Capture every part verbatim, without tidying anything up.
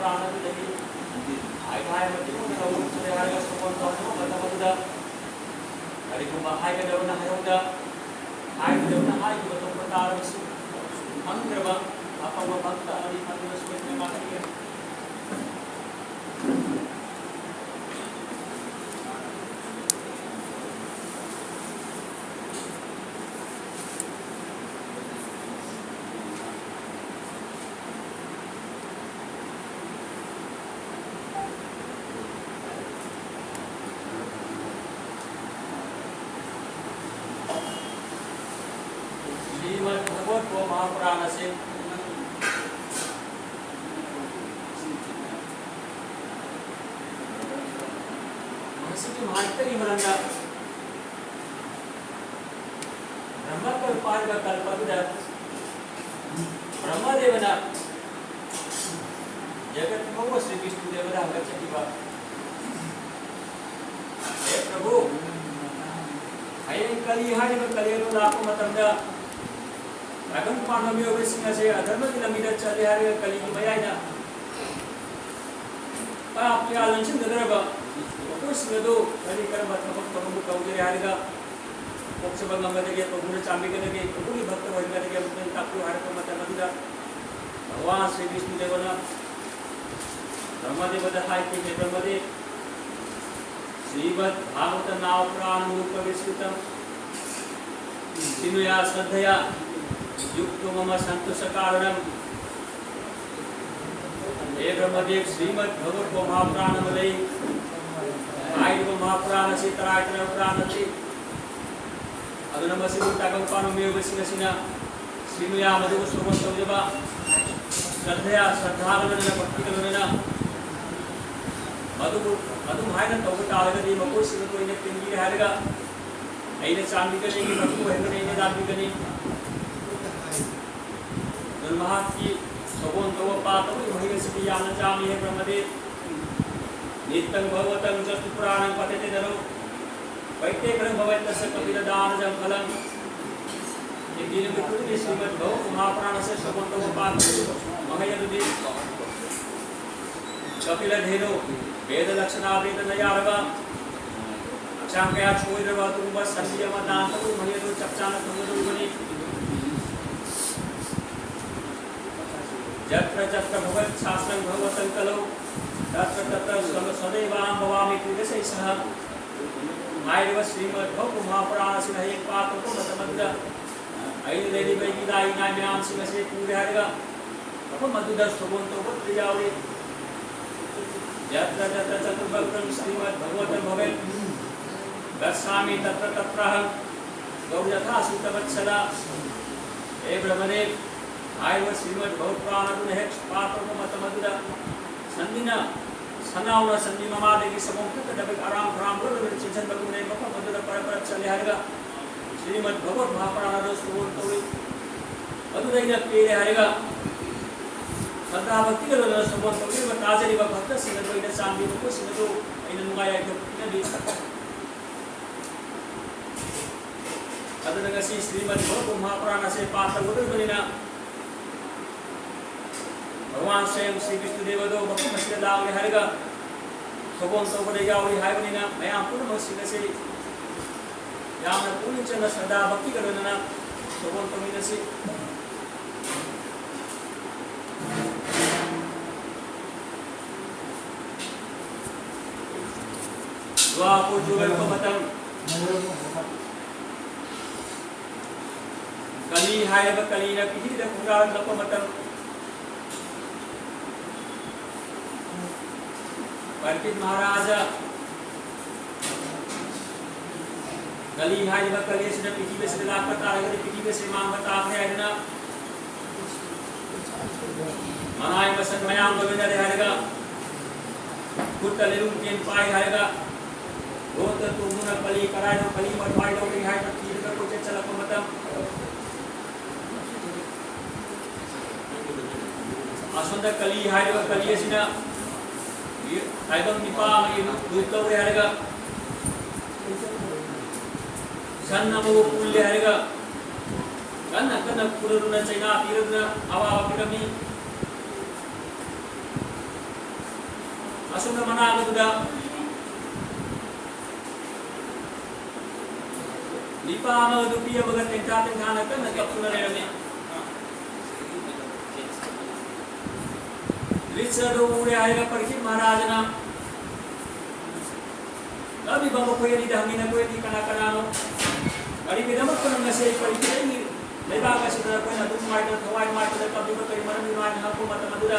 ꯇꯥꯅꯕꯗꯒꯤ ꯍꯥꯏꯕ ꯍꯥꯏꯕ ꯇꯤꯃꯨꯡꯗ ꯂꯧꯔꯨꯕꯗ ꯍꯥꯏꯔꯒ ꯁꯣꯝ ꯇꯧꯅꯕ ꯃꯇꯝ ꯑꯗꯨꯗ ꯀꯔꯤꯒꯨꯝꯕ ꯍꯥꯏꯒꯗꯕꯅ ꯍꯥꯏꯍꯧꯗ, ꯍꯥꯏꯒꯗꯕꯅ ꯍꯥꯏꯈꯤꯕ ꯊꯣꯛꯄ ꯇꯥꯔꯕꯁꯨ, ꯈꯪꯗ꯭ꯔꯕ ꯑꯄꯪꯕ ꯐꯪ ꯇꯥꯔꯗꯤ ꯐꯪꯗ꯭ꯔꯁꯨ ꯂꯩꯇ꯭ꯔꯦ ꯃꯥ ꯍꯥꯏꯒꯦ꯫ ꯁ꯭ꯔꯤꯃꯗ ꯚꯒꯕꯠ ꯃꯍꯥꯄꯨꯔꯥꯟ ꯑꯁꯤ ꯃꯁꯤꯒꯤ ꯃꯍꯥꯛꯇꯒꯤ ꯃꯔꯝꯗ ꯕ꯭ꯔꯍ꯭ꯃ ꯀꯜꯄ ꯍꯥꯏꯔꯤꯕ ꯀꯜꯄ ꯑꯗꯨꯗ ꯕ꯭ꯔꯍ꯭ꯃꯗꯦꯕꯅ ꯖꯒꯠ ꯐꯥꯎꯕ ꯁ꯭ꯔꯤ ꯕꯤꯁꯅꯨꯗꯦꯕꯗ ꯍꯪꯒꯠꯆꯈꯤꯕ, ꯍꯦ ꯄ꯭ꯔꯚꯨ, ꯍꯌꯦꯡ ꯀꯂꯤ ꯍꯥꯏꯔꯤꯕ ꯀꯂꯤ ꯑꯗꯨ ꯂꯥꯛꯄ ꯃꯇꯝꯗ ꯇꯥꯏꯕꯪ ꯄꯥꯟꯕ ꯃꯤꯑꯣꯏꯕꯁꯤꯡ ꯑꯁꯦ ꯑꯙꯔꯃꯒꯤ ꯂꯝꯕꯤꯗ ꯆꯠꯂꯦ ꯍꯥꯏꯔꯒ ꯀꯂꯤꯒꯤ ꯃꯌꯥꯏꯗ ꯄꯥꯞ ꯀꯌꯥ ꯂꯪꯁꯤꯟꯒꯗꯧꯔꯕ ꯃꯈꯣꯏꯁꯤꯡ ꯑꯗꯨ ꯀꯔꯤ ꯀꯔꯝꯕ ꯊꯕꯛ ꯊꯧꯔꯝꯕꯨ ꯇꯧꯒꯦ ꯍꯥꯏꯔꯒ ꯀꯣꯛꯆꯕ ꯉꯝꯒꯗꯒꯦ, ꯄ꯭ꯔꯚꯨꯅ ꯆꯥꯟꯕꯤꯒꯗꯒꯦ, ꯄ꯭ꯔꯚꯨꯒꯤ ꯚꯛꯇ ꯑꯣꯏꯍꯟꯒꯗꯒꯦ ꯑꯃꯨꯛꯇꯪ ꯇꯥꯛꯄꯤꯌꯨ ꯍꯥꯏꯔꯛꯄ ꯃꯇꯝ ꯑꯗꯨꯗ ꯚꯒꯋꯥꯟ ꯁ꯭ꯔꯤ ꯕꯤꯁꯅꯨꯗꯦꯕꯅ ꯕ꯭ꯔꯍ꯭ꯃꯗꯦꯕꯗ ꯍꯥꯏꯈꯤ, ꯍꯦ ꯕ꯭ꯔꯍ꯭ꯃꯗꯦꯕ, ꯁ꯭ꯔꯤꯃꯗ ꯚꯥꯒꯕꯇ ꯅꯥꯃ ꯄꯨꯔꯥꯅ ꯃꯨꯛꯇ ꯚꯤꯁ꯭ꯔꯨꯇꯝ ꯁ꯭ꯔꯤꯅꯨꯌꯥ ꯁ꯭ꯔꯗꯙꯌꯥ ꯌꯨꯛꯇꯣ ꯃꯃ ꯁꯟꯇꯣꯁ ꯀꯥꯔꯅꯝ꯫ ꯍꯦ ꯕ꯭ꯔꯍ꯭ꯃꯗꯦꯕ, ꯁ꯭ꯔꯤꯃꯗ ꯚꯒꯕꯠ ꯃꯍꯥꯄꯨꯔꯥꯟ ꯑꯃ ꯂꯩ꯫ ꯍꯥꯏꯔꯤꯕ ꯃꯍꯥꯄꯨꯔꯥꯟ ꯑꯁꯤ ꯇꯔꯥꯏ ꯇꯔꯥꯏ ꯄꯨꯔꯥꯟ ꯅꯠꯇꯦ꯫ ꯑꯗꯨꯅ ꯃꯁꯤꯕꯨ ꯇꯥꯏꯕꯪ ꯄꯥꯟꯕ ꯃꯤꯑꯣꯏꯕꯁꯤꯡ ꯑꯁꯤꯅ ꯁ꯭ꯔꯤꯅꯨꯌꯥ ꯃꯗꯨꯕꯨ ꯁ꯭ꯔꯣꯕꯟ ꯇꯧꯖꯕ ꯁ꯭ꯔꯗꯙꯌꯥ, ꯁ꯭ꯔꯗꯙꯥꯒ ꯂꯣꯏꯅꯅ ꯚꯛꯇꯤꯒ ꯂꯣꯏꯅꯅ ꯃꯗꯨꯕꯨ ꯑꯗꯨꯝ ꯍꯥꯏꯅ ꯇꯧꯕ ꯇꯥꯔꯒꯗꯤ ꯃꯈꯣꯏꯁꯤꯡ ꯑꯗꯨ ꯑꯩꯅ ꯇꯤꯟꯕꯤꯔꯦ ꯍꯥꯏꯔꯒ ꯑꯩꯅ ꯆꯥꯟꯕꯤꯒꯅꯤ, ꯃꯗꯨꯕꯨ ꯑꯣꯏꯍꯟꯒꯅꯤ, ꯑꯩꯅ ꯂꯥꯟꯕꯤꯒꯅꯤ꯫ ꯑꯗꯨꯅ ꯃꯍꯥꯛꯀꯤ ꯁꯒꯣꯜ ꯇꯧꯕ ꯄꯥꯠ ꯑꯃꯒꯤ ꯃꯍꯩ ꯑꯁꯤꯗꯤ ꯌꯥꯝꯅ ꯆꯥꯝꯃꯤ ꯍꯥꯏꯕ ꯑꯃꯗꯤ ꯅꯤꯇꯪ ꯚꯒꯕꯇꯪ ꯆꯇꯨ ꯄꯨꯔꯥꯅꯪ ꯄꯇꯦꯇꯦ ꯅꯔꯣ ꯄꯩꯇꯦ ꯈꯔꯪ ꯚꯋꯦꯠꯇꯁ ꯀꯄꯤꯂ ꯗꯥꯅꯖꯪ ꯐꯂꯪ꯫ ꯅꯤꯇꯤ ꯅꯨꯃꯤꯠ ꯈꯨꯗꯤꯡꯒꯤ ꯁ꯭ꯔꯤꯃꯗ ꯚꯒꯕꯠ ꯃꯍꯥꯄꯨꯔꯥꯟ ꯑꯁꯤ ꯁꯒꯣꯜ ꯇꯧꯕ ꯄꯥꯠ ꯃꯍꯩ ꯑꯗꯨꯗꯤ ꯀꯄꯤꯂꯙꯦꯅꯨ, ꯚꯦꯗ ꯂꯛꯁꯅꯥ ꯚꯦꯗꯅ ꯌꯥꯔꯕ, ꯍꯛꯆꯥꯡ ꯀꯌꯥ ꯁꯣꯏꯗ꯭ꯔꯕ ꯑꯗꯨꯒꯨꯝꯕ ꯁꯟꯙꯤ ꯑꯃ ꯗꯥꯟ ꯇꯧꯕꯒꯤ ꯃꯍꯩ ꯑꯗꯨ ꯆꯞ ꯆꯥꯅ ꯐꯪꯒꯗꯧꯔꯤꯕꯅꯤ꯫ ꯌꯇ꯭ꯔ ꯌꯇ꯭ꯔ ꯚꯒꯕꯠ ꯁꯥꯁꯅꯪ ꯚꯒꯕꯇꯪ ꯀꯂꯧ, ꯇꯇ꯭ꯔ ꯇꯇ꯭ꯔ ꯁꯗ-, ꯁꯗꯩꯚꯥꯍꯝ ꯚꯋꯥꯃꯤ ꯇ꯭ꯔꯤꯚꯤꯁꯩ ꯁꯍ꯫ ꯍꯥꯏꯔꯤꯕ ꯁ꯭ꯔꯤꯃꯗ ꯚꯒꯕꯠ ꯃꯍꯥꯄꯨꯔꯥꯟ ꯑꯁꯤꯅ ꯍꯌꯦꯡ ꯄꯥꯕ ꯃꯇꯝ ꯑꯗꯨꯗ ꯑꯩꯅ ꯂꯩꯔꯤꯕ ꯑꯩꯒꯤ ꯏꯅꯥꯏ ꯏꯅꯥꯏ ꯃꯌꯥꯝꯁꯤꯡ ꯑꯁꯤ ꯄꯨꯔꯦ ꯍꯥꯏꯔꯒ ꯃꯐꯝ ꯑꯗꯨꯗ ꯁꯣꯝꯕꯣꯟ ꯇꯧꯕꯗ ꯌꯥꯎꯔꯤ꯫ ꯌꯇ꯭ꯔ ꯌꯇ꯭ꯔ ꯆꯇꯨꯕꯛ꯭ꯔꯝ ꯁ꯭ꯔꯤꯃꯗ ꯚꯒꯕꯇꯝ ꯚꯥꯕꯦ ꯒꯠꯁꯥꯃꯤ ꯇꯇ꯭ꯔ ꯇꯇ꯭ꯔꯍꯝ ꯒꯧꯔ ꯌꯊꯥ ꯁꯨꯇ ꯚꯠꯁꯂ꯫ ꯍꯦ ꯕ꯭ꯔꯍꯃꯗꯦꯕ, ꯍꯥꯏꯔꯤꯕ ꯁ꯭ꯔꯤꯃꯗ ꯚꯒꯕꯠ ꯄꯨꯔꯥꯟ ꯑꯗꯨꯅ ꯍꯦꯛ ꯄꯥꯊꯣꯛꯄ ꯃꯇꯝ ꯑꯗꯨꯗ ꯁꯟꯙꯤꯅ ꯁꯟꯅꯥꯎꯅ ꯁꯟꯙꯤ ꯃꯃꯥꯗꯒꯤ ꯁꯒꯣꯜ ꯀꯛꯀꯗꯕꯒꯤ ꯑꯔꯥꯝ ꯈꯧꯔꯥꯡꯕ ꯂꯣꯏꯅꯅ ꯆꯦꯟꯁꯤꯟꯕꯒꯨꯝꯅ ꯃꯐꯝ ꯑꯗꯨꯗ ꯄꯔꯞ ꯄꯔꯞ ꯆꯠꯂꯦ ꯍꯥꯏꯔꯒ ꯁ꯭ꯔꯤꯃꯗ ꯚꯒꯕꯠ ꯃꯍꯥꯄꯨꯔꯥꯟ ꯑꯗꯨ ꯁꯣꯝꯕꯣꯟ ꯇꯧꯔꯤ꯫ ꯃꯗꯨꯗ ꯑꯩꯅ ꯄꯦꯔꯦ ꯍꯥꯏꯔꯒ ꯁ꯭ꯔꯗꯥ ꯚꯛꯇꯤꯒ ꯂꯣꯏꯅꯅ ꯁꯣꯝꯕꯣꯟ ꯇꯧꯕꯤꯔꯤꯕ ꯇꯥꯖꯔꯤꯕ ꯚꯛꯇꯁꯤꯡ ꯑꯗꯨ ꯑꯩꯅ ꯆꯥꯟꯕꯤꯕ ꯃꯈꯣꯏꯁꯤꯡ ꯑꯗꯨ ꯑꯩꯅ ꯅꯨꯡꯉꯥꯏ ꯌꯥꯏꯐꯕ ꯄꯤꯅꯕꯤ꯫ ꯑꯗꯨꯅ ꯉꯁꯤ ꯁ꯭ꯔꯤꯃꯗ ꯚꯒꯕꯠ ꯃꯍꯥꯄꯨꯔꯥꯟ ꯑꯁꯦ ꯄꯥꯕ ꯇꯧꯒꯗꯧꯔꯤꯕꯅꯤꯅ ꯚꯒꯋꯥꯟ ꯁ꯭ꯋꯌꯝ ꯁ꯭ꯔꯤ ꯕꯤꯁꯅꯨꯗꯦꯕ ꯑꯗꯣ ꯃꯐꯝ ꯑꯁꯤꯗ ꯂꯥꯛꯂꯦ ꯍꯥꯏꯔꯒ ꯁꯣꯝꯕꯣꯟ ꯇꯧꯕꯗ ꯌꯥꯎꯔꯤ ꯍꯥꯏꯕꯅꯤꯅ ꯃꯌꯥꯝ ꯄꯨꯝꯅꯃꯛꯁꯤꯡ ꯑꯁꯤ ꯌꯥꯝꯅ ꯄꯨꯛꯅꯤꯡ ꯆꯪꯅ ꯁ꯭ꯔꯗꯥ ꯚꯛꯇꯤꯒ ꯂꯣꯏꯅꯅ ꯁꯣꯝꯕꯣꯟ ꯇꯧꯃꯤꯟꯅꯁꯤ꯫ ꯗ꯭ꯋꯥꯄꯔ ꯌꯨꯒ ꯌꯧꯔꯛꯄ ꯃꯇꯝ, ꯀꯂꯤ ꯍꯥꯏꯔꯤꯕ ꯀꯂꯤꯅ ꯄ꯭ꯔꯤꯊꯤꯕꯤꯗ ꯈꯣꯡꯗꯥꯔꯛꯂꯛꯄ ꯃꯇꯝ, ꯄꯟꯗꯤꯠ ꯃꯍꯥꯔꯥꯖ, ꯀꯂꯤ ꯍꯥꯏꯔꯤꯕ ꯀꯂꯤ ꯑꯁꯤꯅ ꯄ꯭ꯔꯤꯊꯤꯕꯤ ꯑꯁꯤꯗ ꯂꯥꯛꯄ ꯇꯥꯔꯒꯗꯤ ꯄ꯭ꯔꯤꯊꯤꯕꯤ ꯑꯁꯤ ꯃꯥꯡꯕ ꯇꯥꯈ꯭ꯔꯦ ꯍꯥꯏꯗꯅ ꯃꯅꯥꯏ ꯃꯁꯟ ꯃꯌꯥꯝꯒ ꯂꯣꯏꯅꯔꯦ ꯍꯥꯏꯔꯒ, ꯈꯨꯠꯇ ꯂꯩꯔꯨꯝ ꯇꯦꯟ ꯄꯥꯏ ꯍꯥꯏꯔꯒ, ꯔꯣꯠꯇ ꯇꯣꯡꯗꯨꯅ ꯀꯂꯤ ꯀꯔꯥꯏꯅꯣ, ꯀꯂꯤ ꯃꯊ꯭ꯋꯥꯏ ꯂꯧꯔꯤ ꯍꯥꯏꯅ ꯊꯤꯔꯒ ꯀꯣꯏꯆꯠ ꯆꯠꯂꯛꯄ ꯃꯇꯝ, ꯑꯁꯣꯝꯗ ꯀꯂꯤ ꯍꯥꯏꯔꯤꯕ ꯀꯂꯤ ꯑꯁꯤꯅ ꯇꯥꯏꯕꯪ ꯅꯤꯄꯥ ꯑꯃꯒꯤ ꯔꯨꯞ ꯇꯧꯔꯦ ꯍꯥꯏꯔꯒ, ꯁꯟ ꯑꯃꯕꯨ ꯄꯨꯜꯂꯦ ꯍꯥꯏꯔꯒ, ꯀꯟꯅ ꯀꯟꯅ ꯐꯨꯔꯗꯨꯅ ꯆꯩꯅꯥ ꯄꯤꯔꯗꯨꯅ ꯑꯋꯥꯕ ꯄꯤꯔꯝꯃꯤ꯫ ꯑꯁꯨꯝꯅ ꯃꯅꯥꯛ ꯑꯗꯨꯗ ꯅꯨꯄꯥ ꯑꯃꯒ ꯅꯨꯄꯤ ꯑꯃꯒ ꯇꯦꯡꯊꯥ ꯇꯦꯡꯊꯥꯅ ꯀꯟꯅ ꯀꯞꯇꯨꯅ ꯂꯩꯔꯝꯃꯤ꯫ ꯗ꯭ꯔꯤꯁ꯭ꯌ ꯑꯗꯨ ꯎꯔꯦ ꯍꯥꯏꯔꯒ ꯄꯔꯤꯈꯤꯠ ꯃꯍꯥꯔꯥꯖꯅ ꯀꯞꯂꯤꯕ ꯃꯈꯣꯏ ꯑꯅꯤꯗ ꯍꯪꯉꯤ, "ꯅꯈꯣꯏ ꯑꯅꯤ ꯀꯅꯥ ꯀꯅꯥꯅꯣ? ꯀꯔꯤꯒꯤꯗꯃꯛꯇꯅꯣ ꯉꯁꯤ ꯑꯩ ꯄꯔꯤꯈꯤꯠ ꯑꯩꯒꯤ ꯂꯩꯕꯥꯛ ꯑꯁꯤꯗ ꯅꯈꯣꯏꯅ ꯑꯗꯨꯝ ꯅꯨꯡꯉꯥꯏꯇꯅ, ꯊꯋꯥꯏ ꯅꯨꯡꯉꯥꯏꯇꯅ ꯀꯞꯂꯤꯕ ꯀꯔꯤ ꯃꯔꯝꯒꯤꯅꯣ?" ꯍꯥꯏꯅ ꯍꯪꯉꯛꯄ ꯃꯇꯝ ꯑꯗꯨꯗ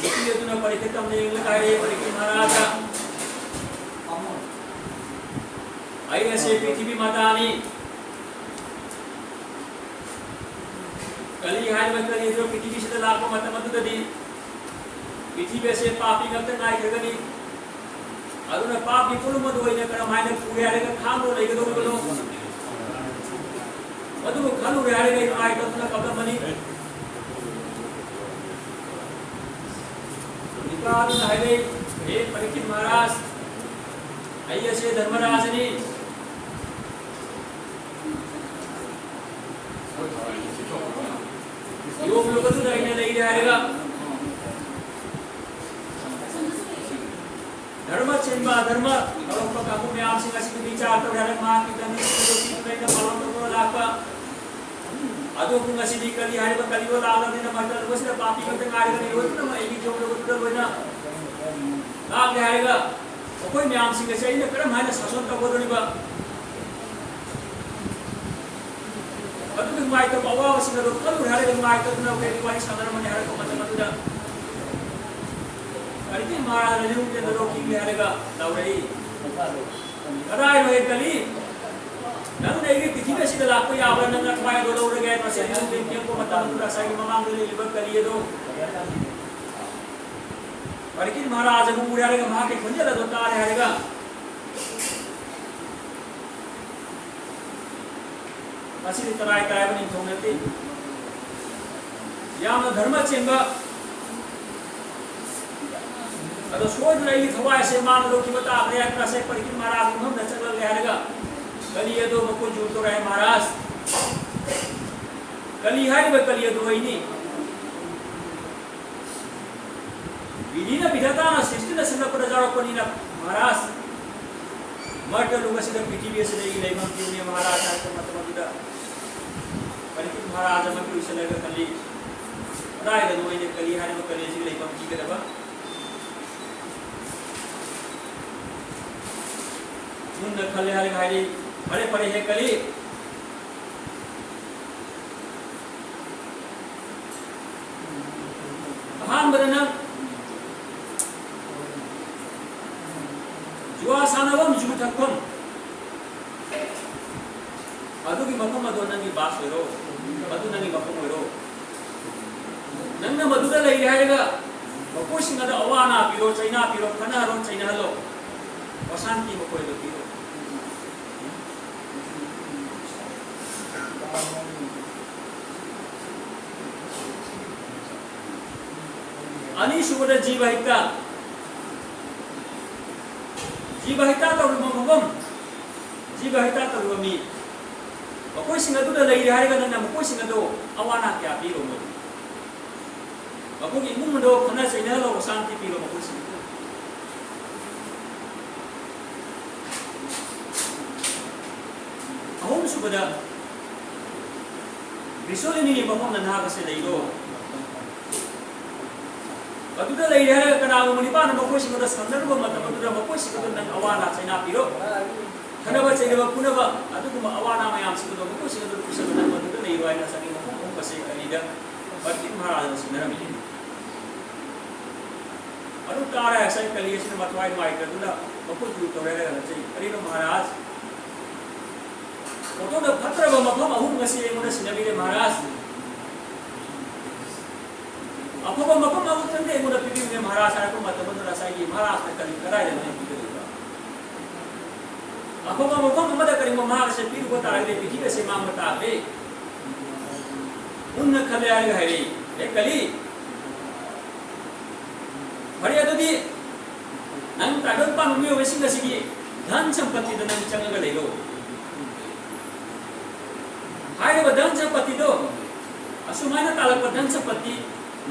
ꯅꯨꯄꯤ ꯑꯗꯨꯅ ꯄꯔꯤꯈꯤꯠ ꯇꯝꯅ ꯌꯦꯡꯂꯒ ꯍꯥꯏꯔꯦ, "ꯄꯔꯤꯈꯤꯠ ꯃꯍꯥꯔꯥꯖ, ꯑꯩ ꯑꯁꯤ ꯄ꯭ꯔꯤꯊꯤꯕꯤ ꯃꯇꯥꯅꯤ꯫ ꯀꯂꯤ ꯍꯥꯏꯔꯤꯕ ꯀꯂꯤ ꯑꯗꯨ ꯄ꯭ꯔꯤꯊꯤꯕꯤꯁꯤꯗ ꯂꯥꯛꯄ ꯃꯇꯝ ꯑꯗꯨꯗꯗꯤ ꯄ꯭ꯔꯤꯊꯤꯕꯤ ꯑꯁꯦ ꯄꯥꯄꯤ ꯉꯥꯛꯇ ꯉꯥꯏꯈ꯭ꯔꯒꯅꯤ꯫ ꯑꯗꯨꯅ ꯄꯥꯄꯤ ꯄꯨꯝꯅꯃꯛ ꯑꯗꯨ ꯑꯩꯅ ꯀꯔꯝ ꯍꯥꯏꯅ ꯄꯨꯒꯦ ꯍꯥꯏꯔꯒ ꯈꯥꯡꯗꯨꯅ ꯂꯩꯒꯗꯧꯔꯤꯕꯅꯣ?" ꯃꯗꯨꯕꯨ ꯈꯜꯂꯨꯔꯦ ꯍꯥꯏꯔꯒ ꯑꯩ ꯅꯨꯡꯉꯥꯏꯇꯗꯅ ꯀꯞꯂꯝꯕꯅꯤ꯫ ꯅꯨꯄꯥ ꯑꯗꯨꯅ ꯍꯥꯏꯔꯛꯏ, "ꯍꯦ ꯄꯔꯤꯈꯤꯠ ꯃꯍꯥꯔꯥꯖ, ꯑꯩ ꯑꯁꯦ ꯙꯔꯃꯔꯥꯖꯅꯤ꯫ ꯌꯣꯛꯂꯨꯕꯗꯨꯗ ꯑꯩꯅ ꯂꯩꯔꯦ ꯍꯥꯏꯔꯒ ꯙꯔꯃ ꯆꯦꯟꯕ, ꯑꯙꯔꯃ ꯇꯧꯔꯛꯄ ꯀꯥꯡꯕꯨ ꯃꯌꯥꯝꯁꯤꯡ ꯑꯁꯤꯒꯤ ꯕꯤꯆꯥꯔ ꯇꯧꯔꯦ ꯍꯥꯏꯔꯒ ꯃꯍꯥꯛꯀꯤ ꯀꯟꯗꯤꯁꯟ ꯑꯗꯨ ꯄꯤꯗꯨꯅ ꯑꯩꯅ ꯄꯥꯂꯣꯟ ꯇꯧꯗꯨꯅ ꯂꯥꯛꯄ꯫ ꯑꯗꯨꯕꯨ ꯉꯁꯤꯗꯤ ꯀꯔꯤ ꯍꯥꯏꯔꯤꯕ ꯀꯔꯤꯅꯣ ꯂꯥꯛꯂꯕꯅꯤꯅ ꯃꯇꯝ ꯑꯁꯤꯗ ꯄꯥꯄꯤ ꯉꯥꯛꯇ ꯉꯥꯏꯔꯒ ꯂꯩꯔꯣꯏ ꯄꯨꯝꯅꯃꯛ ꯑꯩꯒꯤ ꯌꯣꯛꯂꯨꯕꯗꯨꯗ ꯂꯣꯏꯅ ꯂꯥꯛꯂꯦ ꯍꯥꯏꯔꯒ ꯃꯈꯣꯏ ꯃꯌꯥꯝꯁꯤꯡ ꯑꯁꯤ ꯑꯩꯅ ꯀꯔꯝ ꯍꯥꯏꯅ ꯁꯥꯁꯣꯟ ꯇꯧꯒꯗꯧꯔꯤꯕ?" ꯑꯗꯨꯒꯤ ꯅꯨꯡꯉꯥꯏꯇꯕ ꯑꯋꯥꯕꯁꯤꯡ ꯑꯗꯨ ꯈꯜꯂꯨꯔꯦ ꯍꯥꯏꯔꯒ ꯅꯨꯡꯉꯥꯏꯇꯗꯅ ꯑꯩꯈꯣꯏꯒꯤ ꯋꯥꯔꯤ ꯁꯥꯟꯅꯔꯝꯕꯅꯤ ꯍꯥꯏꯔꯛꯄ ꯃꯇꯝ ꯑꯗꯨꯗ ꯄꯔꯤꯈꯤꯠ ꯃꯍꯥꯔꯥꯖꯅ ꯅꯤꯔꯨꯛꯇꯦꯟꯗ ꯂꯧꯈꯤꯒꯦ ꯍꯥꯏꯔꯒ ꯂꯧꯔꯛꯏ꯫ "ꯀꯗꯥꯏꯅꯣ ꯍꯦ ꯀꯂꯤ? ꯅꯪꯅ ꯑꯩꯒꯤ ꯄ꯭ꯔꯤꯊꯤꯕꯤ ꯑꯁꯤꯗ ꯂꯥꯛꯄ ꯌꯥꯕ꯭ꯔꯥ? ꯅꯪꯅ ꯊꯋꯥꯏ ꯑꯗꯨ ꯂꯧꯔꯒꯦ ꯍꯥꯏꯅ ꯃꯁꯤ ꯅꯤꯔꯨꯛꯇꯦꯟ ꯌꯦꯡꯉꯛꯄ ꯃꯇꯝ ꯑꯗꯨꯗ ꯉꯁꯥꯏꯒꯤ ꯃꯃꯥꯡꯗ ꯂꯩꯔꯤꯕ ꯀꯂꯤ ꯑꯗꯨ ꯄꯔꯤꯈꯤꯠ ꯃꯍꯥꯔꯥꯖꯕꯨ ꯎꯔꯦ ꯍꯥꯏꯔꯒ ꯃꯍꯥꯛꯀꯤ ꯈꯣꯟꯖꯦꯜ ꯑꯗꯨ ꯇꯥꯔꯦ ꯍꯥꯏꯔꯒ ꯃꯁꯤꯗꯤ ꯇꯔꯥꯏ ꯇꯥꯏꯕ ꯅꯤꯡꯊꯧ ꯅꯠꯇꯦ꯫ ꯌꯥꯝꯅ ꯙꯔꯃ ꯆꯦꯟꯕ, ꯑꯗꯣ ꯁꯣꯏꯗꯅ ꯑꯩꯒꯤ ꯊꯋꯥꯏ ꯑꯁꯦ ꯃꯥꯅ ꯂꯧꯈꯤꯕ ꯇꯥꯕꯅꯤ" ꯍꯥꯏꯗꯅ ꯉꯁꯥꯏ ꯄꯔꯤꯈꯤꯠ ꯃꯍꯥꯔꯥꯖꯒꯤ ꯃꯐꯝꯗ ꯆꯠꯂꯒꯦ ꯍꯥꯏꯔꯒ ꯀꯂꯤ ꯑꯗꯨ ꯃꯈꯣꯏ ꯖꯨꯔ ꯇꯧꯔꯦ ꯍꯥꯏ ꯃꯍꯥꯔꯥꯖ꯫ ꯀꯂꯤ ꯍꯥꯏꯔꯤꯕ ꯀꯂꯤ ꯑꯗꯨ ꯑꯩꯅꯤ꯫ ꯕꯤꯙꯤꯅ ꯕꯤꯙꯥꯇꯥꯅ ꯁ꯭ꯔꯤꯁꯇꯤꯅ ꯁꯤꯜꯂꯛꯄꯗ ꯌꯥꯎꯔꯛꯄꯅꯤꯅ ꯃꯍꯥꯔꯥꯖ, ꯃꯔꯛꯇ ꯂꯨꯛ ꯑꯁꯤꯗ ꯄ꯭ꯔꯤꯊꯤꯕꯤ ꯑꯁꯤꯗ ꯑꯩꯒꯤ ꯂꯩꯐꯝ ꯄꯤꯕꯅꯦ ꯃꯍꯥꯔꯥꯖ ꯍꯥꯏꯔꯛꯄ ꯃꯇꯝ ꯑꯗꯨꯗ ꯄꯔꯤꯈꯤꯠ ꯃꯍꯥꯔꯥꯖ ꯑꯃ ꯏꯔꯨꯁꯜꯂꯒ ꯀꯂꯤ, ꯀꯗꯥꯏꯗꯅꯣ ꯑꯩꯅ ꯀꯂꯤ ꯍꯥꯏꯔꯤꯕ ꯀꯂꯤ ꯑꯁꯤꯒꯤ ꯂꯩꯐꯝ ꯄꯤꯒꯗꯕ? ꯃꯨꯟꯅ ꯈꯜꯂꯦ ꯍꯥꯏꯔꯒ ꯍꯥꯏꯔꯤ, "ꯐꯔꯦ, ꯐꯔꯦ, ꯍꯦ ꯀꯂꯤ, ꯑꯍꯥꯟꯕꯗ ꯅꯪ ꯖꯨꯋꯥ ꯁꯥꯟꯅꯐꯝ, ꯌꯨ ꯊꯛꯐꯝ, ꯑꯗꯨꯒꯤ ꯃꯐꯝ ꯑꯗꯣ ꯅꯪꯒꯤ ꯕꯥꯁ ꯑꯣꯏꯔꯣ, ꯃꯗꯨ ꯅꯪꯒꯤ ꯃꯐꯝ ꯑꯣꯏꯔꯣ꯫ ꯅꯪꯅ ꯃꯗꯨꯗ ꯂꯩꯔꯦ ꯍꯥꯏꯔꯒ ꯃꯈꯣꯏꯁꯤꯡ ꯑꯗ ꯑꯋꯥ ꯑꯅꯥ ꯄꯤꯔꯣ, ꯆꯩꯅꯥ ꯄꯤꯔꯣ, ꯈꯠꯅꯍꯜꯂꯣ, ꯆꯩꯅꯍꯜꯂꯣ, ꯑꯣꯁꯥꯟꯇꯤ ꯃꯈꯣꯏꯗ ꯄꯤꯔꯣ꯫" ꯑꯅꯤꯁꯨꯕꯗ ꯖꯤꯕ ꯍꯩꯇꯥ, ꯖꯤꯕ ꯍꯩꯇꯥ ꯇꯧꯔꯤꯕ ꯃꯐꯝ, ꯖꯤꯕ ꯍꯩꯇꯥ ꯇꯧꯔꯤꯕ ꯃꯤ, ꯃꯈꯣꯏꯁꯤꯡ ꯑꯗꯨꯗ ꯂꯩꯔꯦ ꯍꯥꯏꯔꯒ ꯅꯪꯅ ꯃꯈꯣꯏꯁꯤꯡ ꯑꯗꯨ ꯑꯋꯥ ꯑꯅꯥ ꯀꯌꯥ ꯄꯤꯔꯣ? ꯃꯣꯏ ꯃꯈꯣꯏꯒꯤ ꯏꯃꯨꯡ ꯑꯗꯣ ꯈꯠꯅ ꯆꯩꯅꯍꯜꯂꯣ, ꯑꯣꯁꯥꯟꯇꯤ ꯄꯤꯔꯣ ꯃꯈꯣꯏꯁꯤꯡ ꯑꯗꯨ꯫ ꯑꯍꯨꯝꯁꯨꯕꯗ, ꯃꯤꯁꯣꯂꯤꯅꯤꯒꯤ ꯃꯐꯝꯗ ꯅꯍꯥꯛ ꯑꯁꯤ ꯂꯩꯔꯣ꯫ ꯑꯗꯨꯗ ꯂꯩꯔꯦ ꯍꯥꯏꯔꯒ ꯀꯅꯥꯒꯨꯝꯕ ꯅꯤꯄꯥꯅ ꯃꯈꯣꯏꯁꯤꯡ ꯑꯗꯨꯗ ꯁꯝꯅꯔꯨꯕ ꯃꯇꯝ ꯑꯗꯨꯗ ꯃꯈꯣꯏꯁꯤꯡ ꯑꯗꯨ ꯅꯪ ꯑꯋꯥ ꯑꯅꯥ ꯆꯩꯅꯥ ꯄꯤꯔꯣ꯫ ꯈꯠꯅꯕ ꯆꯩꯅꯕ ꯐꯨꯅꯕ ꯑꯗꯨꯒꯨꯝꯕ ꯑꯋꯥ ꯑꯅꯥ ꯃꯌꯥꯝꯁꯤꯡ ꯑꯗꯨ ꯃꯈꯣꯏꯁꯤꯡ ꯑꯗꯨ ꯄꯨꯁꯤꯜꯂꯒ ꯅꯪ ꯃꯗꯨꯗ ꯂꯩꯔꯣ ꯍꯥꯏꯅ ꯆꯪꯉꯤ ꯃꯐꯝ ꯑꯍꯨꯝ ꯑꯁꯤ ꯀꯔꯤꯗ ꯄꯔꯤꯈꯤꯠ ꯃꯍꯥꯔꯥꯖꯅ ꯁꯤꯟꯅꯔꯝꯃꯤ꯫ ꯑꯗꯨ ꯇꯥꯔꯦ ꯉꯁꯥꯏ ꯀꯂꯤ ꯑꯁꯤꯅ ꯃꯊ꯭ꯋꯥꯏ ꯅꯨꯡꯉꯥꯏꯇꯗꯨꯅ ꯃꯈꯨꯠ ꯇꯨ ꯇꯧꯔꯦ ꯍꯥꯏꯔꯒ ꯆꯩ, "ꯀꯔꯤꯅꯣ ꯃꯍꯥꯔꯥꯖ? ꯃꯇꯣꯝꯗ ꯐꯠꯇ꯭ꯔꯕ ꯃꯐꯝ ꯑꯍꯨꯝ ꯑꯁꯤ ꯑꯩꯉꯣꯟꯗ ꯁꯤꯟꯅꯕꯤꯔꯦ ꯃꯍꯥꯔꯥꯖ꯫ ꯑꯐꯕ ꯃꯐꯝ ꯑꯃꯈꯛꯇꯪꯗꯤ ꯑꯩꯉꯣꯟꯗ ꯄꯤꯕꯤꯌꯨꯅꯦ ꯃꯍꯥꯔꯥꯖ" ꯍꯥꯏꯔꯛꯄ ꯃꯇꯝ ꯑꯗꯨꯗ ꯉꯁꯥꯏꯒꯤ ꯃꯍꯥꯔꯥꯖꯅ ꯀꯔꯤ ꯀꯗꯥꯏꯗ ꯅꯪ ꯄꯤꯒꯗꯧꯕ? ꯑꯐꯕ ꯃꯐꯝ ꯑꯃꯗ ꯀꯔꯤꯒꯨꯝꯕ ꯃꯍꯥꯛ ꯑꯁꯦ ꯄꯤꯔꯨꯕ ꯇꯥꯔꯒꯗꯤ ꯄ꯭ꯔꯤꯊꯤꯕꯤ ꯑꯁꯦ ꯃꯥꯡꯕ ꯇꯥꯈ꯭ꯔꯦ꯫ ꯃꯨꯟꯅ ꯈꯜꯂꯦ ꯍꯥꯏꯔꯒ ꯍꯥꯏꯔꯛꯏ, "ꯑꯦ ꯀꯂꯤ, ꯐꯔꯦ ꯑꯗꯨꯗꯤ ꯅꯪ ꯇꯥꯏꯕꯪ ꯄꯥꯟꯕ ꯃꯤꯑꯣꯏꯕꯁꯤꯡ ꯑꯁꯤꯒꯤ ꯙꯟ ꯁꯝꯄꯇꯤꯗ ꯅꯪ ꯆꯪꯉꯒ ꯂꯩꯔꯣ꯫ ꯍꯥꯏꯔꯤꯕ ꯙꯟ ꯁꯝꯄꯇꯤꯗꯣ ꯑꯁꯨꯃꯥꯏꯅ ꯇꯥꯜꯂꯛꯄ ꯙꯟ ꯁꯝꯄꯠꯇꯤ,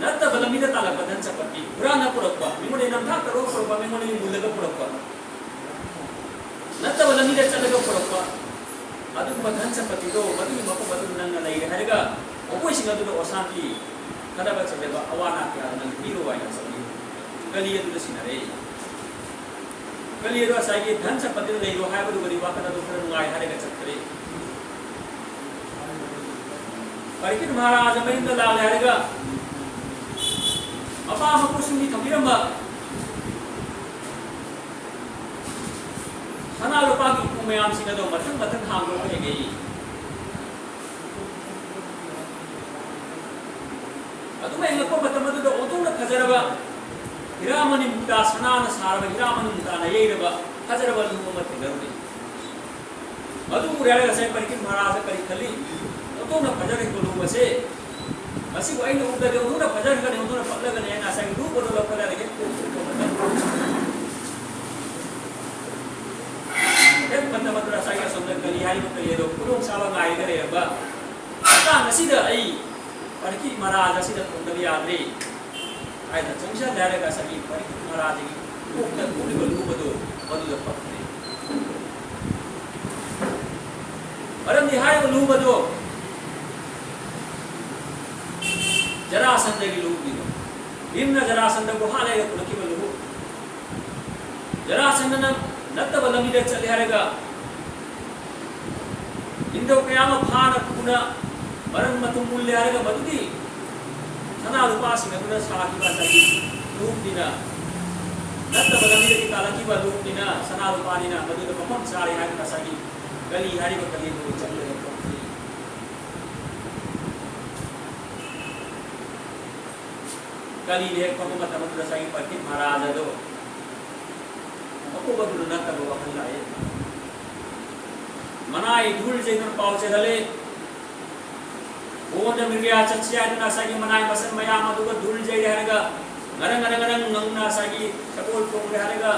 ꯅꯠꯇꯕ ꯂꯝꯕꯤꯗ ꯇꯥꯜꯂꯛꯄ ꯙꯟ ꯁꯝꯄꯠꯇꯤ, ꯍꯨꯔꯥꯟꯅ ꯄꯨꯔꯛꯄ, ꯃꯤꯉꯣꯟꯗ ꯅꯝꯊꯥꯛ ꯇꯧꯔꯒ ꯄꯨꯔꯛꯄ, ꯃꯤꯉꯣꯟꯗꯒꯤ ꯃꯨꯜꯂꯒ ꯄꯨꯔꯛꯄ, ꯅꯠꯇꯕ ꯂꯝꯕꯤꯗ ꯆꯠꯂꯒ ꯄꯨꯔꯛꯄ, ꯑꯗꯨꯒꯨꯝꯕ ꯙꯟ ꯁꯝꯄꯠꯇꯤꯗꯣ, ꯃꯗꯨꯒꯤ ꯃꯐꯝ ꯑꯗꯨꯗ ꯅꯪꯅ ꯂꯩꯔꯦ ꯍꯥꯏꯔꯒ, ꯃꯈꯣꯏꯁꯤꯡ ꯑꯗꯨꯗ ꯑꯣꯁꯥꯟꯇꯤ, ꯈꯠꯅꯕ ꯆꯩꯅꯕ, ꯑꯋꯥ ꯑꯅꯥ ꯀꯌꯥꯗꯣ ꯅꯪ ꯄꯤꯔꯣ ꯍꯥꯏꯅ ꯆꯠꯂꯤ꯫ ꯀꯂꯤ ꯑꯗꯨꯗ ꯁꯤꯟꯅꯔꯦ꯫ ꯀꯂꯤ ꯑꯗꯣ ꯉꯁꯥꯏꯒꯤ ꯙꯟ ꯁꯝꯄꯠꯇꯤꯗ ꯂꯩꯔꯣ ꯍꯥꯏꯕꯗꯨꯒꯗꯤ ꯋꯥꯈꯜ ꯑꯗꯨ ꯈꯔ ꯅꯨꯡꯉꯥꯏ ꯍꯥꯏꯔꯒ ꯆꯠꯈ꯭ꯔꯦ꯫ ꯄꯔꯤꯈꯤꯠ ꯃꯍꯥꯔꯥꯖ ꯃꯌꯨꯝꯗ ꯂꯥꯛꯂꯦ ꯍꯥꯏꯔꯒ ꯃꯄꯥ ꯃꯄꯨꯁꯤꯡꯒꯤ ꯊꯝꯕꯤꯔꯝꯕ ꯁꯅꯥ ꯂꯨꯄꯥꯒꯤ ꯎꯄꯨ ꯃꯌꯥꯝꯁꯤꯡ ꯑꯗꯣ ꯃꯊꯪ ꯃꯊꯪ ꯍꯥꯡꯗꯣꯛꯑꯒ ꯌꯦꯡꯉꯛꯏ꯫ ꯑꯗꯨꯒ ꯌꯦꯡꯉꯛꯄ ꯃꯇꯝ ꯑꯗꯨꯗ ꯑꯣꯟꯊꯣꯛꯅ ꯐꯖꯔꯕ ꯍꯤꯔꯥꯃꯅꯤ ꯃꯨꯛꯇꯥ, ꯁꯅꯥꯅ ꯁꯥꯔꯕ ꯍꯤꯔꯥꯃꯅꯤ ꯃꯨꯛꯇꯥꯅ ꯌꯩꯔꯕ ꯐꯖꯔꯕ ꯂꯨ ꯑꯃ ꯊꯦꯡꯅꯔꯨꯔꯦ꯫ ꯃꯗꯨ ꯎꯔꯦ ꯍꯥꯏꯔꯒ ꯉꯁꯥꯏ ꯄꯔꯤꯈꯤꯠ ꯃꯍꯥꯔꯥꯖ ꯀꯔꯤ ꯈꯜꯂꯤ? ꯑꯣꯟꯊꯣꯛꯅ ꯐꯖꯔꯤꯕ ꯂꯨ ꯑꯁꯦ, ꯃꯁꯤꯕꯨ ꯑꯩꯅ ꯎꯕꯗꯗꯤ ꯑꯣꯟꯊꯣꯛꯅ ꯐꯖꯔꯒꯅꯤ, ꯑꯣꯟꯊꯣꯛꯅ ꯄꯛꯂꯒꯅꯤ ꯍꯥꯏꯅ ꯉꯁꯥꯏꯒꯤ ꯂꯨ ꯑꯗꯨ ꯂꯧꯈꯠꯂꯒ ꯍꯦꯛ ꯀꯣꯛ ꯀꯣꯛꯄ ꯃꯇꯝ, ꯍꯦꯛ ꯃꯇꯝ ꯑꯗꯨꯗ ꯉꯁꯥꯏꯒꯤ ꯑꯁꯣꯝꯗ ꯀꯂꯤ ꯍꯥꯏꯔꯤꯕ ꯀꯂꯤ ꯑꯗꯣ ꯈꯨꯗꯣꯡꯆꯥꯕ ꯉꯥꯏꯔꯒ ꯂꯩꯔꯝꯕ ꯃꯇꯥꯡ ꯑꯁꯤꯗ ꯑꯩ ꯄꯔꯤꯈꯤꯠ ꯃꯍꯥꯔꯥꯖ ꯑꯁꯤꯗ ꯊꯣꯡꯗꯕ ꯌꯥꯗ꯭ꯔꯦ ꯍꯥꯏꯅ ꯆꯪꯁꯤꯜꯂꯦ ꯍꯥꯏꯔꯒ ꯉꯁꯥꯏꯒꯤ ꯄꯔꯤꯈꯤꯠ ꯃꯍꯥꯔꯥꯖꯒꯤ ꯀꯣꯛꯇ ꯎꯔꯤꯕ ꯂꯨ ꯑꯗꯨ ꯃꯗꯨꯗ ꯄꯛꯈ꯭ꯔꯦ꯫ ꯃꯔꯝꯗꯤ ꯍꯥꯏꯔꯤꯕ ꯂꯨ ꯑꯗꯨ ꯖꯔꯥꯁꯟꯗꯒꯤ ꯂꯨꯅꯤꯕ꯫ ꯚꯤꯝꯅ ꯖꯔꯥꯁꯟꯗꯕꯨ ꯍꯥꯠꯂꯦ ꯍꯥꯏꯅ ꯄꯨꯔꯛꯈꯤꯕ ꯂꯨ꯫ ꯖꯔꯥꯁꯟꯗꯅ ꯅꯠꯇꯕ ꯂꯝꯕꯤꯗ ꯆꯠꯂꯦ ꯍꯥꯏꯔꯒ ꯅꯤꯡꯊꯧ ꯀꯌꯥ ꯑꯃ ꯐꯥꯅ ꯄꯨꯅ ꯃꯔꯟ ꯃꯊꯨꯝ ꯃꯨꯜꯂꯦ ꯍꯥꯏꯔꯒ ꯃꯗꯨꯒꯤ ꯁꯅꯥ ꯂꯨꯄꯥꯁꯤꯡ ꯑꯗꯨꯅ ꯁꯥꯈꯤꯕ ꯉꯁꯥꯏꯒꯤ ꯂꯨꯞꯅꯤꯅ, ꯅꯠꯇꯕ ꯂꯝꯕꯤꯗꯒꯤ ꯇꯥꯜꯂꯛꯈꯤꯕ ꯂꯨꯞꯅꯤꯅ, ꯁꯅꯥ ꯂꯨꯄꯥꯅꯤꯅ, ꯃꯗꯨꯗ ꯃꯐꯝ ꯆꯥꯔꯦ ꯍꯥꯏꯗꯨꯅ ꯉꯁꯥꯏꯒꯤ ꯀꯂꯤ ꯍꯥꯏꯔꯤꯕ ꯀꯂꯤ ꯑꯗꯨ ꯆꯠꯂꯒ ꯊꯣꯛꯈꯤ꯫ ꯀꯂꯤꯅ ꯍꯦꯛ ꯐꯝꯕ ꯃꯇꯝ ꯑꯗꯨꯗ ꯉꯁꯥꯏꯒꯤ ꯄꯔꯤꯈꯤꯠ ꯃꯍꯥꯔꯥꯖ ꯑꯗꯣ ꯃꯀꯣꯛ ꯑꯗꯨꯗ ꯅꯠꯇꯕ ꯋꯥꯈꯜ ꯂꯥꯛꯑꯦ꯫ ꯃꯅꯥꯏ ꯙꯨꯜ ꯆꯦꯟꯗꯨꯅ ꯄꯥꯎ ꯆꯦꯜꯍꯜꯂꯦ꯫ ꯕꯣꯟꯗ ꯃꯤꯔꯤꯌꯥ ꯆꯠꯁꯤ ꯍꯥꯏꯗꯨꯅ ꯉꯁꯥꯏꯒꯤ ꯃꯅꯥꯏ ꯃꯁꯟ ꯃꯌꯥꯝ ꯑꯗꯨꯒ ꯙꯨꯜ ꯆꯦꯜꯂꯦ ꯍꯥꯏꯔꯒ ꯉꯔꯪ ꯉꯔꯪ ꯉꯔꯪ ꯉꯪꯅ ꯉꯁꯥꯏꯒꯤ ꯁꯒꯣꯜ ꯇꯣꯡꯂꯦ ꯍꯥꯏꯔꯒ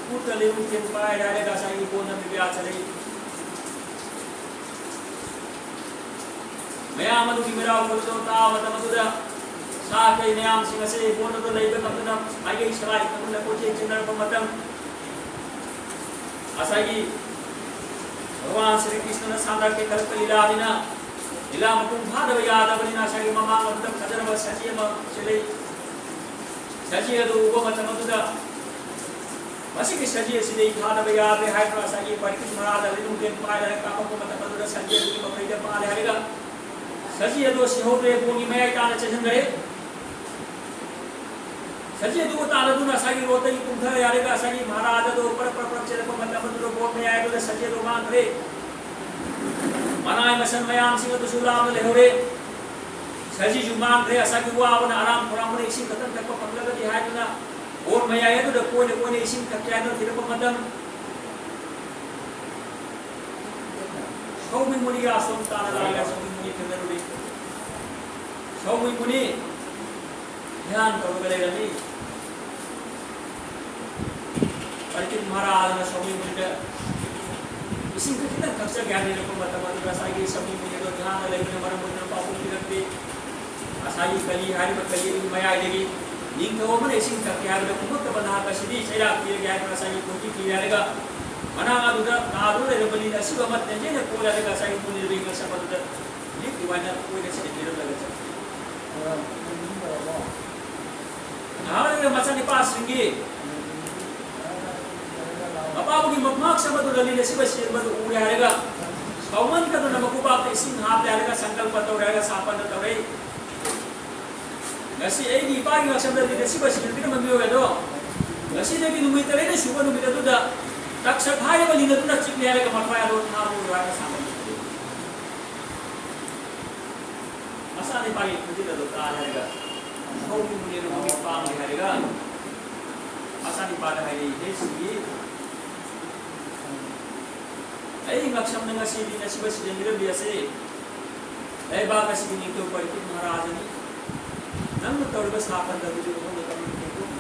ꯈꯨꯠꯇ ꯂꯤꯔꯨ ꯇꯦꯟ ꯄꯥꯏꯔꯦ ꯍꯥꯏꯔꯒ ꯉꯁꯥꯏꯒꯤ ꯕꯣꯟꯗ ꯃꯤꯔꯤꯌꯥ ꯆꯠꯂꯤ꯫ ꯃꯌꯥꯝ ꯑꯗꯨꯒꯤ ꯃꯤꯔꯥꯎ ꯈꯣꯏꯔꯨꯝ ꯇꯥꯕ ꯃꯇꯝ ꯑꯗꯨꯗ ꯁꯥ ꯀꯩ ꯃꯌꯥꯝꯁꯤꯡ ꯑꯁꯤ ꯕꯣꯟ ꯑꯗꯨ ꯂꯩꯕ ꯉꯝꯗꯅ ꯃꯥꯏꯀꯩ ꯁꯂꯥꯏ ꯈꯪꯗꯅ ꯀꯣꯏꯆꯦꯟ ꯆꯦꯟꯅꯔꯛꯄ ꯃꯇꯝ, ꯉꯁꯥꯏꯒꯤ ꯚꯒꯋꯥꯟ ꯁ꯭ꯔꯤ ꯀ꯭ꯔꯤꯁꯅꯅ ꯁꯥꯟꯅꯔꯛꯀꯦ ꯈꯜꯂꯛꯄ ꯂꯤꯂꯥꯅꯤꯅ, ꯂꯤꯂꯥ ꯃꯄꯨꯡ ꯐꯥꯗꯕ ꯌꯥꯗꯕꯅꯤꯅ, ꯉꯁꯥꯏꯒꯤ ꯃꯃꯥꯡꯂꯣꯝꯗ ꯐꯖꯔꯕ ꯁꯖꯤ ꯑꯃ ꯁꯤ ꯂꯩ꯫ ꯁꯖꯤ ꯑꯗꯨ ꯎꯕ ꯃꯇꯝ ꯑꯗꯨꯗ, "ꯃꯁꯤꯒꯤ ꯁꯖꯤ ꯑꯁꯤꯗꯤ ꯑꯩ ꯊꯥꯗꯕ ꯌꯥꯗ꯭ꯔꯦ" ꯍꯥꯏꯗꯨꯅ ꯉꯁꯥꯏꯒꯤ ꯄꯔꯤꯈꯤꯠ ꯃꯍꯥꯔꯥꯖ ꯂꯤꯅꯨꯡꯗꯦꯟ ꯄꯥꯏꯔꯒ ꯀꯥꯞꯄꯛꯄ ꯃꯇꯝ ꯑꯗꯨꯗ ꯁꯖꯤ ꯑꯗꯨꯒꯤ ꯃꯈꯩꯗ ꯄꯥꯜꯂꯦ ꯍꯥꯏꯔꯒ, ꯁꯖꯤ ꯑꯗꯨ ꯁꯤꯍꯧꯗ꯭ꯔꯦ, ꯕꯣꯟꯒꯤ ꯃꯌꯥꯏ ꯇꯥꯅ ꯆꯦꯟꯁꯤꯟꯈ꯭ꯔꯦ꯫ ꯁꯖꯤ ꯑꯗꯨꯕꯨ ꯇꯥꯟꯅꯗꯨꯅ ꯉꯁꯥꯏꯒꯤ ꯔꯣꯠꯇꯒꯤ ꯀꯨꯝꯊꯔꯦ ꯍꯥꯏꯔꯒ ꯉꯁꯥꯏꯒꯤ ꯃꯍꯥꯔꯥꯖ ꯑꯗꯨ ꯄꯔꯛ ꯄꯔꯛ ꯄꯔꯛ ꯆꯦꯜꯂꯛꯄ ꯃꯇꯝ ꯑꯗꯨꯗ ꯕꯣꯟ ꯃꯌꯥꯏ ꯑꯗꯨꯗ ꯁꯖꯤ ꯑꯗꯨ ꯃꯥꯡꯈ꯭ꯔꯦ꯫ ꯃꯅꯥꯏ ꯃꯁꯟ ꯃꯌꯥꯝꯁꯤꯡ ꯑꯗꯨꯁꯨ ꯂꯥꯞꯅ ꯂꯩꯍꯧꯔꯦ꯫ ꯁꯖꯤꯁꯨ ꯃꯥꯡꯈ꯭ꯔꯦ꯫ ꯉꯁꯥꯏꯒꯤ ꯋꯥꯕꯅ ꯑꯔꯥꯝ ꯈꯧꯔꯥꯡꯕꯅ ꯏꯁꯤꯡ ꯈꯛꯇꯪ ꯊꯛꯄ ꯐꯪꯂꯒꯗꯤ ꯍꯥꯏꯗꯨꯅ ꯕꯣꯟ ꯃꯌꯥꯏ ꯑꯗꯨꯗ ꯀꯣꯏꯅ ꯀꯣꯏꯅ ꯏꯁꯤꯡ ꯊꯛꯀꯦ ꯍꯥꯏꯗꯨꯅ ꯊꯤꯔꯛꯄ ꯃꯇꯝ, ꯁꯧꯃꯤ ꯃꯨꯅꯤꯒ ꯑꯁꯣꯝ ꯇꯥꯟꯅ ꯂꯥꯛꯂꯒ ꯁꯧꯃꯤ ꯃꯨꯅꯤ ꯊꯦꯡꯅꯔꯨꯔꯦ꯫ ꯁꯧꯃꯤ ꯃꯨꯅꯤ ꯙ꯭ꯌꯥꯟ ꯇꯧꯔꯒ ꯂꯩꯔꯝꯃꯤ꯫ ꯄꯔꯤꯈꯤꯠ ꯃꯍꯥꯔꯥꯖꯅ ꯁꯧꯃꯤ ꯃꯨꯅꯤꯗ ꯏꯁꯤꯡ ꯈꯖꯤꯛꯇꯪ ꯊꯛꯆꯒꯦ ꯍꯥꯏꯅ ꯂꯩꯔꯛꯄ ꯃꯇꯝ ꯑꯗꯨꯗ ꯉꯁꯥꯏꯒꯤ ꯁꯧꯃꯤ ꯃꯨꯅꯤ ꯑꯗꯣ ꯙ꯭ꯌꯥꯟꯗ ꯂꯩꯕꯅ ꯃꯔꯝ ꯑꯣꯏꯗꯨꯅ ꯄꯥꯎꯈꯨꯝ ꯄꯤꯔꯛꯇꯦ꯫ ꯉꯁꯥꯏꯒꯤ ꯀꯂꯤ ꯍꯥꯏꯔꯤꯕ ꯀꯂꯤ ꯑꯗꯨꯒꯤ ꯃꯌꯥꯏꯗꯒꯤ ꯅꯤꯡꯊꯧ ꯑꯃꯅ ꯏꯁꯤꯡ ꯊꯛꯀꯦ ꯍꯥꯏꯕꯗ ꯀꯨꯝꯃꯛꯇꯕ ꯅꯍꯥꯛ ꯑꯁꯤꯗꯤ ꯆꯩꯔꯥꯛ ꯄꯤꯔꯒꯦ ꯍꯥꯏꯗꯨꯅ ꯉꯁꯥꯏꯒꯤ ꯈꯣꯟꯊꯤ ꯊꯤꯔꯦ ꯍꯥꯏꯔꯒ, ꯃꯅꯥꯛ ꯑꯗꯨꯗ ꯅꯥꯗꯨꯅ ꯂꯩꯔꯝꯕ ꯂꯤꯟ ꯑꯁꯤꯕ ꯑꯃ ꯇꯦꯟꯖꯩꯅ ꯀꯣꯜꯂꯦ ꯍꯥꯏꯔꯒ ꯉꯁꯥꯏꯒꯤ ꯃꯨꯅꯤꯔꯕꯤ ꯉꯛꯁꯝ ꯑꯗꯨꯗ ꯂꯤꯟ ꯑꯗꯨꯃꯥꯏꯅ ꯀꯣꯏꯅ ꯁꯤꯗ ꯄꯤꯔꯝꯂꯒ ꯆꯠꯈꯤ꯫ ꯉꯥꯏꯍꯥꯛ ꯂꯩꯔꯒ ꯃꯆꯥꯅꯤꯄꯥꯁꯤꯡꯒꯤ ꯃꯄꯥꯕꯨꯒꯤ ꯃꯃꯥꯛ ꯁꯝꯕꯗꯨꯗ ꯂꯤꯟ ꯑꯁꯤꯕ ꯁꯤꯔꯝꯕꯗꯨ ꯎꯔꯦ ꯍꯥꯏꯔꯒ, ꯁꯥꯎꯃꯟꯈꯗꯨꯅ ꯃꯈꯨꯕꯥꯛꯇ ꯏꯁꯤꯡ ꯍꯥꯞꯄꯦ ꯍꯥꯏꯔꯒ ꯁꯪꯀꯜꯄ ꯇꯧꯔꯦ ꯍꯥꯏꯔꯒ ꯁꯥꯄꯟꯗ ꯇꯧꯔꯛꯏ꯫ ꯉꯁꯤ ꯑꯩꯒꯤ ꯏꯄꯥꯒꯤ ꯉꯛꯁꯝꯗ ꯂꯤꯟ ꯑꯁꯤꯕ ꯁꯤꯔꯝꯕꯤꯔꯝꯕ ꯃꯤꯑꯣꯏ ꯑꯗꯣ, ꯉꯁꯤꯗꯒꯤ ꯅꯨꯃꯤꯠ ꯇꯔꯦꯠꯅꯤ ꯁꯨꯕ ꯅꯨꯃꯤꯠ ꯑꯗꯨꯗ ꯇꯛꯁꯠ ꯍꯥꯏꯔꯤꯕ ꯂꯤꯟ ꯑꯗꯨꯅ ꯆꯤꯛꯂꯦ ꯍꯥꯏꯔꯒ ꯃꯊ꯭ꯋꯥꯏ ꯑꯗꯣ ꯊꯥꯕ ꯑꯣꯏꯔꯣ ꯍꯥꯏꯅ ꯁꯥꯄꯟ ꯇꯧꯔꯛꯏ꯫ ꯃꯆꯥꯅꯤꯄꯥꯒꯤ ꯈꯣꯟꯖꯦꯜ ꯑꯗꯨ ꯇꯥꯔꯦ ꯍꯥꯏꯔꯒ, ꯁꯥꯎꯅꯤꯡꯕꯅꯦ ꯑꯗꯨ ꯃꯃꯤꯠ ꯄꯥꯡꯂꯦ ꯍꯥꯏꯔꯒ, ꯃꯆꯥꯅꯤꯄꯥꯗ ꯍꯥꯏꯔꯛꯏ, "ꯍꯦ ꯁꯤꯒꯤ, ꯑꯩ ꯉꯛꯁꯝꯅ ꯉꯁꯤꯗꯤ ꯉꯁꯤꯕ ꯁꯤꯖꯟꯕꯤꯔꯝꯕꯤ ꯑꯁꯤ ꯂꯩꯕꯥꯛ ꯑꯁꯤꯒꯤ ꯅꯤꯡꯊꯧ ꯄꯔꯤꯈꯤꯠ ꯃꯍꯥꯔꯥꯖꯅꯤ꯫ ꯅꯪꯅ ꯇꯧꯔꯤꯕ ꯁꯥꯄꯟ ꯑꯗꯨꯗꯤ ꯃꯉꯣꯟꯗ ꯀꯔꯝꯅ ꯈꯪꯗꯣꯛꯏ?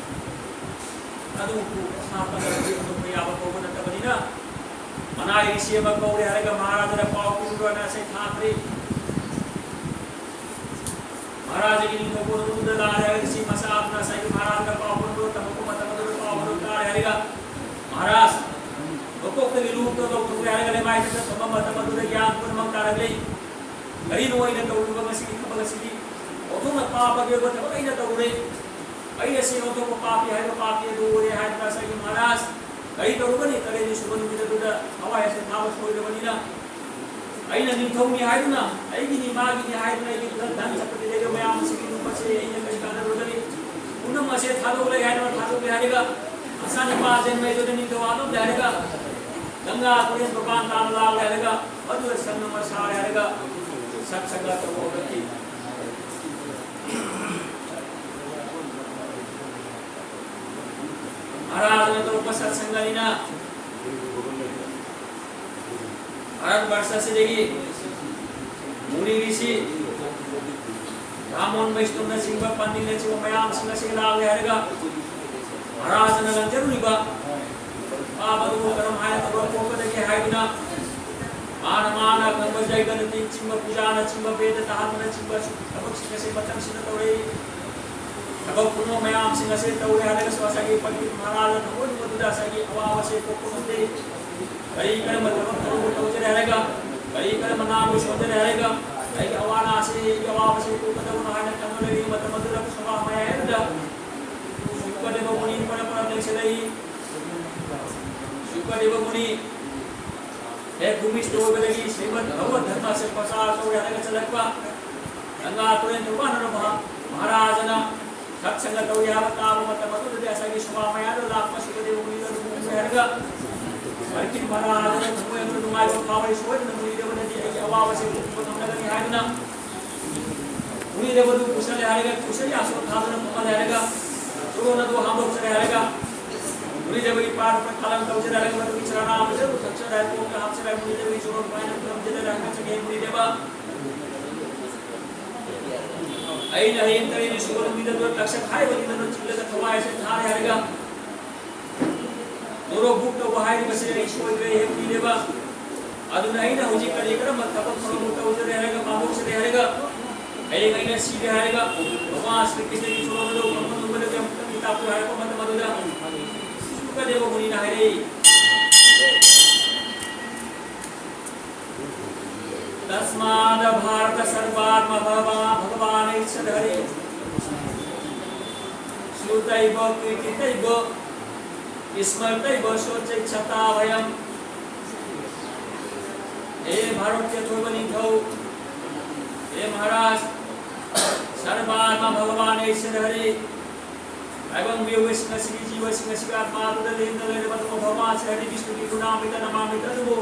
ꯑꯗꯨꯕꯨ ꯁꯥꯄꯟ ꯑꯗꯨꯗꯤ ꯍꯟꯗꯣꯛꯄ ꯌꯥꯕ ꯀꯧꯕ ꯅꯠꯇꯕꯅꯤꯅ, ꯃꯅꯥꯏ ꯔꯤꯁꯤ ꯑꯃ ꯀꯧꯔꯦ ꯍꯥꯏꯔꯒ ꯃꯍꯥꯔꯥꯖꯥꯗ ꯄꯥꯎ ꯄꯤꯔꯨꯔꯣꯅ ꯑꯁꯩ ꯊꯥꯈ꯭ꯔꯦ꯫ ꯃꯍꯥꯔꯥꯖꯒꯤ ꯅꯤꯡꯊꯧ ꯀꯣꯅꯨꯡꯗ ꯂꯥꯛꯂꯦ ꯍꯥꯏꯔꯒ ꯁꯤ ꯃꯆꯥ ꯑꯗꯨꯅ ꯉꯁꯥꯏꯒꯤ ꯃꯍꯥꯔꯥꯖꯅ ꯄꯥꯎ ꯄꯨꯔꯛꯄꯗꯣ ꯇꯝꯃꯛꯄ ꯃꯇꯝ ꯑꯗꯨꯗ ꯄꯥꯎ ꯄꯨꯔꯛ ꯇꯥꯔꯦ ꯍꯥꯏꯔꯒ ꯃꯍꯥꯔꯥꯖ ꯃꯀꯣꯛꯇꯒꯤ ꯂꯨ ꯇꯧꯊꯣꯛꯈ꯭ꯔꯦ ꯍꯥꯏꯔꯒ ꯂꯩꯃꯥꯏꯗ ꯊꯝꯕ ꯃꯇꯝ ꯑꯗꯨꯗ ꯒ꯭ꯌꯥꯟ ꯄꯨꯝꯅꯃꯛ ꯇꯥꯔꯛꯂꯦ꯫ ꯀꯔꯤꯅꯣ ꯑꯩꯅ ꯇꯧꯔꯤꯕ ꯉꯁꯤꯒꯤ ꯊꯕꯛ ꯑꯁꯤꯗꯤ? ꯑꯣꯟꯊꯣꯛꯅ ꯄꯥꯄꯒꯤ ꯑꯣꯏꯕ ꯊꯕꯛ ꯑꯩꯅ ꯇꯧꯔꯦ꯫ ꯑꯩ ꯑꯁꯤ ꯑꯣꯟꯊꯣꯛꯄ ꯄꯥꯄꯤ ꯍꯥꯏꯕ ꯄꯥꯄꯤ ꯑꯗꯨ ꯑꯣꯏꯔꯦ ꯍꯥꯏꯗꯨꯅ ꯉꯁꯥꯏꯒꯤ ꯃꯍꯥꯔꯥꯖ ꯀꯔꯤ ꯇꯧꯔꯨꯒꯅꯤ? ꯇꯔꯦꯠꯅꯤ ꯁꯨꯕ ꯅꯨꯃꯤꯠ ꯑꯗꯨꯗ ꯊꯋꯥꯏ ꯑꯁꯤ ꯊꯥꯕ ꯁꯣꯏꯔꯕꯅꯤꯅ ꯑꯩꯅ ꯅꯤꯡꯊꯧꯅꯤ ꯍꯥꯏꯗꯨꯅ, ꯑꯩꯒꯤꯅꯤ ꯃꯥꯒꯤꯅꯤ ꯍꯥꯏꯗꯨꯅ, ꯑꯩꯒꯤ ꯈꯨꯗꯛ ꯗꯟ ꯁꯝꯄꯇꯤ ꯂꯩꯔꯕ ꯃꯌꯥꯝ ꯑꯁꯤꯒꯤ ꯂꯨꯞ ꯑꯁꯤ ꯑꯩꯅ ꯀꯔꯤ ꯀꯥꯟꯅꯔꯨꯒꯅꯤ? ꯄꯨꯝꯅꯃꯛ ꯑꯁꯦ ꯊꯥꯗꯣꯛꯂꯦ ꯍꯥꯏꯗꯨꯅ ꯊꯥꯗꯣꯛꯂꯦ ꯍꯥꯏꯔꯒ, ꯃꯆꯥꯅꯤꯄꯥ ꯖꯟꯃꯦꯖꯌꯗ ꯅꯤꯡꯊꯧ ꯍꯥꯠꯂꯝꯂꯦ ꯍꯥꯏꯔꯒ, ꯒꯪꯒꯥ ꯇꯨꯔꯦꯜ ꯃꯄꯥꯟ ꯇꯥꯅ ꯂꯥꯛꯂꯦ ꯍꯥꯏꯔꯒ, ꯃꯗꯨꯗ ꯁꯪ ꯑꯃ ꯁꯥꯔꯦ ꯍꯥꯏꯔꯒ, ꯁꯠꯁꯪꯒ ꯇꯧꯕ ꯍꯧꯔꯛꯈꯤ꯫ ꯃꯍꯥꯔꯥꯖꯅ ꯇꯧꯔꯛꯄ ꯁꯠꯁꯪꯒꯅꯤꯅ ꯚꯥꯔꯠ ꯕꯔꯁ ꯑꯁꯤꯗꯒꯤ ꯃꯨꯅꯤ ꯔꯤꯁꯤ, ꯕ꯭ꯔꯥꯍꯃꯣꯟ ꯕꯩꯁꯅꯕꯅꯆꯤꯡꯕ ꯄꯟꯗꯤꯠꯅꯆꯤꯡꯕ ꯃꯌꯥꯝꯁꯤꯡ ꯑꯁꯤ ꯂꯥꯛꯂꯦ ꯍꯥꯏꯔꯒ ꯃꯍꯥꯔꯥꯖꯅ ꯂꯪꯖꯔꯨꯔꯤꯕ ꯄꯥꯕ ꯑꯗꯨꯕꯨ ꯀꯔꯝ ꯍꯥꯏꯅ ꯇꯧꯔꯒ ꯀꯣꯛꯀꯗꯒꯦ ꯍꯥꯏꯗꯨꯅ ꯃꯥꯅ ꯃꯥꯅ ꯈꯪꯕ ꯖꯩꯒꯅꯆꯤꯡꯕ, ꯄꯨꯖꯥꯅꯆꯤꯡꯕ, ꯕꯦꯗ ꯇꯥꯍꯟꯕꯅꯆꯤꯡꯕ ꯊꯕꯛꯁꯤꯡ ꯑꯁꯤ ꯃꯇꯝꯁꯤꯗ ꯇꯧꯔꯛꯏ꯫ ꯊꯕꯛ ꯄꯨꯝꯕ ꯃꯌꯥꯝꯁꯤꯡ ꯑꯁꯤ ꯇꯧꯔꯦ ꯍꯥꯏꯔꯒꯁꯨ ꯉꯁꯥꯏꯒꯤ ꯄꯟꯗꯤꯠ ꯃꯍꯥꯔꯥꯖꯅ ꯊꯃꯣꯏꯅꯨꯡ ꯑꯗꯨꯗ ꯉꯁꯥꯏꯒꯤ ꯑꯋꯥꯕꯁꯦ ꯀꯣꯛꯄ ꯉꯝꯗꯦ꯫ ꯀꯔꯤ ꯀꯔꯝꯕ ꯊꯕꯛ ꯇꯧꯕ ꯇꯧꯖꯔꯦ ꯍꯥꯏꯔꯒ, ꯀꯔꯤ ꯀꯔꯝꯕ ꯅꯥꯕ ꯁꯣꯟꯖꯔꯦ ꯍꯥꯏꯔꯒ, ꯑꯩꯒꯤ ꯑꯋꯥ ꯑꯅꯥꯁꯦ, ꯑꯩꯒꯤ ꯑꯋꯥꯕꯁꯦ ꯀꯣꯛꯀꯗꯕꯅꯣ ꯍꯥꯏꯅ ꯈꯟꯕ ꯂꯩꯔꯤꯕ ꯃꯇꯝ ꯑꯗꯨꯗ ꯁꯚꯥ ꯃꯌꯥꯏ ꯑꯗꯨꯗ ꯁꯨꯀꯗꯦꯕ ꯃꯨꯅꯤ ꯄꯔꯝ ꯄꯔꯝ ꯂꯦꯡꯁꯤꯜꯂꯛꯏ꯫ ꯁꯨꯀꯗꯦꯕ ꯃꯨꯅꯤ ꯍꯦꯛ ꯚꯨꯃꯤꯁꯇ ꯑꯣꯏꯕꯗꯒꯤ ꯁ꯭ꯔꯤꯃꯗ ꯚꯒꯋꯗ ꯙꯔꯃꯁꯦ ꯄ꯭ꯔꯆꯥꯔ ꯇꯧꯔꯦ ꯍꯥꯏꯔꯒ ꯆꯠꯂꯛꯄ ꯒꯪꯒꯥ ꯇꯨꯔꯦꯜ ꯇꯧꯕꯥꯟꯅꯅ ꯃꯍꯥ-, ꯃꯍꯥꯔꯥꯖꯅ ꯁꯠꯁꯪꯒ ꯇꯧꯔꯤ ꯍꯥꯏꯕ ꯇꯥꯕ ꯃꯇꯝ ꯑꯗꯨꯗꯗꯤ ꯉꯁꯥꯏꯒꯤ ꯁꯣꯃꯥ ꯃꯌꯥꯗ ꯂꯥꯛꯄ ꯁꯨꯀꯗꯦꯕ ꯃꯨꯅꯤꯗ ꯑꯗꯨꯝ ꯎꯔꯦ ꯍꯥꯏꯔꯒ ꯄꯟꯗꯤꯠ ꯃꯍꯥꯔꯥꯖꯅ ꯊꯃꯣꯏ ꯑꯗꯨ ꯅꯨꯡꯉꯥꯏꯕ ꯐꯥꯎꯔꯦ, ꯁꯣꯏꯗꯅ ꯃꯨꯅꯤꯗꯦꯕꯅꯗꯤ ꯑꯩꯒꯤ ꯑꯋꯥꯕꯁꯦ ꯀꯣꯛꯄ ꯉꯝꯂꯒꯅꯤ ꯍꯥꯏꯗꯨꯅ ꯃꯨꯅꯤꯗꯦꯕꯗꯨ ꯄꯨꯁꯜꯂꯦ ꯍꯥꯏꯔꯒ ꯀꯨꯁꯜ ꯌꯥꯁꯣ ꯊꯥꯗꯨꯅ ꯐꯝꯍꯜꯂꯦ ꯍꯥꯏꯔꯒ ꯆꯣꯔꯣꯟ ꯑꯗꯨ ꯍꯥꯡꯗꯣꯛꯆꯔꯦ ꯍꯥꯏꯔꯒ ꯃꯨꯅꯤꯗꯦꯕꯒꯤ ꯄꯥꯔ ꯈꯥꯂꯪ ꯇꯧꯖꯔꯦ ꯍꯥꯏꯔꯒ ꯃꯗꯨꯒꯤ ꯆꯔꯥ ꯑꯃꯁꯨ ꯊꯛꯆꯔꯦ, ꯀꯣꯛꯇ ꯍꯥꯞꯆꯔꯦ꯫ ꯃꯨꯅꯤꯗꯦꯕꯒꯤ ꯆꯣꯔꯣꯟ ꯄꯥꯏꯅ ꯈꯨꯔꯨꯝꯖꯔꯦ ꯍꯥꯏꯔꯒ ꯆꯠꯈꯤ꯫ ꯃꯨꯅꯤꯗꯦꯕ ꯑꯩꯅ ꯍꯌꯦꯡ ꯇꯔꯦꯠꯅꯤ ꯁꯨꯕ ꯅꯨꯃꯤꯠ ꯑꯗꯨ ꯇꯛꯁꯠ ꯍꯥꯏꯔꯤꯕ ꯅꯤꯗꯨꯅ ꯆꯤꯡꯂꯒ ꯊꯋꯥꯏ ꯑꯁꯤ ꯊꯥꯔꯦ ꯍꯥꯏꯔꯒ ꯅꯣꯔꯣꯛ ꯕꯨꯛ ꯇꯧꯕ ꯍꯥꯏꯔꯤꯕꯁꯤ ꯑꯩ ꯁꯣꯏꯗ꯭ꯔꯦ ꯍꯦꯛꯄꯤꯔꯦꯕ꯫ ꯑꯗꯨꯅ ꯑꯩꯅ ꯍꯧꯖꯤꯛ ꯀꯔꯤ ꯀꯔꯝꯕ ꯊꯕꯛ ꯊꯧꯔꯝ ꯇꯧꯖꯔꯦ ꯍꯥꯏꯔꯒ ꯄꯥꯡꯊꯣꯛꯆꯔꯦ ꯍꯥꯏꯔꯒ ꯍꯌꯦꯡ ꯑꯩꯅ ꯁꯤꯔꯦ ꯍꯥꯏꯔꯒ ꯚꯒꯋꯥꯟ ꯁ꯭ꯔꯤ ꯀ꯭ꯔꯤꯁꯅꯒꯤ ꯁꯣꯔꯣꯛ ꯑꯗꯨ ꯀꯔꯝꯕ ꯅꯨꯡꯕꯗ ꯀꯌꯥꯃꯨꯛꯇꯪ ꯇꯥꯛꯄꯤꯌꯨ ꯍꯥꯏꯔꯛꯄ ꯃꯇꯝ ꯑꯗꯨꯗ ꯁꯨꯀꯗꯦꯕ ꯃꯨꯅꯤꯅ ꯍꯥꯏꯔꯛꯏ, तस्माद् भारत सर्वात्मा भगवा-, भगवानेच्छदहरे। श्रुतैव कीर्तितैव स्मृतैव सोच्चैच्छता भयम्। हे भारत के थोड़बनी थौ, हे महाराज, सर्वात्मा भगवानेच्छदहरे। ꯇꯥꯏꯕꯪ ꯃꯤꯑꯣꯏꯕꯁꯤꯡ ꯑꯁꯤꯒꯤ ꯖꯤꯕꯁꯤꯡ ꯑꯁꯤꯒꯤ ꯑꯥꯠꯃꯥꯗꯨꯗ ꯂꯦꯡꯗꯅ ꯂꯩꯔꯕ ꯑꯗꯨꯒ ꯚꯒꯋꯥꯟ ꯁ꯭ꯔꯤ ꯍꯔꯤ ꯕꯤꯁꯅꯨꯒꯤ ꯒꯨꯅꯥꯃ꯭ꯔꯤꯇ ꯅꯃꯥꯃ꯭ꯔꯤꯇ ꯑꯗꯨꯕꯨ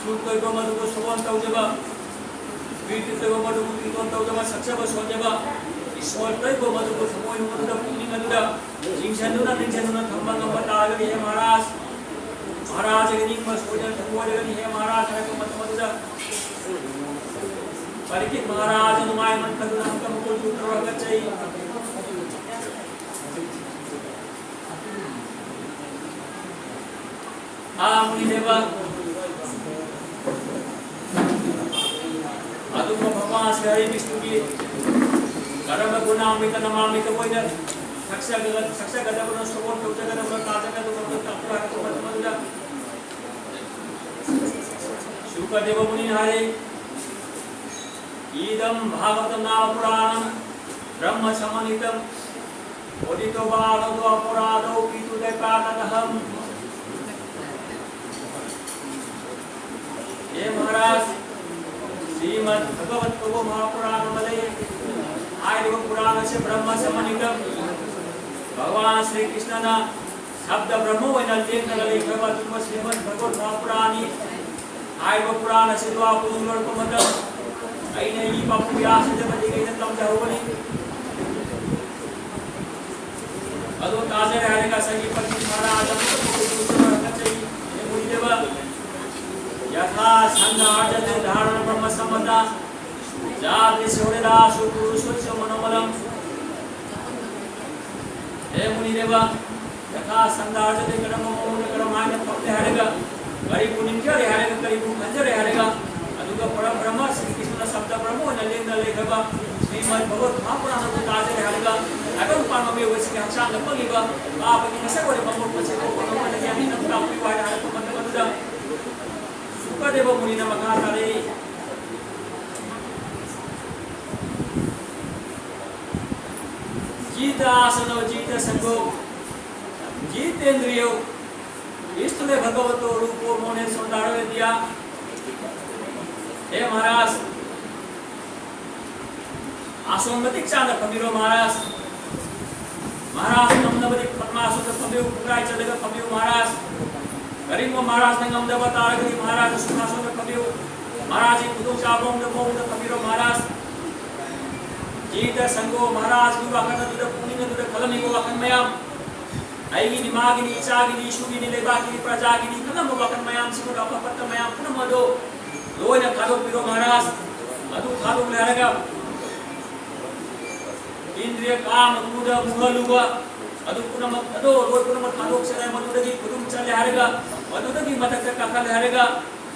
ꯁꯨꯔ ꯇꯣꯏꯕ ꯃꯗꯨꯕꯨ ꯁꯣꯟ ꯇꯧꯖꯕ, ꯀ꯭ꯔꯤꯇꯤ ꯇꯣꯏꯕ ꯃꯗꯨꯕꯨ ꯀꯤꯔꯇꯣꯟ ꯇꯧꯖꯕ, ꯁꯛꯆꯕ ꯁꯣꯟꯖꯕ, ꯏꯁꯣꯔ ꯇꯣꯏꯕ ꯃꯗꯨꯕꯨ ꯊꯃꯣꯏꯅꯨꯡ ꯑꯗꯨꯗ ꯄꯨꯛꯅꯤꯡ ꯑꯗꯨꯗ ꯆꯤꯡꯁꯤꯟꯗꯨꯅ ꯅꯤꯡꯁꯤꯡꯗꯨꯅ ꯊꯝꯕ ꯉꯝꯕ ꯇꯥꯔꯒꯗꯤ ꯍꯦ ꯃꯍꯥꯔꯥꯖ, ꯃꯍꯥꯔꯥꯖꯒꯤ ꯅꯤꯡꯕ ꯁꯣꯏꯗꯅ ꯊꯝꯕ ꯑꯣꯏꯔꯒꯗꯤ ꯍꯦ ꯃꯍꯥꯔꯥꯖ ꯍꯥꯏꯔꯛꯄ ꯃꯇꯝ ꯑꯗꯨꯗ ꯄꯔꯤꯈꯤꯠ ꯃꯍꯥꯔꯥꯖ ꯅꯨꯡꯉꯥꯏꯃꯟ ꯈꯟꯗꯨꯅ ꯑꯃꯨꯛꯇ ꯃꯈꯣꯏ ꯆꯨꯞꯇ꯭ꯔꯣ ꯍꯥꯀꯠꯆꯩ꯫ ꯍꯥ ꯃꯨꯅꯤꯗꯦꯕ, ꯑꯗꯨꯒꯨꯝꯕ ꯃꯄꯥ ꯑꯁꯤ ꯍꯔꯤ ꯕꯤꯁꯅꯨꯒꯤ ꯀꯔꯝꯕ ꯒꯨꯅꯥꯃ꯭ꯔꯤꯇ ꯅꯃꯥꯃ꯭ꯔꯤꯇ ꯑꯣꯏꯅ ꯊꯛꯆꯒꯗ-, ꯊꯛꯆꯒꯗꯕꯅꯣ, ꯁꯣꯝ ꯇꯧꯖꯒꯗꯕꯅꯣ, ꯇꯥꯖꯒꯗꯕꯅꯣ, ꯇꯥꯛꯄꯤꯌꯨ ꯍꯥꯏꯔꯛꯄ ꯃꯇꯝ ꯑꯗꯨꯗ ꯁꯨꯀꯗꯦꯕ ꯃꯨꯅꯤꯅ ꯍꯥꯏꯔꯦ, ꯏꯗꯝ ꯚꯥꯒꯕꯇ ꯅꯥꯃ ꯄꯨꯔꯥꯅꯝ ꯕ꯭ꯔꯍ꯭ꯃ ꯁꯃꯟꯅꯤꯇꯝ ꯄꯣꯊꯤꯇꯣ ꯚꯥꯒꯕꯇꯣ ꯑꯄꯔꯥꯙꯣ ꯄꯤꯇꯨꯗꯦ ꯄꯥꯇꯀꯍꯝ꯫ ꯍꯦ ꯃꯍꯥꯔꯥꯖ, ꯁ꯭ꯔꯤꯃꯗ ꯚꯒꯕꯠ ꯀꯧꯕ ꯃꯍꯥꯄꯨꯔꯥꯟ ꯑꯃ ꯂꯩ꯫ ꯍꯥꯏꯔꯤꯕ ꯄꯨꯔꯥꯟ ꯑꯁꯤ ꯕ꯭ꯔꯍ꯭ꯃ ꯁꯃꯟꯅꯤꯇꯝ, ꯚꯒꯋꯥꯟ ꯁ꯭ꯔꯤ ꯀ꯭ꯔꯤꯁꯅꯅ ꯁꯕꯗ ꯕ꯭ꯔꯍ꯭ꯃ ꯑꯣꯏꯅ ꯂꯦꯡꯗꯅ ꯂꯩꯈ꯭ꯔꯕ ꯑꯗꯨꯒꯨꯝꯕ ꯁ꯭ꯔꯤꯃꯗ ꯚꯒꯕꯠ ꯃꯍꯥꯄꯨꯔꯥꯟꯅꯤ꯫ ꯍꯥꯏꯔꯤꯕ ꯄꯨꯔꯥꯟ ꯑꯁꯤ ꯗ꯭ꯋꯥꯄꯔ ꯂꯣꯏꯔꯛꯄ ꯃꯇꯝ ꯑꯩꯅ ꯏ ꯄꯥꯕꯨꯡ ꯕ꯭ꯌꯥꯁ ꯁꯤꯗ ꯃꯇꯦꯛ ꯑꯩꯅ ꯇꯝꯖꯍꯧꯕꯅꯤ꯫ ꯑꯗꯣ ꯇꯥꯖꯔꯦ ꯍꯥꯏꯔꯒ ꯉꯁꯥꯏꯒꯤ ꯄꯟꯗꯤꯠ ꯃꯍꯥꯔꯥꯖ ꯑꯃꯈꯛ ꯄꯨꯊꯣꯛꯆꯕ ꯍꯥꯀꯠꯆꯩ꯫ ꯍꯦ ꯃꯨꯅꯤꯗꯦꯕ, ꯌꯊꯥ ꯁꯟꯗꯥꯔꯖꯇꯦ ꯙꯥꯔꯥ ꯕ꯭ꯔꯍ꯭ꯃ ꯁꯝꯃꯇ ꯌꯥꯗ꯭ꯔꯤꯁꯤ ꯍꯣꯔꯦꯗꯥꯁꯨ ꯄꯨꯔꯨꯁꯣꯠꯁꯨ ꯃꯅꯣꯃꯂꯝ꯫ ꯍꯦ ꯃꯨꯅꯤꯗꯦꯕ, ꯌꯊꯥ ꯁꯟꯗꯥꯔꯖꯇꯦ ꯀꯔꯝꯕ ꯃꯑꯣꯡꯗ ꯀꯔꯝ ꯍꯥꯏꯅ ꯐꯪꯂꯦ ꯍꯥꯏꯔꯒ, ꯀꯔꯤꯕꯨ ꯅꯤꯡꯖꯔꯦ ꯍꯥꯏꯔꯒ, ꯀꯔꯤꯕꯨ ꯈꯟꯖꯔꯦ ꯍꯥꯏꯔꯒ, ꯑꯗꯨꯒ ꯄꯔꯝ ꯕ꯭ꯔꯍ꯭ꯃ ꯁ꯭ꯔꯤ ꯀ꯭ꯔꯤꯁꯅꯅ ꯃꯇꯝ ꯑꯃ ꯑꯣꯏꯅ ꯂꯦꯡꯗꯅ ꯂꯩꯈ꯭ꯔꯕ ꯁ꯭ꯔꯤꯃꯗ ꯚꯒꯋꯠ ꯃꯍꯥꯄꯨꯔꯥꯟ ꯑꯗꯨ ꯇꯥꯖꯔꯦ ꯍꯥꯏꯔꯒ, ꯇꯥꯏꯕꯪ ꯄꯥꯟꯕ ꯃꯤꯑꯣꯏꯕꯁꯤꯡꯒꯤ ꯍꯛꯆꯥꯡꯗ ꯄꯛꯂꯤꯕ ꯄꯥꯄꯒꯤ ꯃꯁꯛ ꯑꯣꯏꯔꯕ ꯃꯣꯠ ꯑꯁꯤ ꯀꯣꯛꯄ ꯉꯝꯕꯗꯒꯤ ꯑꯃꯤꯅ ꯇꯥꯛꯄꯤꯌꯨ ꯍꯥꯏꯅ ꯍꯥꯏꯔꯛꯄ ꯃꯇꯝ ꯑꯗꯨꯗ ꯁꯨꯀꯗꯦꯕ ꯃꯨꯅꯤꯅ ꯃꯈꯥ ꯇꯥꯔꯛꯏ꯫ ꯖꯤꯇ ꯑꯁꯅꯣ ꯖꯤꯇ ꯁꯪꯒꯣ ꯖꯤꯇꯦꯟꯗ꯭ꯔꯤꯌꯣ ꯏꯁꯇꯨꯂꯦ ꯚꯒꯋꯇꯣ ꯔꯨꯄꯣ ꯃꯣꯅꯦ ꯁꯣꯟꯗꯥꯔꯣ ꯗꯤꯌꯥ꯫ ꯍꯦ ꯃꯍꯥꯔꯥꯖ, ꯑꯥꯁꯣꯟ ꯃꯇꯤꯛ ꯆꯥꯅ ꯐꯝꯕꯤꯔꯣ ꯃꯍꯥꯔꯥꯖ꯫ ꯃꯍꯥꯔꯥꯖ ꯉꯝꯅꯕꯗꯤ ꯄꯗꯃꯥꯁꯣꯟꯗ ꯐꯝꯕꯤꯌꯨ, ꯄꯨꯡꯒꯥꯏ ꯆꯜꯂꯒ ꯐꯝꯕꯤꯌꯨ ꯃꯍꯥꯔꯥꯖ꯫ ꯀꯔꯤꯒꯨꯝꯕ ꯃꯍꯥꯔꯥꯖꯅ ꯉꯝꯗꯕ ꯇꯥꯔꯒꯗꯤ ꯃꯍꯥꯔꯥꯖ ꯁꯨꯈꯥꯁꯣꯟꯗ ꯐꯝꯕꯤꯌꯨ꯫ ꯃꯍꯥꯔꯥꯖꯒꯤ ꯈꯨꯗꯣꯡꯆꯥꯕ ꯃꯑꯣꯡꯗ ꯃꯑꯣꯡꯗ ꯐꯝꯕꯤꯔꯣ ꯃꯍꯥꯔꯥꯖ꯫ ꯖꯤꯇ ꯁꯪꯒꯣ ꯃꯍꯥꯔꯥꯖꯒꯤ ꯋꯥꯈꯜ ꯑꯗꯨꯗ, ꯄꯨꯛꯅꯤꯡ ꯑꯗꯨꯗ ꯈꯜꯂꯝꯃꯤꯕ ꯋꯥꯈꯜ ꯃꯌꯥꯝ, ꯑꯩꯒꯤꯅꯤ, ꯃꯥꯒꯤꯅꯤ, ꯏꯆꯥꯒꯤꯅꯤ, ꯏꯁꯨꯒꯤꯅꯤ, ꯂꯩꯕꯥꯛꯀꯤꯅꯤ, ꯄ꯭ꯔꯖꯥꯒꯤꯅꯤ, ꯈꯜꯂꯝꯕ ꯋꯥꯈꯜ ꯃꯌꯥꯝꯁꯤꯡ ꯑꯗꯣ, ꯑꯐ ꯐꯠꯇ ꯃꯌꯥꯝ ꯄꯨꯝꯅꯃꯛ ꯑꯗꯣ ꯂꯣꯏꯅ ꯊꯥꯗꯣꯛꯄꯤꯔꯣ ꯃꯍꯥꯔꯥꯖ꯫ ꯃꯗꯨ ꯊꯥꯗꯣꯛꯂꯦ ꯍꯥꯏꯔꯒ ꯏꯟꯗ꯭ꯔꯤꯌ ꯀꯥꯃ ꯀ꯭ꯔꯣꯙ ꯃꯣꯍ ꯂꯣꯚ ꯑꯗꯨ ꯄꯨꯝꯅꯃꯛ ꯑꯗꯣ ꯂꯣꯏ ꯄꯨꯝꯅꯃꯛ ꯊꯥꯗꯣꯛꯆꯔꯦ꯫ ꯃꯗꯨꯗꯒꯤ ꯈꯨꯗꯨꯝ ꯆꯠꯂꯦ ꯍꯥꯏꯔꯒ, ꯃꯗꯨꯗꯒꯤ ꯃꯊꯛꯇ ꯀꯥꯈꯠꯂꯦ ꯍꯥꯏꯔꯒ,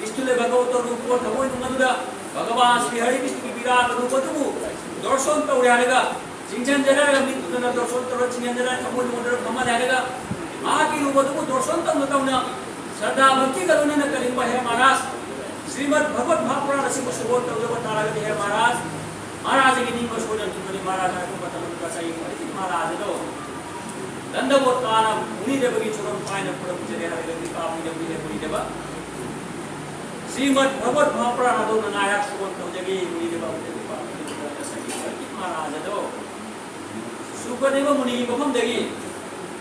ꯏꯁꯇꯨꯂꯦ ꯚꯒꯋꯇꯣ ꯔꯨꯄꯣ ꯊꯃꯣꯏꯅꯨꯡ ꯑꯗꯨꯗ ꯚꯒꯋꯥꯟ ꯁ꯭ꯔꯤ ꯍꯔꯤ ꯀ꯭ꯔꯤꯁꯅꯒꯤ ꯕꯤꯔꯥꯠ ꯔꯨꯄ ꯑꯗꯨꯕꯨ ꯗꯔꯁꯟ ꯇꯧꯔꯦ ꯍꯥꯏꯔꯒ, ꯆꯤꯡꯁꯤꯟꯖꯔꯒ ꯃꯤꯠ ꯎꯗꯅ ꯗꯔꯁꯟ ꯇꯧꯔ ꯆꯤꯡꯁꯤꯟꯖꯔꯒ ꯊꯃꯣꯏꯅꯨꯡ ꯑꯗꯨꯗ ꯐꯝꯍꯜꯂꯦ ꯍꯥꯏꯔꯒ, ꯃꯍꯥꯛꯀꯤ ꯔꯨꯄ ꯑꯗꯨꯕꯨ ꯗꯔꯁꯟ ꯇꯧꯅ ꯇꯧꯅ ꯁ꯭ꯔꯗꯥ ꯚꯛꯇꯤꯒ ꯂꯣꯏꯅꯅ ꯀꯔꯤꯒꯨꯝꯕ ꯍꯦ ꯃꯍꯥꯔꯥꯖ ꯁ꯭ꯔꯤꯃꯗ ꯚꯒꯋꯠ ꯃꯍꯥꯄꯨꯔꯥꯟ ꯑꯁꯤꯕꯨ ꯁ꯭ꯔꯣꯟ ꯇꯧꯖꯕ ꯇꯥꯔꯒꯗꯤ ꯍꯦ ꯃꯍꯥꯔꯥꯖ, ꯃꯍꯥꯔꯥꯖꯒꯤ ꯅꯤꯡꯕ ꯁꯣꯏꯗꯅ ꯊꯨꯡꯒꯅꯤ꯫ ꯃꯍꯥꯔꯥꯖ ꯍꯥꯏꯔꯛꯄ ꯃꯇꯝ ꯑꯗꯨꯗ ꯉꯁꯥꯏꯒꯤ ꯃꯍꯥꯔꯥꯖ ꯑꯗꯣ ꯗꯟꯗꯕꯣꯠ ꯇꯥꯅ ꯃꯨꯅꯤꯗꯦꯕꯒꯤ ꯆꯨꯔꯝ ꯄꯥꯏꯅ ꯈꯨꯔꯨꯝꯖꯔꯦ ꯍꯥꯏꯔꯒ ꯀ꯭ꯔꯤꯄꯥ ꯄꯤꯔꯝꯕꯤꯔꯦ ꯃꯨꯅꯤꯗꯦꯕ꯫ ꯁ꯭ꯔꯤꯃꯗ ꯚꯒꯋꯠ ꯃꯍꯥꯄꯨꯔꯥꯟ ꯑꯗꯣ ꯉꯥꯏꯍꯥꯛ ꯁ꯭ꯔꯣꯟ ꯇꯧꯖꯒꯦ ꯃꯨꯅꯤꯗꯦꯕ꯫ ꯉꯁꯥꯏꯒꯤ ꯃꯍꯥꯔꯥꯖ ꯑꯗꯣ ꯁꯨꯀꯗꯦꯕ ꯃꯨꯅꯤꯒꯤ ꯃꯐꯝꯗꯒꯤ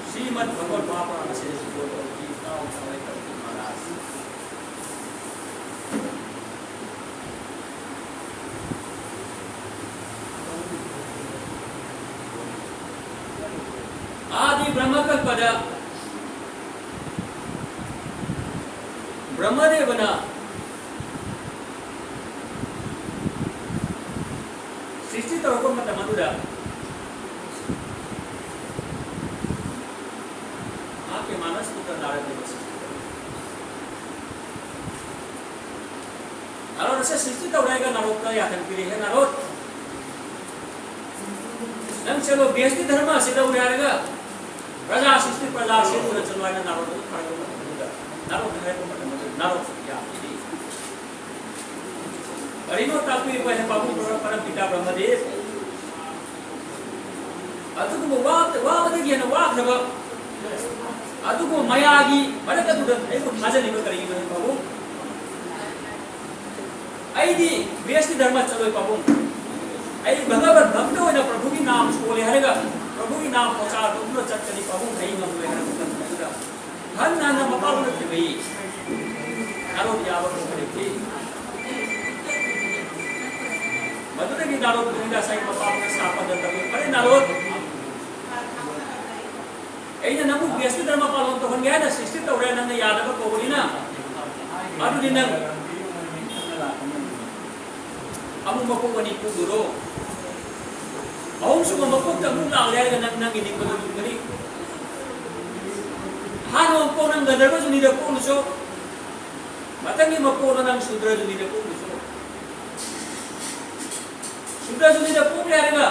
ꯁ꯭ꯔꯤꯃꯗ ꯚꯒꯋꯠ ꯃꯍꯥꯄꯨꯔꯥꯟ ꯑꯁꯤ ꯁ꯭ꯔꯣꯟ ꯇꯧꯖꯒꯦ꯫ ꯇꯥꯎ ꯇꯥꯎ ꯇꯥꯎ ꯃꯍꯥꯔꯥꯖ꯫ ꯑꯥꯗꯤ ꯕ꯭ꯔꯍ꯭ꯃ ꯀꯜꯄꯗ ꯕ꯭ꯔꯍ꯭ꯃꯗꯦꯕꯅ ꯁ꯭ꯔꯤꯁꯇꯤ ꯇꯧꯔꯛꯄ ꯃꯇꯝ ꯑꯗꯨꯗ ꯃꯍꯥꯛꯀꯤ ꯃꯥꯅꯁ ꯄꯨꯇ꯭ꯔ ꯅꯥꯔꯗ ꯗꯦꯕ ꯁ꯭ꯔꯤꯁꯇꯤ ꯇꯧꯔꯛꯏ꯫ ꯅꯥꯔꯣꯗ ꯑꯁꯦ ꯁ꯭ꯔꯤꯁꯇꯤ ꯇꯧꯔꯦ ꯍꯥꯏꯔꯒ ꯅꯥꯔꯣꯗ ꯌꯥꯊꯪ ꯄꯤꯔꯛꯑꯦ, "ꯍꯦ ꯅꯥꯔꯣꯗ, ꯅꯪ ꯆꯠꯂꯣ, ꯕꯦꯁꯀꯤ ꯙꯔꯃ ꯑꯁꯤ ꯂꯧꯔꯦ ꯍꯥꯏꯔꯒ ꯄ꯭ꯔꯖꯥ ꯁꯤꯁꯇꯤ ꯄ꯭ꯔꯖꯥ ꯁꯦꯝꯗꯨꯅ ꯆꯠꯂꯣ" ꯍꯥꯏꯅ ꯅꯥꯔꯣꯗ ꯑꯗꯨꯝ ꯊꯥꯔꯛꯄ ꯃꯇꯝꯗꯨꯗ, ꯅꯥꯔꯣꯗ ꯍꯥꯏꯔꯛꯄ ꯃꯇꯝꯗꯨꯗ ꯅꯥꯔꯣꯗ ꯌꯥꯈꯤꯗꯦ꯫ ꯀꯔꯤꯅꯣ ꯇꯥꯛꯄꯤꯔꯤꯕ ꯍꯦ ꯄꯥꯕꯨꯡ ꯄꯔꯝꯄꯤꯇꯥ ꯕ꯭ꯔꯍ꯭ꯃꯗꯦꯕ? ꯑꯗꯨꯒꯨꯝꯕ ꯋꯥ-, ꯋꯥꯕꯗꯒꯤ ꯍꯦꯟꯅ ꯋꯥꯈ꯭ꯔꯕ ꯑꯗꯨꯒꯨꯝꯕ ꯃꯌꯥꯒꯤ ꯃꯔꯛ ꯑꯗꯨꯗ ꯑꯩꯕꯨ ꯊꯥꯖꯔꯤꯕ ꯀꯔꯤꯒꯤꯅꯣ ꯍꯥꯏ ꯄꯥꯕꯨꯡ? ꯑꯩꯗꯤ ꯕꯦꯁꯀꯤ ꯙꯔꯃ ꯆꯠꯂꯣꯏ ꯄꯥꯕꯨꯡ꯫ ꯑꯩ ꯚꯒꯕꯠ ꯚꯛꯇ ꯑꯣꯏꯅ ꯄ꯭ꯔꯚꯨꯒꯤ ꯅꯥꯝ ꯁꯣꯜꯂꯦ ꯍꯥꯏꯔꯒ ꯄ꯭ꯔꯚꯨꯒꯤ ꯅꯥꯝ ꯄ꯭ꯔꯆꯥꯔ ꯇꯧꯗꯨꯅ ꯆꯠꯀꯅꯤ ꯄꯥꯕꯨꯡ, ꯑꯩ ꯉꯝꯂꯣꯏ ꯍꯥꯏꯔꯛꯄ ꯃꯇꯝꯗꯨꯗ ꯍꯟꯅ ꯍꯟꯅ ꯃꯄꯥꯕꯨꯅ ꯊꯦꯝꯃꯛꯏ꯫ ꯅꯥꯔꯣꯗ ꯌꯥꯕ ꯀꯧꯕ ꯂꯩꯇꯦ꯫ ꯃꯗꯨꯗꯒꯤ ꯅꯥꯔꯣꯗ ꯇꯨꯡꯗ ꯉꯁꯥꯏ ꯃꯄꯥꯕꯨꯅ ꯁꯥꯄꯗ ꯇꯧꯏ꯫ ꯐꯔꯦ ꯅꯥꯔꯣꯗ, ꯑꯩꯅ ꯅꯪꯕꯨ ꯕꯦꯁꯀꯤ ꯙꯔꯃ ꯄꯥꯂꯣꯟ ꯇꯧꯍꯟꯒꯦ ꯍꯥꯏꯅ ꯁꯤꯁꯇꯤ ꯇꯧꯔꯦ, ꯅꯪꯅ ꯌꯥꯗꯕ ꯀꯧꯕꯅꯤꯅ꯫ ꯑꯗꯨꯗꯤ ꯅꯪ ꯑꯃꯨꯛ ꯃꯄꯣꯛ ꯑꯅꯤ ꯄꯣꯛꯂꯨꯔꯣ꯫ ꯑꯍꯨꯝꯁꯨꯕ ꯃꯄꯣꯛꯇ ꯑꯃꯨꯛ ꯂꯥꯛꯂꯦ ꯍꯥꯏꯔꯒ ꯅꯪ ꯅꯪꯒꯤ ꯅꯤꯡꯕꯗ ꯂꯨꯝꯒꯅꯤ꯫ ꯑꯍꯥꯟꯕ ꯃꯄꯣꯛ ꯅꯪ ꯒꯟꯙꯔꯕ ꯖꯨꯅꯤꯗ ꯄꯣꯛꯂꯨꯆꯣ꯫ ꯃꯊꯪꯒꯤ ꯃꯄꯣꯛꯅ ꯅꯪ ꯁꯨꯗ꯭ꯔ ꯖꯨꯅꯤꯗ ꯄꯣꯛꯂꯨꯆꯣ꯫ ꯁꯨꯗ꯭ꯔ ꯖꯨꯅꯤꯗ ꯄꯣꯛꯂꯦ ꯍꯥꯏꯔꯒ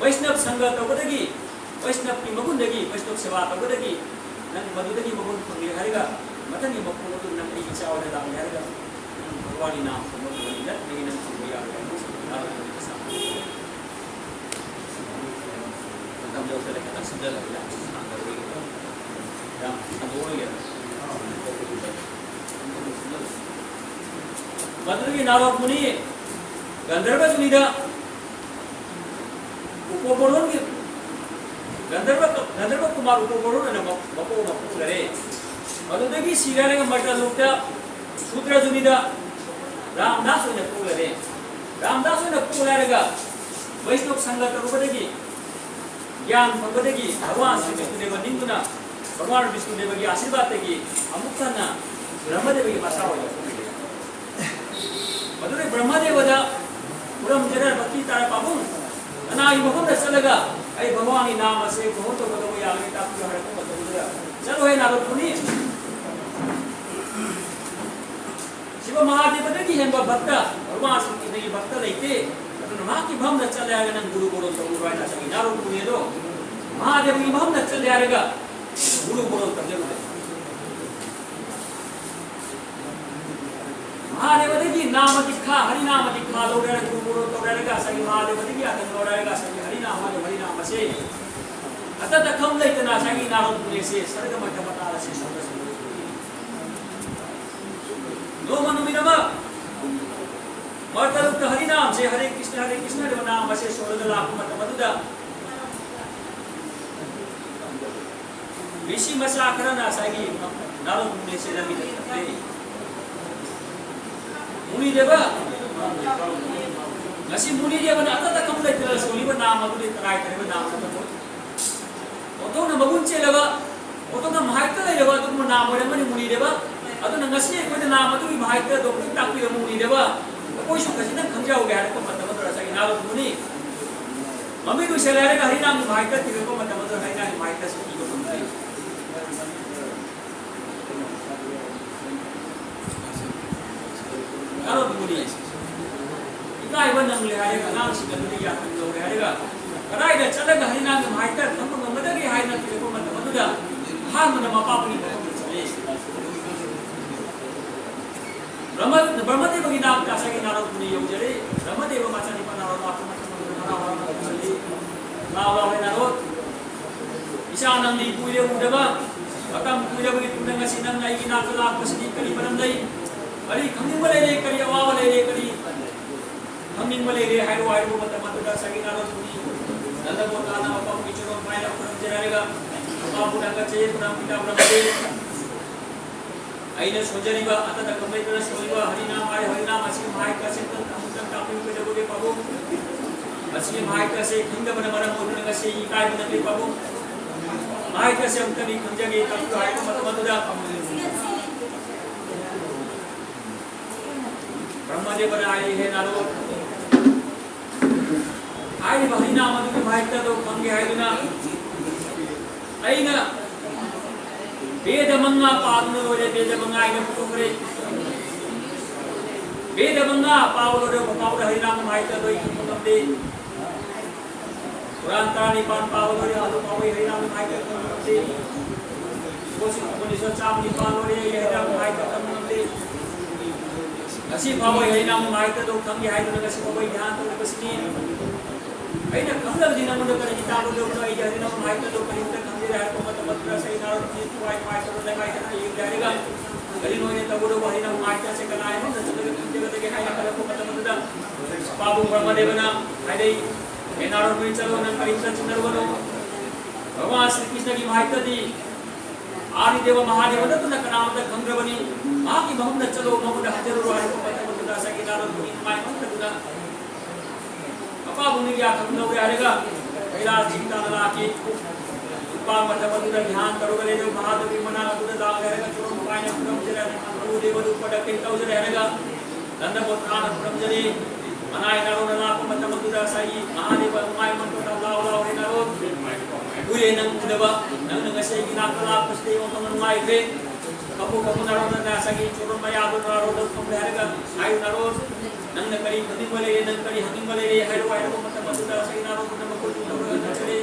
ꯕꯩꯁꯅꯕ ꯁꯪꯒ ꯇꯧꯕꯗꯒꯤ, ꯕꯩꯁꯅꯕꯀꯤ ꯃꯒꯨꯟꯗꯒꯤ, ꯕꯩꯁꯅꯕ ꯁꯦꯕꯥ ꯇꯧꯕꯗꯒꯤ ꯅꯪ ꯃꯗꯨꯗꯒꯤ ꯃꯒꯨꯟ ꯐꯪꯂꯦ ꯍꯥꯏꯔꯒ ꯃꯊꯪꯒꯤ ꯃꯄꯣꯛ ꯑꯗꯨ ꯅꯪ ꯑꯩꯒꯤ ꯏꯆꯥ ꯑꯣꯏꯅ ꯂꯥꯛꯂꯦ ꯍꯥꯏꯔꯒ ꯅꯪ ꯚꯒꯋꯥꯟꯒꯤ ꯅꯥꯝ ꯁꯣꯟꯕ ꯐꯪꯂꯅꯤ, ꯅꯠꯇ꯭ꯔꯒꯗꯤ ꯅꯪ ꯐꯪꯕ ꯌꯥꯔꯣꯏ ꯍꯥꯏꯕꯁꯤ ꯃꯇꯝ ꯌꯧꯁꯤꯜꯂꯦ, ꯈꯤꯇꯪ ꯁꯝꯖꯜꯂꯒ ꯌꯥꯝ ꯁꯥꯡꯅ ꯂꯣꯏꯒꯦ ꯇꯧꯕ꯫ ꯌꯥꯝ ꯁꯟꯗꯣꯛꯑꯣꯏꯒꯦ꯫ ꯃꯗꯨꯗꯒꯤ ꯅꯥꯔꯣꯗ ꯃꯨꯅꯤ ꯒꯟꯙꯔꯕ ꯖꯨꯅꯤꯗ ꯎꯄꯣꯕꯣꯔꯣꯟꯒꯤ ꯒꯟꯙꯔꯕ, ꯒꯟꯙꯔꯕ ꯀꯨꯃꯥꯔ ꯎꯄꯣꯕꯣꯔꯣꯟ ꯑꯣꯏꯅ ꯃ-, ꯃꯄꯣꯛ ꯑꯃ ꯄꯣꯛꯂꯔꯦ꯫ ꯃꯗꯨꯗꯒꯤ ꯁꯤꯔꯥꯅꯒ ꯃꯔꯇꯂꯣꯛꯇ ꯁꯨꯗ꯭ꯔ ꯖꯨꯅꯤꯗ ꯔꯥꯝꯗꯥꯁ ꯑꯣꯏꯅ ꯄꯣꯛꯂꯔꯦ꯫ ꯔꯥꯝꯗꯥꯁ ꯑꯣꯏꯅ ꯄꯣꯛꯂꯦ ꯍꯥꯏꯔꯒ ꯕꯩꯁꯅꯣꯞ ꯁꯪꯒ ꯇꯧꯔꯨꯕꯗꯒꯤ, ꯒ꯭ꯌꯥꯟ ꯐꯪꯕꯗꯒꯤ, ꯚꯒꯋꯥꯟ ꯁ꯭ꯔꯤ ꯕꯤꯁꯅꯨꯗꯦꯕ ꯅꯤꯡꯗꯨꯅ, ꯚꯒꯋꯥꯟ ꯕꯤꯁꯅꯨꯗꯦꯕꯒꯤ ꯑꯥꯁꯤꯔꯕꯥꯗꯇꯒꯤ ꯑꯃꯨꯛ ꯍꯟꯅ ꯕ꯭ꯔꯍ꯭ꯃꯗꯦꯕꯒꯤ ꯃꯆꯥ ꯑꯣꯏꯅ ꯄꯣꯛꯂꯦ꯫ ꯃꯗꯨꯗꯩ ꯕ꯭ꯔꯍ꯭ꯃꯗꯦꯕꯗ ꯈꯨꯔꯨꯝꯖꯔ ꯚꯛꯇꯤ ꯇꯥꯔ ꯄꯥꯕꯨꯡ, ꯀꯅꯥꯒꯤ ꯃꯐꯝꯗ ꯆꯠꯂꯒ ꯑꯩ ꯚꯒꯋꯥꯟꯒꯤ ꯅꯥꯝ ꯑꯁꯦ ꯒ꯭ꯔꯍꯣꯟ ꯇꯧꯒꯗꯧꯕ ꯌꯥꯒꯅꯤ ꯇꯥꯛꯄꯤꯌꯨ ꯍꯥꯏꯔꯛꯄ ꯃꯇꯝꯗꯨꯗ, "ꯆꯠꯂꯣꯍꯦ ꯅꯥꯔꯗ ꯃꯨꯅꯤ, ꯁꯤ ꯃꯍꯥꯗꯦꯕꯗꯒꯤ ꯍꯦꯟꯕ ꯚꯛꯇ, ꯕꯕꯥꯁꯤꯡꯒꯤꯗꯒꯤ ꯚꯛꯇ ꯂꯩꯇꯦ꯫ ꯑꯗꯨꯅ ꯃꯍꯥꯛꯀꯤ ꯃꯐꯝꯗ ꯆꯠꯂꯦ ꯍꯥꯏꯔꯒ ꯅꯪ ꯒꯨꯔꯨ ꯒꯣꯔꯣ ꯇꯧꯔꯨꯔꯣ ꯍꯥꯏꯅ ꯉꯁꯥꯏꯒꯤ ꯅꯥꯔꯣꯗ ꯃꯨꯅꯤ ꯑꯗꯣ ꯃꯍꯥꯗꯦꯕꯒꯤ ꯃꯐꯝꯗ ꯆꯠꯂꯦ ꯍꯥꯏꯔꯒ ꯒꯨꯔꯨ ꯒꯣꯔꯣ ꯇꯧꯖꯔꯨꯔꯦ꯫ ꯃꯍꯥꯗꯦꯕꯗꯒꯤ ꯅꯥꯃ ꯗꯤꯛꯈꯥ, ꯍꯔꯤꯅꯥꯃ ꯗꯤꯛꯈꯥ ꯂꯧꯔꯦ ꯍꯥꯏꯔꯒ ꯒꯨꯔꯨ ꯒꯣꯔꯣ ꯇꯧꯔꯦ ꯍꯥꯏꯔꯒ ꯉꯁꯥꯏꯒꯤ ꯃꯍꯥꯗꯦꯕꯗꯒꯤ ꯑꯇꯪ ꯂꯧꯔꯦ ꯍꯥꯏꯔꯒ ꯉꯁꯥꯏꯒꯤ ꯍꯔꯤꯅꯥꯃ, ꯍꯔꯤꯅꯥꯃꯁꯦ ꯑꯇꯠ ꯑꯈꯝ ꯂꯩꯇꯅ ꯉꯁꯥꯏꯒꯤ ꯅꯥꯔꯣꯗ ꯃꯨꯅꯤꯁꯦ ꯁꯔꯒ ꯃꯊ ꯃꯇꯥꯂꯁꯦ ꯁꯣꯔꯒ ꯅꯣꯡꯃ ꯅꯨꯃꯤꯠ ꯑꯃ ꯃꯔ ꯇꯔꯨꯛꯇ ꯍꯔꯤꯅꯥꯝꯁꯦ ꯍꯔꯦ ꯀ꯭ꯔꯤꯁꯅ ꯍꯔꯦ ꯀ꯭ꯔꯤꯁꯅ ꯍꯥꯏꯕ ꯅꯥꯝ ꯑꯁꯦ ꯁꯣꯜꯂꯒ ꯂꯥꯛꯄ ꯃꯇꯝ ꯑꯗꯨꯗ ꯔꯤꯁꯤ ꯃꯆꯥ ꯈꯔꯅ ꯉꯁꯥꯏꯒꯤ ꯅꯥꯔꯣꯗ ꯃꯨꯅꯤꯁꯦ ꯂꯝꯕꯤꯗ ꯊꯝꯂꯦ꯫ ꯃꯨꯅꯤꯗꯦꯕ, ꯉꯁꯤ ꯃꯨꯅꯤꯗꯦꯕꯅ ꯑꯇꯠ ꯑꯈꯝ ꯂꯩꯇꯅ ꯁꯣꯜꯂꯤꯕ ꯅꯥꯝ ꯑꯗꯨꯗꯤ ꯀꯗꯥꯏꯗꯅꯣ ꯅꯥꯝ ꯑꯗꯨ? ꯑꯣꯟꯊꯣꯛꯅ ꯃꯒꯨꯟ ꯆꯦꯜꯂꯕ, ꯑꯣꯟꯊꯣꯛꯅ ꯃꯍꯩꯇ ꯂꯩꯔꯕ ꯑꯗꯨꯒꯨꯝꯕ ꯅꯥꯝ ꯑꯣꯏꯔꯝꯒꯅꯤ ꯃꯨꯅꯤꯗꯦꯕ꯫ ꯑꯗꯨꯅ ꯉꯁꯤ ꯑꯩꯈꯣꯏꯅ ꯅꯥꯝ ꯑꯗꯨꯒꯤ ꯃꯍꯩꯇ ꯑꯗꯨ ꯑꯃꯨꯛꯇꯪ ꯇꯥꯛꯄꯤꯔꯝꯃꯨ ꯃꯨꯅꯤꯗꯦꯕ꯫ ꯑꯩꯈꯣꯏꯁꯨ ꯈꯖꯤꯛꯇꯪ ꯈꯪꯖꯍꯧꯒꯦ ꯍꯥꯏꯔꯛꯄ ꯃꯇꯝ ꯑꯗꯨꯗ ꯉꯁꯥꯏꯒꯤ ꯅꯥꯔꯣꯗ ꯃꯨꯅꯤ ꯃꯃꯤꯠ ꯎꯏꯁꯤꯜꯂꯦ ꯍꯥꯏꯔꯒ ꯍꯔꯤꯅꯥꯝꯒꯤ ꯃꯍꯩꯇ ꯊꯤꯔꯛꯄ ꯃꯇꯝ ꯑꯗꯨꯗ ꯍꯔꯤꯅꯥꯝꯒꯤ ꯃꯍꯩꯇꯁꯨ ꯏꯕ ꯐꯪꯗꯦ꯫ ꯅꯥꯔꯣꯗ ꯃꯨꯅꯤ ꯏꯀꯥꯏꯕ ꯅꯪꯂꯦ ꯍꯥꯏꯔꯒ ꯑꯉꯥꯡꯁꯤꯡ ꯑꯗꯨꯗ ꯌꯥꯊꯪ ꯂꯧꯔꯦ ꯍꯥꯏꯔꯒ ꯀꯗꯥꯏꯗ ꯆꯠꯂꯒ ꯍꯔꯤꯅꯥꯝꯒꯤ ꯃꯍꯩꯇ ꯈꯪꯕ ꯉꯝꯒꯗꯒꯦ ꯍꯥꯏꯅ ꯊꯤꯔꯛꯄ ꯃꯇꯝ ꯑꯗꯨꯗ ꯑꯍꯥꯟꯕꯗ ꯃꯄꯥꯕꯨꯡꯒꯤ ꯃꯐꯝꯗ ꯆꯠꯂꯦ꯫ ꯕ꯭ꯔꯍꯃ-, ꯕ꯭ꯔꯍꯃꯗꯦꯕꯒꯤ ꯅꯥꯛꯇ ꯉꯁꯥꯏꯒꯤ ꯅꯥꯔꯣꯗ ꯃꯨꯅꯤ ꯌꯧꯖꯔꯦ꯫ ꯕ꯭ꯔꯍꯃꯗꯦꯕ ꯃꯆꯥꯅꯤꯄꯥ ꯅꯥꯔꯣꯗ ꯂꯥꯛꯄ ꯃꯇꯝꯗ ꯍꯔꯥꯎ ꯍꯔꯥꯎꯅ ꯆꯠꯂꯤ꯫ ꯂꯥꯎ ꯂꯥꯎ ꯍꯦ ꯅꯥꯔꯣꯗ, ꯏꯆꯥ ꯅꯪꯗꯤ ꯀꯨꯏꯔꯦ ꯎꯗꯕ, ꯃꯇꯝ ꯀꯨꯏꯔꯕꯒꯤ ꯇꯨꯡꯗ ꯉꯁꯤ ꯅꯪꯅ ꯑꯩꯒꯤ ꯅꯥꯛꯇ ꯂꯥꯛꯄꯁꯤꯗꯤ ꯀꯔꯤ ꯃꯔꯝ ꯂꯩ? ꯀꯔꯤ ꯈꯪꯅꯤꯡꯕ ꯂꯩꯔꯦ? ꯀꯔꯤ ꯑꯋꯥꯕ ꯂꯩꯔꯦ? ꯀꯔꯤ ꯈꯪꯅꯤꯡꯕ ꯂꯩꯔꯦ ꯍꯥꯏꯔꯣ ꯍꯥꯏꯔꯨꯕ ꯃꯇꯝ ꯑꯗꯨꯗ ꯉꯁꯥꯏꯒꯤ ꯅꯥꯔꯣꯗ ꯃꯨꯅꯤ ꯅꯟꯗꯒꯣꯄꯥꯜꯅ ꯃꯄꯥꯕꯨꯡꯒꯤ ꯆꯤꯔꯣꯟ ꯄꯥꯏꯅ ꯈꯨꯔꯨꯝꯖꯔꯦ ꯍꯥꯏꯔꯒ, ꯃꯄꯥꯕꯨꯡꯅ ꯍꯪꯒꯠꯆꯩ, ꯄ꯭ꯔꯅꯥꯝ ꯄꯤꯇꯥ ꯄ꯭ꯔꯅꯥꯝ꯫ ꯑꯩꯅ ꯁꯣꯟꯖꯔꯤꯕ ꯑꯇꯠ ꯑꯈꯝ ꯂꯩꯇꯅ ꯁꯣꯜꯂꯤꯕ ꯍꯔꯤꯅꯥꯝ ꯍꯥꯏ, ꯍꯔꯤꯅꯥꯝ ꯑꯁꯤꯒꯤ ꯃꯍꯩꯇ ꯑꯁꯤ ꯑꯃꯨꯛꯇꯪ, ꯑꯃꯨꯛꯇꯪ ꯇꯥꯛꯄꯤꯌꯨ ꯀꯩꯗꯧꯕꯒꯦ ꯄꯥꯕꯨꯡ? ꯃꯁꯤꯒꯤ ꯃꯍꯩꯇ ꯑꯁꯤ ꯈꯪꯗꯕꯅ ꯃꯔꯝ ꯑꯣꯏꯗꯨꯅ ꯉꯁꯤ ꯑꯩ ꯏꯀꯥꯏꯕ ꯅꯪꯂꯦ ꯄꯥꯕꯨꯡ꯫ ꯃꯍꯩꯇ ꯑꯁꯤ ꯑꯃꯨꯛꯇꯪ ꯑꯩ ꯈꯪꯖꯒꯦ, ꯇꯥꯛꯄꯤꯌꯨ ꯍꯥꯏꯔꯛꯄ ꯃꯇꯝ ꯑꯗꯨꯗ ꯕ꯭ꯔꯍꯃꯗꯦꯕꯅ ꯍꯥꯏꯔꯤ, ꯍꯦ ꯅꯥꯔꯣꯗ, ꯍꯥꯏꯔꯤꯕ ꯍꯔꯤꯅꯥꯝ ꯑꯗꯨꯒꯤ ꯃꯍꯩꯇ ꯑꯗꯨ ꯐꯪꯒꯦ ꯍꯥꯏꯗꯨꯅ ꯑꯩꯅ ꯕꯦꯗ ꯃꯉꯥ ꯄꯥꯗꯨꯅ ꯂꯣꯏꯔꯦ, ꯕꯦꯗ ꯃꯉꯥ ꯑꯩꯅ ꯄꯨꯊꯣꯛꯈ꯭ꯔꯦ꯫ ꯕꯦꯗ ꯃꯉꯥ ꯄꯥꯕ ꯂꯣꯏꯔꯕ ꯐꯥꯎꯗ ꯍꯔꯤꯅꯥꯝ ꯍꯥꯏꯇ ꯂꯣꯏ ꯈꯪꯕ ꯉꯝꯗꯦ꯫ ꯀꯨꯔꯥꯟ ꯇꯔꯥꯅꯤꯄꯥꯟ ꯄꯥꯕ ꯂꯣꯏꯔꯦ, ꯑꯗꯨ ꯐꯥꯎꯕ ꯍꯔꯤꯅꯥꯝ ꯍꯥꯏꯇ ꯈꯪꯕ ꯉꯝꯗꯦ꯫ ꯎꯄꯅꯤꯁꯠ ꯆꯥꯝꯃ ꯅꯤꯄꯥꯟ ꯂꯣꯏꯔꯦ, ꯍꯔꯤꯅꯥꯝ ꯍꯥꯏꯇ ꯈꯪꯕ ꯉꯝꯗꯦ꯫ ꯉꯁꯤ ꯐꯥꯎꯕ ꯍꯔꯤꯅꯥꯝ ꯍꯥꯏꯇꯗꯣ ꯈꯪꯒꯦ ꯍꯥꯏꯗꯨꯅ ꯉꯁꯤ ꯐꯥꯎꯕ ꯙ꯭ꯌꯥꯟ ꯇꯧꯔꯤꯕꯁꯤꯅꯤ꯫ ꯑꯩꯅ ꯈꯪꯗꯕꯗꯤ ꯅꯉꯣꯟꯗ ꯀꯔꯤꯒꯤ ꯇꯥꯛꯀꯗꯧꯕꯅꯣ? ꯑꯩꯗꯤ ꯍꯔꯤꯅꯥꯝ ꯍꯥꯏꯇꯗꯣ ꯀꯔꯤꯝꯇ ꯈꯪꯗꯦ ꯍꯥꯏꯔꯛꯄ ꯃꯇꯝ ꯑꯗꯨꯗ ꯁꯩꯅꯥꯔꯣꯟ ꯊꯋꯥꯏ ꯅꯨꯡꯉꯥꯏꯇꯕ ꯂꯩꯉꯥꯏꯗꯅ ꯍꯌꯦꯡ ꯍꯥꯏꯔꯒ ꯀꯔꯤꯅꯣ ꯑꯩꯅ ꯇꯧꯒꯗꯧꯕ ꯍꯔꯤꯅꯥꯝ ꯍꯥꯏꯇꯁꯦ ꯀꯅꯥ ꯍꯥꯏꯅꯣ ꯆꯠꯂꯒ ꯈꯪꯖꯒꯗꯒꯦ ꯍꯥꯏꯅ ꯈꯜꯂꯛꯄ ꯃꯇꯝ ꯑꯗꯨꯗ ꯄꯥꯕꯨꯡ ꯕ꯭ꯔꯍ꯭ꯃꯗꯦꯕꯅ ꯍꯥꯏꯔꯛꯏ, ꯍꯦ ꯅꯥꯔꯣꯟ ꯅꯣꯏ ꯆꯠꯂꯣ, ꯅꯪ ꯀꯔꯤꯝꯇ ꯆꯤꯡꯅꯔꯨꯒꯅꯨ꯫ ꯚꯒꯋꯥꯟ ꯁ꯭ꯔꯤ ꯀ꯭ꯔꯤꯁꯅꯒꯤ ꯃꯍꯥꯏꯇꯗꯤ ꯑꯥꯗꯤ ꯗꯦꯕ ꯃꯍꯥꯗꯦꯕ ꯅꯠꯇꯅ ꯀꯅꯥꯃꯠꯇ ꯈꯪꯗ꯭ꯔꯕꯅꯤ꯫ ꯃꯍꯥꯛꯀꯤ ꯃꯐꯝꯗ ꯆꯠꯂꯣ, ꯃꯉꯣꯟꯗ ꯍꯥꯏꯖꯔꯨꯔꯣ ꯍꯥꯏꯔꯛꯄ ꯃꯇꯝ ꯑꯗꯨꯗ ꯉꯁꯥꯏꯒꯤ ꯅꯥꯔꯣꯟ ꯃꯨꯅꯤ ꯅꯨꯡꯉꯥꯏꯃꯟꯗꯗꯨꯅ ꯃꯄꯥꯕꯨꯡꯅ ꯌꯥ ꯈꯪꯗꯧꯔꯦ ꯍꯥꯏꯔꯒ ꯀꯩꯂꯥꯁ ꯆꯤꯡ ꯇꯥꯟꯅ ꯂꯥꯛꯈꯤ꯫ ꯅꯨꯄꯥ ꯃꯇꯝ ꯑꯗꯨꯗ ꯙ꯭ꯌꯥꯟ ꯇꯧꯔꯒ ꯂꯩꯔꯝꯕ ꯃꯍꯥꯗꯦꯕꯒꯤ ꯃꯅꯥꯛ ꯑꯗꯨꯗ ꯂꯥꯛꯂꯦ ꯍꯥꯏꯔꯒ ꯆꯨꯔꯝ ꯄꯥꯏꯅ ꯈꯨꯔꯨꯝꯖꯔꯦ꯫ ꯒꯨꯔꯨꯗꯦꯕꯗꯨ ꯄ꯭ꯔꯗꯛꯇꯤꯡ ꯇꯧꯖꯔꯦ ꯍꯥꯏꯔꯒ ꯅꯟꯗ ꯄꯣꯊꯥꯅ ꯈꯨꯔꯨꯝꯖꯔꯤ꯫ ꯃꯅꯥꯏ ꯅꯥꯔꯣꯟꯅ ꯂꯥꯛꯄ ꯃꯇꯝ ꯑꯗꯨꯗ ꯉꯁꯥꯏꯒꯤ ꯃꯍꯥꯗꯦꯕ ꯅꯨꯡꯉꯥꯏ ꯃꯟꯗꯅ ꯂꯥꯎ ꯂꯥꯎ ꯍꯦ ꯅꯥꯔꯣꯟ꯫ ꯀꯨꯏꯔꯦ ꯅꯪ ꯎꯗꯕ, ꯅꯪꯅ ꯉꯁꯤ ꯑꯩꯒꯤ ꯅꯥꯛꯇ ꯂꯥꯛꯄꯁꯤꯗ ꯑꯩ ꯋꯥꯈꯜ ꯅꯨꯡꯉꯥꯏꯈ꯭ꯔꯦ꯫ ꯀꯞꯄꯨ ꯀꯞꯄꯨ ꯅꯥꯔꯣꯟꯅ ꯉꯁꯥꯏꯒꯤ ꯆꯨꯔꯝ ꯃꯌꯥꯗꯨ ꯅꯥꯔꯣꯟꯗ ꯐꯝꯂꯦ ꯍꯥꯏꯔꯒ ꯍꯥꯏꯌꯨ ꯅꯥꯔꯣꯟ꯫ ꯅꯪꯅ ꯀꯔꯤ ꯈꯪꯅꯤꯡꯕ ꯂꯩꯔꯦ, ꯅꯪ ꯀꯔꯤ ꯍꯪꯅꯤꯡꯕ ꯂꯩꯔꯦ ꯍꯥꯏꯔꯣ ꯍꯥꯏꯔꯛꯄ ꯃꯇꯝ ꯑꯗꯨꯗ ꯉꯁꯥꯏꯒꯤ ꯅꯥꯔꯣꯟꯗꯨꯅ ꯃꯈꯨꯠ ꯇꯧꯔꯒ ꯅꯠꯆꯔꯦ꯫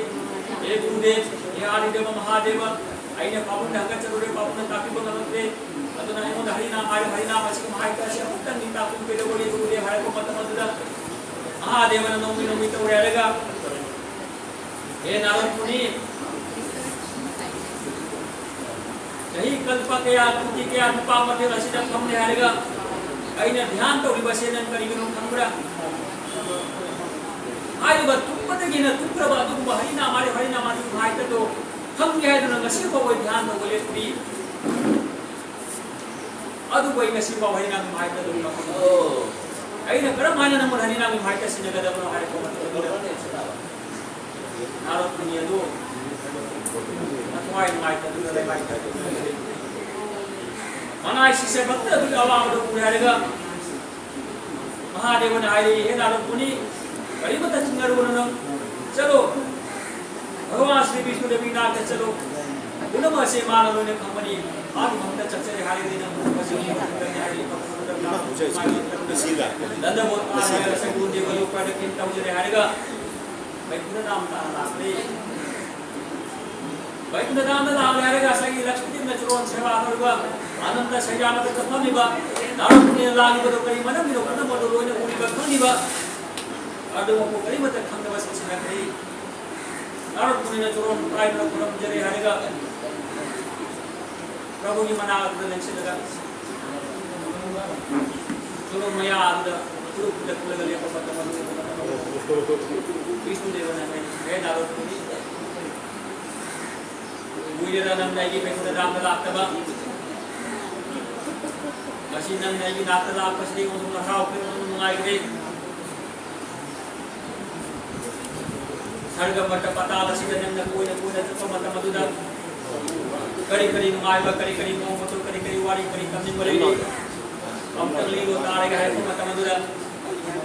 ꯍꯦ ꯒꯨꯔꯨꯗꯦꯕ, ꯍꯦ ꯑꯥꯗꯤꯗꯦꯕ ꯃꯍꯥꯗꯦꯕ, ꯑꯩꯅ ꯄꯥꯕꯨꯡꯗ ꯍꯪꯒꯠꯆꯔꯨꯔꯦ, ꯄꯥꯕꯨꯡꯅ ꯇꯥꯛꯄꯤꯕ ꯉꯝꯂꯛꯇ꯭ꯔꯦ꯫ ꯑꯗꯨꯅ ꯑꯩꯉꯣꯟꯗ ꯍꯔꯤꯅꯥꯝ ꯍꯥꯏꯌꯨ, ꯍꯔꯤꯅꯥꯝ ꯑꯁꯤꯒꯤ ꯃꯍꯥꯏꯇ ꯑꯁꯤ ꯑꯃꯨꯛꯇꯪꯗꯤ ꯇꯥꯛꯄꯤꯌꯨ ꯀꯩꯗꯧꯕꯒꯤ ꯒꯨꯔꯨꯗꯦꯕ ꯍꯥꯏꯔꯛꯄ ꯃꯇꯝ ꯑꯗꯨꯗ ꯃꯍꯥꯗꯦꯕꯅ ꯅꯣꯡꯃꯩ ꯅꯣꯡꯃꯩ ꯇꯧꯔꯦ ꯍꯥꯏꯔꯒ ꯍꯦ ꯅꯥꯔꯣꯟ ꯃꯨꯅꯤ, ꯆꯍꯤ ꯀꯜꯄ ꯀꯌꯥ, ꯀꯣꯇꯤ ꯀꯌꯥ ꯅꯨꯄꯥ ꯃꯊꯦꯜ ꯑꯁꯤꯗ ꯐꯝꯂꯦ ꯍꯥꯏꯔꯒ ꯑꯩꯅ ꯙ꯭ꯌꯥꯟ ꯇꯧꯔꯤꯕꯁꯦ ꯅꯪ ꯀꯔꯤꯒꯤꯅꯣ ꯈꯪꯕ꯭ꯔꯥ? ꯍꯥꯏꯔꯤꯕ ꯊꯨꯞꯄꯗꯒꯤꯅ ꯊꯨꯞꯈ꯭ꯔꯕ ꯑꯗꯨꯒꯨꯝꯕ ꯍꯔꯤꯅꯥꯝ ꯍꯥꯏꯔꯤꯕ ꯍꯔꯤꯅꯥꯝ ꯑꯗꯨꯒꯤ ꯃꯍꯥꯏꯇꯗꯣ ꯈꯪꯒꯦ ꯍꯥꯏꯗꯨꯅ ꯉꯁꯤ ꯐꯥꯎꯕ ꯙ꯭ꯌꯥꯟ ꯇꯧꯕ ꯂꯦꯞꯇ꯭ꯔꯤ꯫ ꯑꯗꯨꯕꯨ ꯑꯩ ꯉꯁꯤ ꯐꯥꯎ ꯍꯔꯤꯅꯥꯝꯒꯤ ꯃꯍꯥꯏꯇꯗꯣ ꯈꯪꯗꯦ꯫ ꯑꯩꯅ ꯀꯔꯝ ꯍꯥꯏꯅ ꯅꯪꯉꯣꯟꯗ ꯍꯔꯤꯅꯥꯝꯒꯤ ꯃꯍꯥꯏꯇ ꯁꯤꯟꯅꯒꯗꯕꯅꯣ ꯍꯥꯏꯔꯛꯄ ꯃꯇꯝꯗ ꯅꯥꯔꯣꯟ ꯃꯨꯅꯤ ꯑꯗꯨ ꯃꯊ꯭ꯋꯥꯏ ꯅꯨꯡꯉꯥꯏꯇꯗꯨꯅ ꯂꯩꯃꯥꯏ ꯇꯠꯇꯨꯅ ꯂꯩ꯫ ꯃꯅꯥꯏ ꯁꯤꯁꯦ ꯚꯛꯇ ꯑꯗꯨꯒꯤ ꯑꯋꯥꯕꯗꯨ ꯎꯔꯦ ꯍꯥꯏꯔꯒ ꯃꯍꯥꯗꯦꯕꯅ ꯍꯥꯏꯔꯛꯏ, ꯍꯦ ꯅꯥꯔꯣꯟ ꯃꯨꯅꯤ, ꯀꯔꯤꯃꯠꯇ ꯆꯤꯡꯅꯔꯨꯒꯅꯨ ꯅꯪ꯫ ꯆꯠꯂꯣ, ꯚꯒꯋꯥꯟ ꯁ꯭ꯔꯤ ꯕꯤꯁꯅꯨꯗꯦꯕꯒꯤ ꯅꯥꯛꯇ ꯆꯠꯂꯣ꯫ ꯄꯨꯝꯅꯃꯛ ꯑꯁꯦ ꯃꯥꯅ ꯂꯣꯏꯅ ꯈꯪꯕꯅꯤ꯫ ꯃꯥꯒꯤ ꯃꯐꯝꯗ ꯆꯠꯆꯔꯦ ꯍꯥꯏꯔꯒꯗꯤ ꯅꯪ ꯄꯨꯝꯅꯃꯛ ꯑꯁꯦ ꯂꯣꯏꯅ ꯈꯪꯒꯅꯤ ꯍꯥꯏꯔꯛꯏ꯫ ꯅꯟꯗꯕꯣꯠ ꯉꯁꯤ ꯂꯥꯛꯄꯅꯤ꯫ ꯉꯁꯤ ꯂꯥꯛꯄꯅꯤ꯫ ꯁꯒꯣꯜ ꯗꯦꯕ ꯂꯣꯛꯄꯗ ꯀꯩꯅꯣ ꯇꯧꯖꯔꯦ ꯍꯥꯏꯔꯒ ꯃꯩꯈꯨꯗ ꯗꯥꯝ ꯇꯥꯅ ꯂꯥꯛꯂꯦ꯫ ꯃꯩꯈꯨꯗ ꯗꯥꯝꯗ ꯂꯥꯛꯂꯦ ꯍꯥꯏꯔꯒ ꯉꯁꯥꯏꯒꯤ ꯂꯛꯁꯃꯤꯗꯦꯕꯅ ꯆꯨꯔꯣꯟ ꯁꯦꯕꯥ ꯇꯧꯔꯤꯕ, ꯑꯥꯅꯟꯗ ꯁꯩꯗꯥ ꯃꯊꯛꯇ ꯐꯝꯂꯤꯕ, ꯅꯥꯔꯣ ꯄꯨꯅꯤꯅ ꯂꯥꯛꯂꯤꯕꯗꯣ ꯀꯔꯤ ꯃꯔꯝꯒꯤꯅꯣ ꯄꯨꯝꯅꯃꯛ ꯑꯗꯨ ꯂꯣꯏꯅ ꯎꯔꯤꯕ ꯈꯪꯂꯤꯕ, ꯑꯗꯨꯃꯛꯄꯨ ꯀꯔꯤꯃꯠꯇ ꯈꯪꯗꯕ ꯁꯤꯁꯤꯅ ꯀꯔꯤ? ꯅꯥꯔꯣ ꯄꯨꯅꯤꯅ ꯆꯨꯔꯣꯟ ꯄꯥꯏꯗꯨꯅ ꯈꯨꯔꯨꯝꯖꯔꯦ ꯍꯥꯏꯔꯒ ꯄ꯭ꯔꯚꯨꯒꯤ ꯃꯅꯥꯛ ꯑꯗꯨꯗ ꯂꯦꯡꯁꯤꯜꯂꯒ ꯆꯨꯔꯨꯞ ꯃꯌꯥ ꯑꯗꯨꯗ ꯈꯨꯔꯨꯞ ꯈꯨꯗꯛ ꯈꯨꯜꯂꯒ ꯂꯦꯞꯄ ꯃꯇꯝ ꯑꯗꯨ ꯕꯤꯁꯅꯨꯗꯦꯕꯅ ꯍꯥꯏ, "ꯍꯦ ꯅꯥꯔꯣꯗ ꯃꯨꯅꯤ, ꯀꯨꯏꯔꯦꯗ ꯅꯪꯅ ꯑꯩꯒꯤ ꯃꯩꯈꯨꯗ ꯗꯥꯝꯗ ꯂꯥꯛꯇꯕ꯫ ꯉꯁꯤ ꯅꯪꯅ ꯑꯩꯒꯤ ꯅꯥꯛꯇ ꯂꯥꯛꯄꯁꯤꯗ ꯑꯩꯉꯣꯟꯗ ꯍꯔꯥꯎꯈ꯭ꯔꯦ, ꯑꯩꯉꯣꯟꯗ ꯅꯨꯡꯉꯥꯏꯈ꯭ꯔꯦ꯫ ꯁꯔꯒ ꯃꯠꯇ ꯄꯇꯥꯜ ꯑꯁꯤꯗ ꯅꯪꯅ ꯀꯣꯏꯅ ꯀꯣꯏꯅ ꯆꯠꯄ ꯃꯇꯝ ꯑꯗꯨꯗ ꯀꯔꯤ ꯀꯔꯤ ꯅꯨꯡꯉꯥꯏꯕ, ꯀꯔꯤ ꯀꯔꯤ ꯃꯑꯣꯡ ꯃꯇꯧ, ꯀꯔꯤ ꯀꯔꯤ ꯋꯥꯔꯤ, ꯀꯔꯤ ꯇꯝꯅꯤꯡꯕ ꯂꯩꯔꯤ? ꯑꯝꯇꯪ ꯂꯤꯔꯣ ꯇꯥꯔꯒꯦ" ꯍꯥꯏꯔꯛꯄ ꯃꯇꯝ ꯑꯗꯨꯗ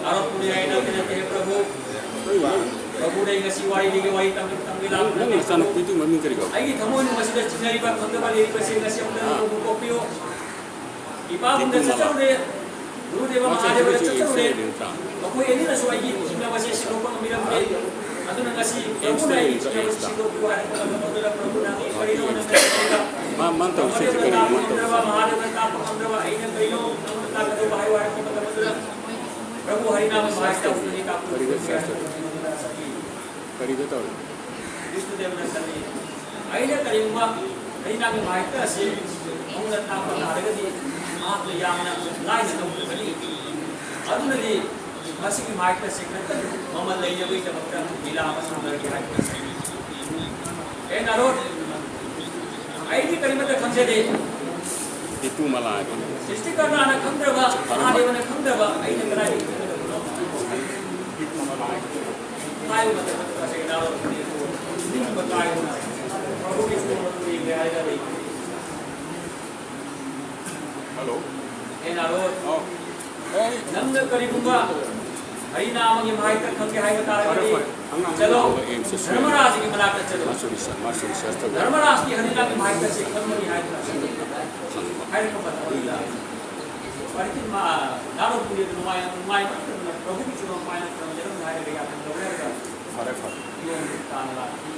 ꯅꯥꯔꯣꯗ ꯃꯨꯅꯤ ꯍꯥꯏꯅ ꯅꯠꯇꯦ, "ꯍꯦ ꯄ꯭ꯔꯚꯨ, ꯄ꯭ꯔꯚꯨꯗ ꯑꯩ ꯉꯁꯤ ꯋꯥꯔꯤ ꯂꯤꯒꯦ, ꯋꯥꯔꯤ ꯇꯝꯒꯦ, ꯇꯝꯒꯦ ꯂꯥꯛꯄ ꯅꯪ ꯅꯠꯇꯦ꯫ ꯅꯆꯥꯅꯨꯄꯤꯗꯨ ꯃꯃꯤꯡ ꯀꯔꯤ ꯀꯧꯏ? ꯑꯩꯒꯤ ꯊꯃꯣꯏꯅꯨꯡ ꯑꯁꯤꯗ ꯆꯤꯡꯅꯔꯤꯕ, ꯈꯪꯗꯕ ꯂꯩꯔꯤꯕꯁꯤꯡ ꯑꯁꯤ ꯑꯝꯇ ꯄ꯭ꯔꯚꯨ ꯀꯣꯛꯄꯤꯌꯨ꯫ ꯏꯄꯥꯕꯨꯡꯗ ꯆꯠꯆꯔꯨꯔꯦ, ꯒꯨꯔꯨꯗꯦꯕ ꯃꯍꯥꯗꯦꯕꯗ ꯆꯠꯆꯔꯨꯔꯦ꯫ ꯃꯈꯣꯏ ꯑꯅꯤꯅꯁꯨ ꯑꯩꯒꯤ ꯆꯤꯡꯅꯕꯁꯦ ꯁꯦꯡꯗꯣꯛꯄ ꯉꯝꯕꯤꯔꯝꯗꯦ꯫ ꯑꯗꯨꯅ ꯉꯁꯤ ꯄ꯭ꯔꯚꯨꯅ ꯑꯩꯒꯤ ꯆꯤꯡꯅꯕꯁꯤ ꯁꯦꯡꯗꯣꯛꯄꯤꯌꯨ ꯍꯥꯏꯔꯛꯄ ꯃꯇꯝ ꯑꯗꯨꯗ ꯄ꯭ꯔꯚꯨꯅ ꯑꯩ ꯀꯔꯤꯅꯣ ꯅꯪꯅ ꯇꯧꯔꯤꯕ? ꯃꯥ, ꯃꯥꯅ ꯇꯧꯔꯤꯁꯦ ꯃꯍꯥꯗꯦꯕꯅ ꯀꯔꯤꯅꯣ? ꯇꯥꯛꯄ ꯃꯥꯅ ꯉꯝꯗ꯭ꯔꯕ, ꯇꯧꯔꯤꯁꯦ? ꯃꯍꯥꯗꯦꯕꯅ ꯇꯥꯛꯄ ꯉꯝꯗ꯭ꯔꯕ, ꯑꯩꯅ ꯀꯔꯤꯅꯣ ꯅꯉꯣꯟꯗ ꯇꯥꯛꯀꯗꯧꯕ ꯍꯥꯏꯌꯨ ꯍꯥꯏꯔꯛꯄ ꯃꯇꯝ ꯑꯗꯨꯗ ꯄ꯭ꯔꯚꯨ ꯍꯔꯤꯅꯥꯃ ꯃꯍꯥꯏ ꯇꯧꯕꯗꯨꯅꯤ ꯇꯥꯛꯄꯤꯌꯨ꯫ ꯀꯔꯤꯗ ꯆꯠꯂꯤ? ꯀꯔꯤꯗ ꯇꯧꯔꯤ? ꯕꯤꯁꯅꯨꯗꯦꯕꯅ ꯆꯠꯂꯤ꯫ ꯑꯩꯅ ꯀꯔꯤꯒꯨꯝꯕ ꯍꯔꯤꯅꯥꯃꯒꯤ ꯃꯍꯥꯏꯛꯇ ꯑꯁꯤ ꯃꯉꯣꯟꯗ ꯇꯥꯛꯄ ꯇꯥꯔꯒꯗꯤ ꯃꯍꯥꯛꯅ ꯌꯥꯝꯅ ꯂꯥꯏꯅ ꯂꯧꯒꯗꯕꯅꯤ꯫ ꯑꯗꯨꯅꯗꯤ ꯃꯁꯤꯒꯤ ꯃꯍꯥꯏꯛꯇ ꯑꯁꯤ ꯈꯛꯇꯪ ꯃꯃꯜ ꯂꯩꯅꯕꯒꯤꯗꯃꯛꯇ ꯂꯤꯂꯥ ꯑꯃ ꯁꯥꯟꯅꯔꯒꯦ ꯍꯥꯏꯕ꯫ ꯍꯦ ꯅꯥꯔꯣꯗ, ꯑꯩꯗꯤ ꯀꯔꯤꯃꯠꯇ ꯈꯪꯖꯗꯦ꯫ ꯏꯄꯨ ꯃꯂꯥ ꯍꯥꯏꯕ꯫ ꯁ꯭ꯔꯤꯁꯇꯤꯀꯔꯇꯥꯅ ꯈꯪꯗ꯭ꯔꯕ, ꯃꯍꯥꯗꯦꯕꯅ ꯈꯪꯗ꯭ꯔꯕ, ꯑꯩꯅ ꯀꯗꯥꯏꯗꯒꯤ ꯈꯪꯒꯗꯕꯅꯣ? ꯍꯥꯏꯕ ꯃꯇꯝꯗ ꯉꯁꯥꯏ ꯅꯥꯔꯣꯗ ꯅꯤꯡꯕ ꯀꯥꯏꯗꯨꯅ ꯄ꯭ꯔꯚꯨꯒꯤ ꯆꯨꯔꯣꯟ ꯑꯗꯨ ꯌꯦꯡꯒꯦ ꯍꯥꯏꯔꯒ ꯂꯩꯕꯅꯤ꯫ ꯍꯜꯂꯣ꯫ ꯍꯦ ꯅꯥꯔꯣꯗ, ꯑꯣ꯫ ꯅꯪꯅ ꯀꯔꯤꯒꯨꯝꯕ ꯍꯔꯤꯅꯥꯃꯒꯤ ꯃꯍꯥꯏꯛꯇ ꯈꯪꯒꯦ ꯍꯥꯏꯕ ꯐꯔꯦ, ꯇꯥꯔꯒꯗꯤ, ꯐꯔꯦ꯫ ꯑꯉꯥꯡ ꯆꯠꯂꯣ꯫ ꯑꯉꯥꯡ ꯑꯦꯝꯁꯇ ꯁꯣꯏ-, ꯙꯔꯃꯔꯥꯖꯒꯤ ꯃꯅꯥꯛꯇ ꯆꯠꯂꯣ꯫ ꯃꯥꯁꯨ ꯔꯤꯁꯔꯁ, ꯃꯥꯁꯨ ꯔꯤꯁꯔꯁ ꯇꯧꯋꯤ꯫ ꯙꯔꯃꯔꯥꯖꯒꯤ ꯍꯔꯤꯅꯥꯃꯒꯤ ꯃꯍꯥꯏꯛꯇ ꯑꯁꯤ ꯈꯪꯕꯅꯤ ꯍꯥꯏꯗꯨꯅ ꯍꯥꯏꯔꯛꯄ ꯃꯇꯝꯗ ꯄꯔꯤꯈꯤꯟ ꯃꯥ ꯅꯥꯔꯣ ꯄꯨꯔꯦ ꯅꯨꯡꯉꯥꯏ ꯅꯨꯡꯉꯥꯏ ꯃꯔꯛꯇ ꯄ꯭ꯔꯚꯨꯒꯤ ꯆꯨꯔꯝ ꯄꯥꯏꯅ ꯇꯧꯖꯔꯝ ꯍꯥꯏꯔꯒ ꯌꯥꯊꯪ ꯂꯧꯔꯒ ꯐꯔꯦ, ꯐꯔꯦ꯫ ꯌꯣꯝ ꯇꯥꯅ ꯂꯥꯛꯈꯤ꯫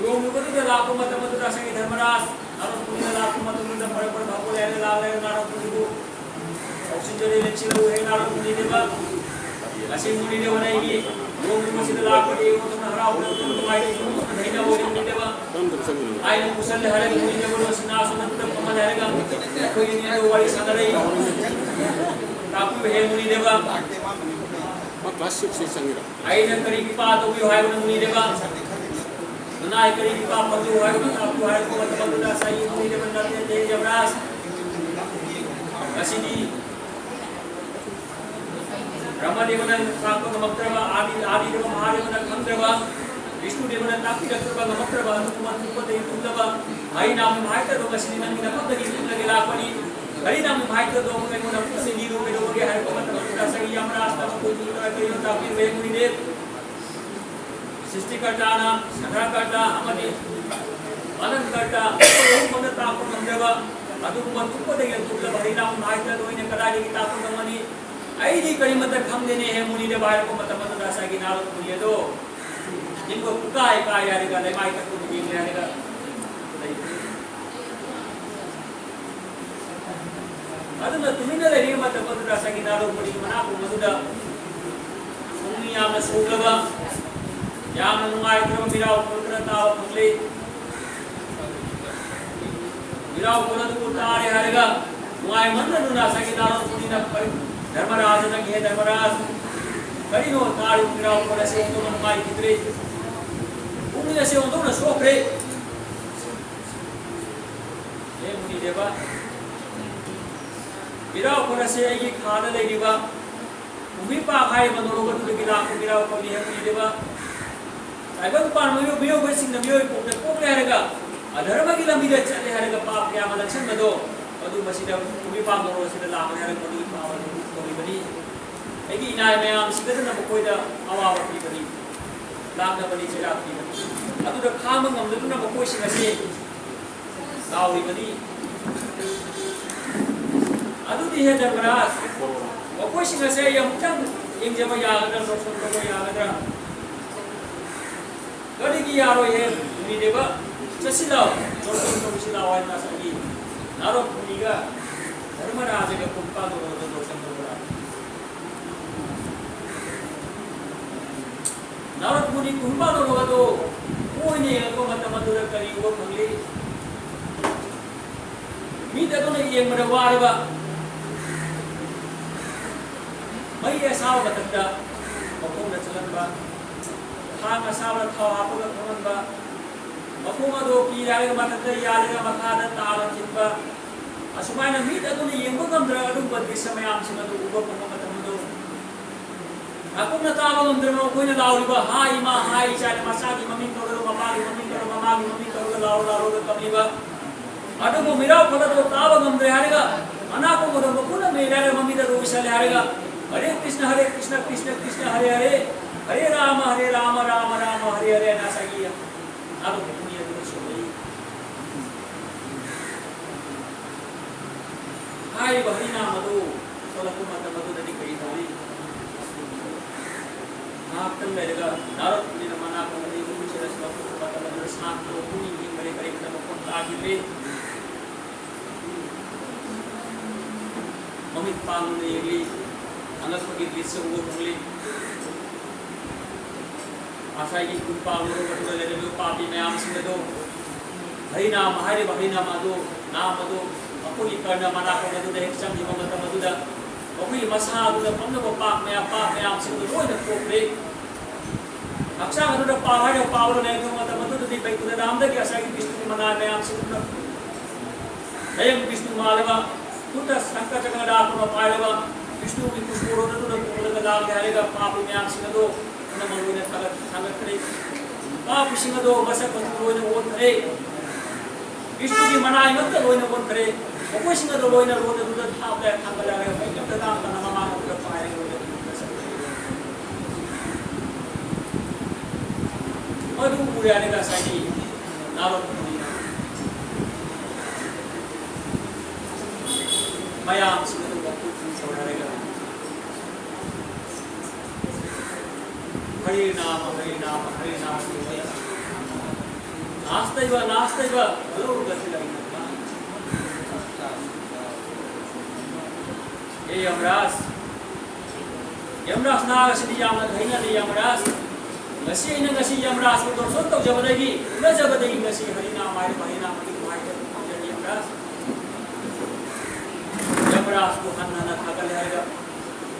ꯌꯣꯝꯂꯨꯕꯗꯨꯗ ꯂꯥꯛꯄ ꯃꯇꯝ ꯑꯗꯨꯗ ꯉꯁꯥꯏꯒꯤ ꯙꯔꯃꯔꯥꯖ ꯅꯥꯔꯣ ꯄꯨꯔꯤꯅ ꯂꯥꯛꯄ ꯃꯇꯝꯗꯨꯗ ꯐꯔꯦ ꯐꯔꯦ ꯚꯥꯕꯣ ꯂꯩꯔꯦ ꯂꯥꯛꯂꯦ ꯅꯥꯔꯣ ꯄꯨꯔꯤꯕꯨ ꯂꯧꯁꯤꯟꯖꯔꯦ ꯂꯦꯞꯁꯤꯜꯂꯨ ꯍꯦꯛ ꯅꯥꯔꯣ ꯄꯨꯔꯤꯅꯦꯕ꯫ ꯉꯁꯤ ꯃꯨꯅꯤꯅꯦꯕ ꯅ ꯑꯩꯒꯤ ꯌꯣꯝꯂꯨꯕꯁꯤꯗ ꯂꯥꯛꯄꯗꯤ ꯑꯩꯉꯣꯟꯗ ꯍꯔꯥꯎꯕ ꯅꯨꯡꯉꯥꯏꯔꯦ ꯏꯃꯨꯡꯗ ꯍꯩꯅꯕ ꯑꯣꯏꯔꯝꯃꯤꯅꯦꯕ꯫ ꯀꯔꯝꯕꯗ ꯆꯪꯉꯤꯅꯣ? ꯑꯩꯅ ꯄꯨꯁꯜꯂꯦ ꯍꯥꯏꯔꯒ ꯃꯨꯅꯤꯅꯦꯕ ꯁꯤꯅꯥꯁꯨ ꯅꯠꯇ꯭ꯔꯒ ꯐꯝꯍꯜꯂꯦ ꯍꯥꯏꯔꯒ ꯑꯩꯈꯣꯏꯒꯤ ꯋꯥꯔꯤ ꯁꯥꯟꯅꯔꯛꯏ꯫ ꯇꯥꯛꯄꯤꯕ ꯍꯦꯛ ꯃꯨꯅꯤꯅꯦꯕ꯫ ꯃꯥ ꯀ꯭ꯂꯥꯁ ꯁꯤꯛꯁꯁꯦ ꯆꯪꯉꯤꯔꯣ? ꯑꯩꯅ ꯀꯔꯤ ꯀ꯭ꯔꯤꯄꯥ ꯇꯧꯕꯤꯌꯨ ꯍꯥꯏꯕꯅꯣ ꯃꯨꯅꯤꯗꯦꯕ? ꯅꯅꯥꯏ ꯀꯔꯤ ꯀ꯭ꯔꯤꯄꯥ ꯐꯪꯕꯤꯌꯨ ꯍꯥꯏꯕꯅꯣ ꯇꯥꯛꯄꯤꯌꯨ ꯍꯥꯏꯕ ꯃꯇꯝ ꯑꯗꯨꯗ ꯉꯁꯥꯏꯒꯤ ꯃꯨꯅꯤꯗꯦꯕ ꯅꯠꯇꯦ ꯌꯃꯔꯥꯖ꯫ ꯉꯁꯤꯗꯤ ꯕ꯭ꯔꯍ꯭ꯃꯗꯦꯕꯅ ꯇꯥꯛꯄ ꯉꯝꯃꯛꯇ꯭ꯔꯕ, ꯑꯥꯗꯤ ꯑꯥꯗꯤꯗꯦꯕ ꯃꯍꯥꯗꯦꯕꯅ ꯈꯪꯗ꯭ꯔꯕ, ꯕꯤꯁꯅꯨꯗꯦꯕꯅ ꯇꯥꯛꯄꯤꯔꯛꯇ꯭ꯔꯕ ꯉꯝꯃꯛꯇ꯭ꯔꯕ ꯑꯗꯨꯒꯨꯝꯕ ꯊꯣꯛꯄꯗꯒꯤ ꯊꯣꯛꯂꯕ ꯍꯔꯤꯅꯥꯃ ꯃꯍꯥꯏꯇꯗꯣ ꯉꯁꯤꯗꯤ ꯅꯪꯒꯤ ꯅꯐꯝꯗꯒꯤ ꯊꯣꯛꯂꯒ ꯂꯥꯛꯄꯅꯤ꯫ ꯍꯔꯤꯅꯥꯃ ꯃꯍꯥꯏꯇꯗꯣ ꯑꯃꯨꯛ ꯑꯩꯉꯣꯟꯗ ꯑꯃꯨꯛ ꯁꯦꯝꯕꯤꯔꯨ ꯀꯩꯗꯧꯕꯒꯦ ꯍꯥꯏꯔꯛꯄ ꯃꯇꯝꯗ ꯉꯁꯥꯏꯒꯤ ꯌꯃꯔꯥꯖꯅ ꯃꯈꯣꯏ ꯀꯔꯤꯅꯣ ꯇꯥꯛꯄꯤꯔꯨ ꯍꯦꯛ ꯃꯨꯅꯤꯗꯦꯕ꯫ ꯁ꯭ꯔꯤꯁꯇꯤꯀꯔꯇꯥꯅ, ꯁꯪꯍꯥꯔꯀꯔꯇꯥ ꯑꯃꯗꯤ ꯄꯥꯂꯟꯀꯔꯇꯥ ꯑꯍꯨꯝꯃꯛꯅ ꯇꯥꯛꯄ ꯉꯝꯗ꯭ꯔꯕ ꯑꯗꯨꯒꯨꯝꯕ ꯊꯣꯛꯄꯗꯒꯤ ꯊꯣꯛꯂꯕ ꯍꯔꯤꯅꯥꯃ ꯃꯍꯥꯏꯇꯗꯣ ꯑꯩꯅ ꯀꯗꯥꯏꯗꯒꯤ ꯇꯥꯛꯄ ꯉꯝꯃꯅꯤ? ꯑꯩꯗꯤ ꯀꯔꯤꯃꯠꯇ ꯈꯪꯗꯦꯅꯦ ꯍꯦ ꯃꯨꯅꯤꯗꯦꯕ ꯍꯥꯏꯔꯛꯄ ꯃꯇꯝ ꯑꯗꯨꯗ ꯉꯁꯥꯏꯒꯤ ꯅꯥꯔꯣ ꯃꯨꯅꯤ ꯑꯗꯣ ꯅꯤꯡꯕ ꯄꯨꯀꯥꯏ ꯀꯥꯏ ꯍꯥꯏꯔꯒ ꯂꯩꯃꯥꯏ ꯀꯠꯇꯨꯅ ꯌꯦꯡꯂꯦ ꯍꯥꯏꯔꯒ ꯂꯩ꯫ ꯑꯗꯨꯅ ꯇꯨꯃꯤꯟꯅ ꯂꯩꯔꯤꯕ ꯃꯇꯝ ꯑꯗꯨꯗ ꯉꯁꯥꯏꯒꯤ ꯅꯥꯔꯣ ꯃꯨꯅꯤ ꯃꯅꯥꯛ ꯀꯣꯡꯕꯗꯨꯗ ꯄꯨꯛꯅꯤꯡ ꯌꯥꯝꯅ ꯁꯣꯛꯂꯕ, ꯌꯥꯝꯅ ꯅꯨꯡꯉꯥꯏꯇ꯭ꯔꯕ ꯃꯤꯔꯥꯎ ꯈꯣꯟ ꯈꯔ ꯇꯥꯕ ꯐꯪꯂꯦ꯫ ꯃꯤꯔꯥꯎ ꯈꯣꯟ ꯑꯗꯨꯕꯨ ꯇꯥꯔꯦ ꯍꯥꯏꯔꯒ ꯅꯨꯡꯉꯥꯏꯃꯟꯗꯗꯨꯅ ꯉꯁꯥꯏꯒꯤ ꯅꯥꯔꯣ ꯃꯨꯅꯤꯅ ꯄꯔꯤ-, ꯙꯔꯃꯔꯥꯖꯗꯒꯤ, "ꯍꯦ ꯙꯔꯃꯔꯥꯖ, ꯀꯔꯤꯅꯣ ꯇꯥꯔꯤꯕ ꯃꯤꯔꯥꯎ ꯈꯣꯟ ꯑꯁꯤ ꯑꯣꯟꯊꯣꯛꯅ ꯅꯨꯡꯉꯥꯏꯈꯤꯗ꯭ꯔꯦ꯫ ꯄꯨꯛꯅꯤꯡ ꯑꯁꯤ ꯑꯣꯟꯊꯣꯛꯅ ꯁꯣꯛꯈ꯭ꯔꯦ꯫ ꯍꯦ ꯃꯨꯅꯤꯗꯦꯕ, ꯃꯤꯔꯥꯎ ꯈꯣꯟ ꯑꯁꯤ ꯑꯩꯒꯤ ꯈꯥꯗ ꯂꯩꯔꯤꯕ ꯅꯨꯃꯤꯠ ꯄꯥꯛ ꯍꯥꯏꯔꯤꯕ ꯅꯣꯔꯣꯛ ꯑꯗꯨꯗꯒꯤ ꯂꯥꯛꯄ ꯃꯤꯔꯥꯎ ꯈꯣꯟꯅꯤ ꯍꯥꯏꯕ ꯃꯨꯅꯤꯗꯦꯕ꯫ ꯇꯥꯏꯕꯪ ꯄꯥꯟꯕ ꯃꯤꯑꯣꯏ-, ꯃꯤꯑꯣꯏꯕꯁꯤꯡꯅ ꯃꯤꯑꯣꯏ ꯄꯣꯛꯇ ꯄꯣꯛꯂꯦ ꯍꯥꯏꯔꯒ ꯑꯙꯔꯃꯒꯤ ꯂꯝꯕꯤꯗ ꯆꯠꯂꯦ ꯍꯥꯏꯔꯒ ꯄꯥꯞ ꯀꯌꯥ ꯑꯃ ꯂꯪꯁꯟꯕꯗꯣ, ꯑꯗꯨ ꯃꯁꯤꯗ ꯅꯨꯃꯤꯠ ꯄꯥꯛ ꯅꯣꯔꯣꯛ ꯑꯁꯤꯗ ꯂꯥꯛꯄꯅꯤ ꯍꯥꯏꯔꯒ ꯃꯗꯨꯒꯤ ꯄꯥꯞ ꯑꯗꯨ ꯀꯧꯔꯤꯕꯅꯤ꯫ ꯑꯩꯒꯤ ꯏꯅꯥꯏ ꯃꯌꯥꯝꯁꯤꯡ ꯑꯗꯨꯅ ꯃꯈꯣꯏꯗ ꯑꯋꯥꯕ ꯄꯤꯕꯅꯤ, ꯂꯥꯛꯅꯕꯅꯤ, ꯆꯩꯔꯥꯛ ꯄꯤꯕꯅꯤ꯫ ꯑꯗꯨꯗ ꯈꯥꯡꯕ ꯉꯝꯗꯗꯨꯅ ꯃꯈꯣꯏꯁꯤꯡ ꯑꯁꯤ ꯂꯥꯎꯔꯤꯕꯅꯤ꯫ ꯑꯗꯨꯗꯤ ꯍꯦ ꯙꯔꯃꯔꯥꯖ, ꯃꯈꯣꯏꯁꯤꯡ ꯑꯁꯦ ꯑꯩ ꯑꯃꯨꯛꯇꯪ ꯌꯦꯡꯖꯕ ꯌꯥꯒꯗ꯭ꯔꯥ, ꯗꯔꯁꯟ ꯇꯧꯕ ꯌꯥꯒꯗ꯭ꯔꯥ? ꯀꯔꯤꯒꯤ ꯌꯥꯔꯣꯏ ꯍꯦ ꯃꯨꯅꯤꯗꯦꯕ? ꯆꯠꯁꯤ ꯂꯥꯎ, ꯗꯔꯁꯟ ꯇꯧꯁꯤ ꯂꯥꯎ ꯍꯥꯏꯅ ꯉꯁꯥꯏꯒꯤ ꯅꯥꯔꯣꯗ ꯃꯨꯅꯤꯒ ꯙꯔꯃꯔꯥꯖꯒ ꯀꯨꯝꯄꯥ ꯇꯧꯔꯒ ꯗꯔꯁꯟ ꯇꯧꯕ ꯂꯥꯛꯏ꯫ ꯅꯥꯔꯗ ꯃꯨꯅꯤ ꯀꯨꯝꯕ ꯂꯧꯔꯒꯗꯣ ꯃꯣꯏꯅ ꯌꯦꯡꯉꯛꯄ ꯃꯇꯝ ꯑꯗꯨꯗ ꯀꯔꯤ ꯎꯕ ꯐꯪꯂꯤ? ꯃꯤꯠ ꯑꯗꯨꯅ ꯌꯦꯡꯕꯗ ꯋꯥꯔꯕ ꯃꯩ ꯑꯁꯥꯕ ꯃꯊꯛꯇ ꯃꯈꯣꯡꯗ ꯆꯠꯍꯟꯕ, ꯊꯥꯡ ꯑꯁꯥꯕꯗ ꯊꯥꯎ ꯍꯥꯞꯄꯒ ꯊꯣꯡꯍꯟꯕ, ꯃꯈꯣꯡ ꯑꯗꯨ ꯀꯤꯔꯦ ꯍꯥꯏꯔꯒ ꯃꯊꯛꯇ ꯌꯥꯜꯂꯒ ꯃꯈꯥꯗ ꯇꯥꯔ ꯊꯤꯟꯕ, ꯑꯁꯨꯃꯥꯏꯅ ꯃꯤꯠ ꯑꯗꯨꯅ ꯌꯦꯡꯕ ꯉꯝꯗ꯭ꯔꯕ ꯑꯗꯨꯒꯨꯝꯕ ꯗ꯭ꯔꯤꯁ꯭ꯌ ꯃꯌꯥꯝꯁꯤꯡ ꯑꯗꯨ ꯎꯕ ꯐꯪꯕ ꯃꯇꯝ ꯑꯗꯨ ꯅꯥꯀꯣꯡꯅ ꯇꯥꯕ ꯉꯝꯗ꯭ꯔꯕ ꯃꯈꯣꯏꯅ ꯂꯥꯎꯔꯤꯕ "ꯍꯥꯏ ꯏꯃꯥ, ꯍꯥꯏ ꯏꯆꯥ" ꯍꯥꯏꯅ ꯃꯆꯥꯒꯤ ꯃꯃꯤꯡ ꯀꯧꯔꯒ, ꯃꯄꯥꯒꯤ ꯃꯃꯤꯡ ꯀꯧꯔꯒ, ꯃꯃꯥꯒꯤ ꯃꯃꯤꯡ ꯀꯧꯔꯒ ꯂꯥꯎꯔ ꯂꯥꯎꯔꯒ ꯀꯞꯂꯤꯕ꯫ ꯑꯗꯨꯕꯨ ꯃꯤꯔꯥꯎ ꯈꯜꯂꯗꯨ ꯇꯥꯕ ꯉꯝꯗ꯭ꯔꯦ ꯍꯥꯏꯔꯒ, ꯃꯅꯥꯀꯣꯡ ꯑꯗꯨ ꯃꯈꯨꯠꯅ ꯃꯦꯜꯂꯦ ꯍꯥꯏꯔꯒ ꯃꯃꯤꯠ ꯑꯗꯨ ꯎꯏꯁꯜꯂꯦ ꯍꯥꯏꯔꯒ, "ꯍꯔꯦ ꯀ꯭ꯔꯤꯁꯅ, ꯍꯔꯦ ꯀ꯭ꯔꯤꯁꯅ, ꯀ꯭ꯔꯤꯁꯅ ꯀ꯭ꯔꯤꯁꯅ, ꯍꯔꯦ ꯍꯔꯦ, ꯍꯔꯦ ꯔꯥꯃ, ꯍꯔꯦ ꯔꯥꯃ, ꯔꯥꯃ ꯔꯥꯃ, ꯍꯔꯦ ꯍꯔꯦ" ꯍꯥꯏꯅ ꯉꯁꯥꯏꯒꯤ ꯅꯥꯔꯣꯗ ꯃꯨꯅꯤ ꯑꯗꯨꯅ ꯁꯣꯜꯂꯛꯏ꯫ ꯍꯥꯏꯔꯤꯕ ꯍꯔꯤꯅꯥꯃ ꯑꯗꯨ ꯁꯣꯜꯂꯛꯄ ꯃꯇꯝ ꯑꯗꯨꯗꯗꯤ ꯀꯔꯤ ꯇꯧꯏ? ꯉꯥꯏꯍꯥꯛꯇꯪ ꯂꯩꯔꯒ ꯅꯥꯔꯣꯗ ꯃꯨꯅꯤꯅ ꯃꯅꯥꯀꯣꯡ ꯑꯅꯤ ꯑꯍꯨꯝ ꯁꯤꯗ ꯁꯣꯜꯂꯛꯄ ꯃꯇꯝ ꯑꯗꯨꯗ ꯁꯥꯟꯇ ꯄꯨꯛꯅꯤꯡ ꯍꯤꯡꯕꯗꯤ ꯀꯔꯤꯝꯇ ꯃꯈꯣꯟ ꯇꯥꯈꯤꯗ꯭ꯔꯦ꯫ ꯃꯃꯤꯠ ꯄꯥꯡꯗꯨꯅ ꯌꯦꯡꯂꯤ꯫ ꯑꯉꯛꯄꯒꯤ ꯗ꯭ꯔꯤꯁ꯭ꯌ ꯎꯕ ꯐꯪꯂꯤ꯫ ꯉꯁꯥꯏꯒꯤ ꯀꯨꯝ ꯄꯥꯡꯂꯒ ꯃꯗꯨꯗ ꯂꯩꯔꯝꯃꯤꯕ ꯄꯥꯄꯤ ꯃꯌꯥꯝꯁꯤꯡ ꯑꯗꯨ, ꯍꯔꯤꯅꯥꯃ ꯍꯥꯏꯔꯤꯕ ꯍꯔꯤꯅꯥꯃ ꯑꯗꯨ, ꯅꯥꯃ ꯑꯗꯨ ꯃꯈꯣꯏꯒꯤ ꯀꯔꯅ ꯃꯅꯥꯀꯣꯡ ꯑꯗꯨꯗ ꯍꯦꯛ ꯆꯪꯈꯤꯕ ꯃꯇꯝ ꯑꯗꯨꯗ, ꯃꯈꯣꯏꯒꯤ ꯃꯁꯥ ꯑꯗꯨꯗ ꯐꯝꯂꯕ ꯄꯥꯞ ꯃꯌꯥꯝ, ꯄꯥꯞ ꯃꯌꯥꯝꯁꯤꯡ ꯑꯗꯨ ꯂꯣꯏꯅ ꯀꯣꯛꯈ꯭ꯔꯦ꯫ ꯍꯛꯆꯥꯡ ꯑꯗꯨꯗ ꯄꯥꯞ ꯍꯥꯏꯔꯤꯕ ꯄꯥꯞ ꯑꯗꯨ ꯂꯩꯔꯝꯕ ꯃꯇꯝ ꯑꯗꯨꯗꯗꯤ ꯕꯩꯀꯨꯟꯊ ꯙꯥꯝꯗꯒꯤ ꯉꯁꯥꯏꯒꯤ ꯕꯤꯁꯅꯨꯒꯤ ꯃꯅꯥꯏ ꯃꯌꯥꯝꯁꯤꯡ ꯑꯗꯨꯅ ꯂꯥꯏꯌꯦꯡ ꯕꯤꯁꯅꯨ ꯃꯥꯜꯂꯕ, ꯈꯨꯠꯇ ꯁꯪꯀ ꯆꯀ꯭ꯔ ꯗꯥꯛꯄ ꯑꯃ ꯄꯥꯏꯔꯕ, ꯕꯤꯁꯅꯨꯒꯤ ꯄꯨꯁꯀꯣꯔꯣꯟ ꯑꯗꯨꯅ ꯄꯨꯔꯒ ꯂꯥꯛꯂꯦ ꯍꯥꯏꯔꯒ ꯄꯥꯄꯤ ꯃꯌꯥꯝꯁꯤꯡ ꯑꯗꯨ ꯄꯨꯝꯅꯃꯛ ꯂꯣꯏꯅ ꯊꯥꯒꯠ-, ꯊꯥꯒꯠꯈ꯭ꯔꯦ꯫ ꯄꯥꯄꯤꯁꯤꯡ ꯑꯗꯨ ꯃꯁꯛ ꯃꯇꯧ ꯂꯣꯏꯅ ꯑꯣꯟꯈ꯭ꯔꯦ꯫ ꯕꯤꯁꯅꯨꯒꯤ ꯃꯅꯥꯏ ꯉꯛꯇ ꯂꯣꯏꯅ ꯑꯣꯟꯈ꯭ꯔꯦ꯫ ꯃꯈꯣꯏꯁꯤꯡ ꯑꯗꯨ ꯂꯣꯏꯅ ꯔꯣꯠ ꯑꯗꯨꯗ ꯊꯥꯞꯂꯦ, ꯊꯥꯡꯒꯠꯂꯦ ꯍꯥꯏꯔꯒ ꯃꯩ ꯉꯛꯇ ꯇꯥꯡ ꯇꯥꯡꯅ ꯃꯃꯥꯡ ꯑꯗꯨꯗ ꯄꯥꯏꯔꯒ ꯂꯣꯏꯅ ꯆꯠꯈ꯭ꯔꯦ꯫ ꯃꯗꯨ ꯎꯔꯦ ꯍꯥꯏꯔꯒ ꯉꯁꯥꯏꯒꯤ ꯅꯥꯔꯣꯗ ꯃꯨꯅꯤꯅ ꯃꯌꯥꯝꯁꯤꯡ ꯑꯗꯨ ꯃꯄꯨꯛꯅꯤꯡ ꯇꯧꯔꯒ ꯍꯔꯦ ꯅꯥꯃ ꯍꯔꯦ ꯅꯥꯃ ꯍꯔꯦ ꯅꯥꯃ꯫ ꯅꯥꯁꯇꯩꯕ ꯅꯥꯁꯇꯩꯕ ꯍꯜꯂꯣ ꯒꯁꯤ ꯂꯩ꯫ ꯑꯦ ꯌꯃꯔꯥꯖ, ꯌꯃꯔꯥꯖ ꯅꯥꯒꯁꯤꯗꯤ ꯌꯥꯝꯅ ꯍꯩꯅꯗꯦ ꯌꯃꯔꯥꯖ꯫ ꯉꯁꯤ ꯑꯩꯅ ꯉꯁꯤ ꯌꯃꯔꯥꯖꯄꯨ ꯗꯣꯔꯁꯣꯟ ꯇꯧꯖꯕꯗꯒꯤ ꯎꯅꯖꯕꯗꯒꯤ ꯉꯁꯤ ꯍꯔꯦ ꯅꯥꯃ ꯍꯥꯏꯔꯤꯕ ꯍꯔꯦ ꯅꯥꯃꯒꯤ ꯈꯨꯍꯥꯏꯗ ꯐꯪꯖꯔꯤ ꯌꯃꯔꯥꯖ꯫ ꯌꯃꯔꯥꯖꯄꯨ ꯍꯟꯅ ꯍꯟꯅ ꯊꯥꯒꯠꯂꯦ ꯍꯥꯏꯔꯒ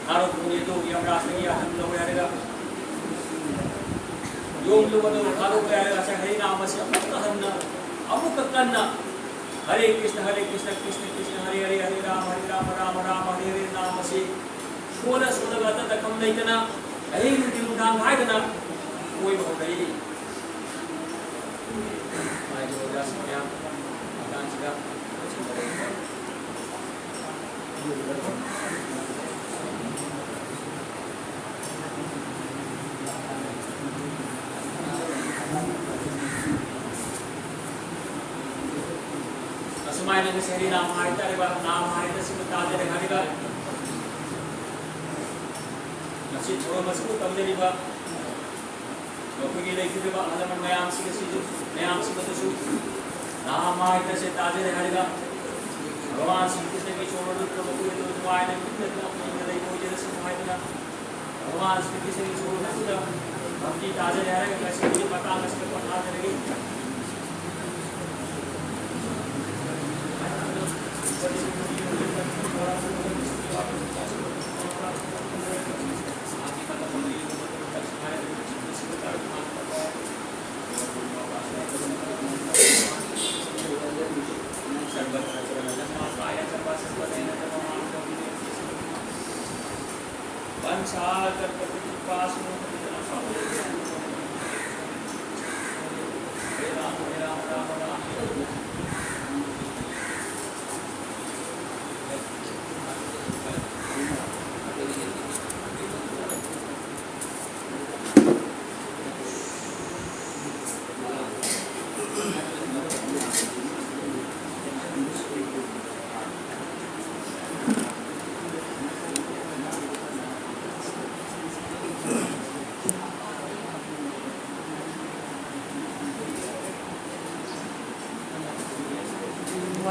ꯊꯥꯔꯣ ꯄꯨꯅꯦꯗꯨ ꯌꯃꯔꯥꯖꯇꯒꯤ ꯌꯥꯊꯪ ꯂꯧꯔꯦ ꯍꯥꯏꯔꯒ ꯌꯣꯝꯂꯨꯕꯗꯨ ꯊꯥꯗꯣꯛꯂꯦ ꯍꯥꯏꯔꯒ ꯉꯁꯥꯏ ꯍꯔꯦ ꯅꯥꯃꯁꯤ ꯑꯃꯨꯛꯀ ꯍꯟꯅ ꯑꯃꯨꯛꯀ ꯀꯟꯅ ꯍꯔꯦ ꯀ꯭ꯔꯤꯁꯅ ꯍꯔꯦ ꯀ꯭ꯔꯤꯁꯅ ꯀ꯭ꯔꯤꯁꯅ ꯀ꯭ꯔꯤꯁꯅ ꯍꯔꯦ ꯍꯔꯦ ꯍꯔꯦ ꯔꯥꯃ ꯍꯔꯦ ꯔꯥꯃ ꯔꯥꯃ ꯔꯥꯃ ꯍꯔꯦ ꯍꯔꯦ ꯅꯥꯃꯁꯤ ꯁꯣꯜꯂ ꯁꯣꯜꯂꯒ ꯑꯇꯠ ꯑꯈꯝ ꯂꯩꯇꯅ ꯑꯍꯤꯡ ꯅꯨꯡꯊꯤꯜ ꯅꯨꯡꯗꯥꯡ ꯍꯥꯏꯗꯅ ꯀꯣꯏꯕ ꯍꯧꯔꯛꯏ꯫ ꯍꯥꯏꯔꯤꯕ ꯑꯣꯖꯥꯁꯤꯡ ꯃꯌꯥꯝ ꯃꯇꯥꯡꯁꯤꯗ ꯂꯣꯏꯁꯤꯟꯖꯔꯒꯦ꯫ ꯑꯁꯨꯃꯥꯏꯅ ꯉꯁꯤ ꯍꯔꯦ ꯅꯥꯃ ꯍꯥꯏꯇꯥꯔꯤꯕ ꯅꯥꯃ ꯍꯥꯏꯕꯁꯤꯕꯨ ꯇꯥꯖꯔꯦ ꯍꯥꯏꯔꯤꯕ ꯉꯁꯤ ꯊꯧꯔꯝ ꯑꯁꯤꯕꯨ ꯇꯧꯖꯔꯤꯕ ꯃꯈꯣꯏꯒꯤ ꯂꯩꯈꯤꯗ꯭ꯔꯕ ꯑꯍꯜ ꯂꯃꯟ ꯃꯌꯥꯝꯁꯤꯡ ꯑꯁꯤꯁꯨ ꯃꯌꯥꯝꯁꯤꯡ ꯑꯗꯨꯁꯨ ꯅꯥꯃ ꯍꯥꯏꯕꯁꯦ ꯇꯥꯖꯔꯦ ꯍꯥꯏꯔꯤꯕ ꯚꯒꯋꯥꯟ ꯁ꯭ꯔꯤ ꯀ꯭ꯔꯤꯁꯅꯒꯤ ꯏꯁꯣꯔ ꯃꯈꯣꯏ ꯑꯗꯨ ꯅꯨꯡꯉꯥꯏꯅ ꯏꯪꯅ ꯇꯞꯅ ꯏꯪꯅ ꯂꯩꯕ ꯑꯣꯏꯖꯔꯁꯅꯨ ꯍꯥꯏꯗꯨꯅ ꯚꯒꯋꯥꯟ ꯁ꯭ꯔꯤ ꯀ꯭ꯔꯤꯁꯅꯒꯤ ꯏꯁꯣꯔ ꯃꯈꯣꯏꯗ ꯚꯛꯇꯤ ꯇꯥꯖꯔꯦ ꯍꯥꯏꯔꯒ ꯉꯁꯤꯒꯤ ꯃꯇꯥꯡ ꯑꯁꯤꯗ ꯄꯣꯊꯥꯖꯔꯒꯦ꯫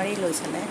ꯋꯥꯔꯤ ꯂꯣꯏꯁꯜꯂꯦ꯫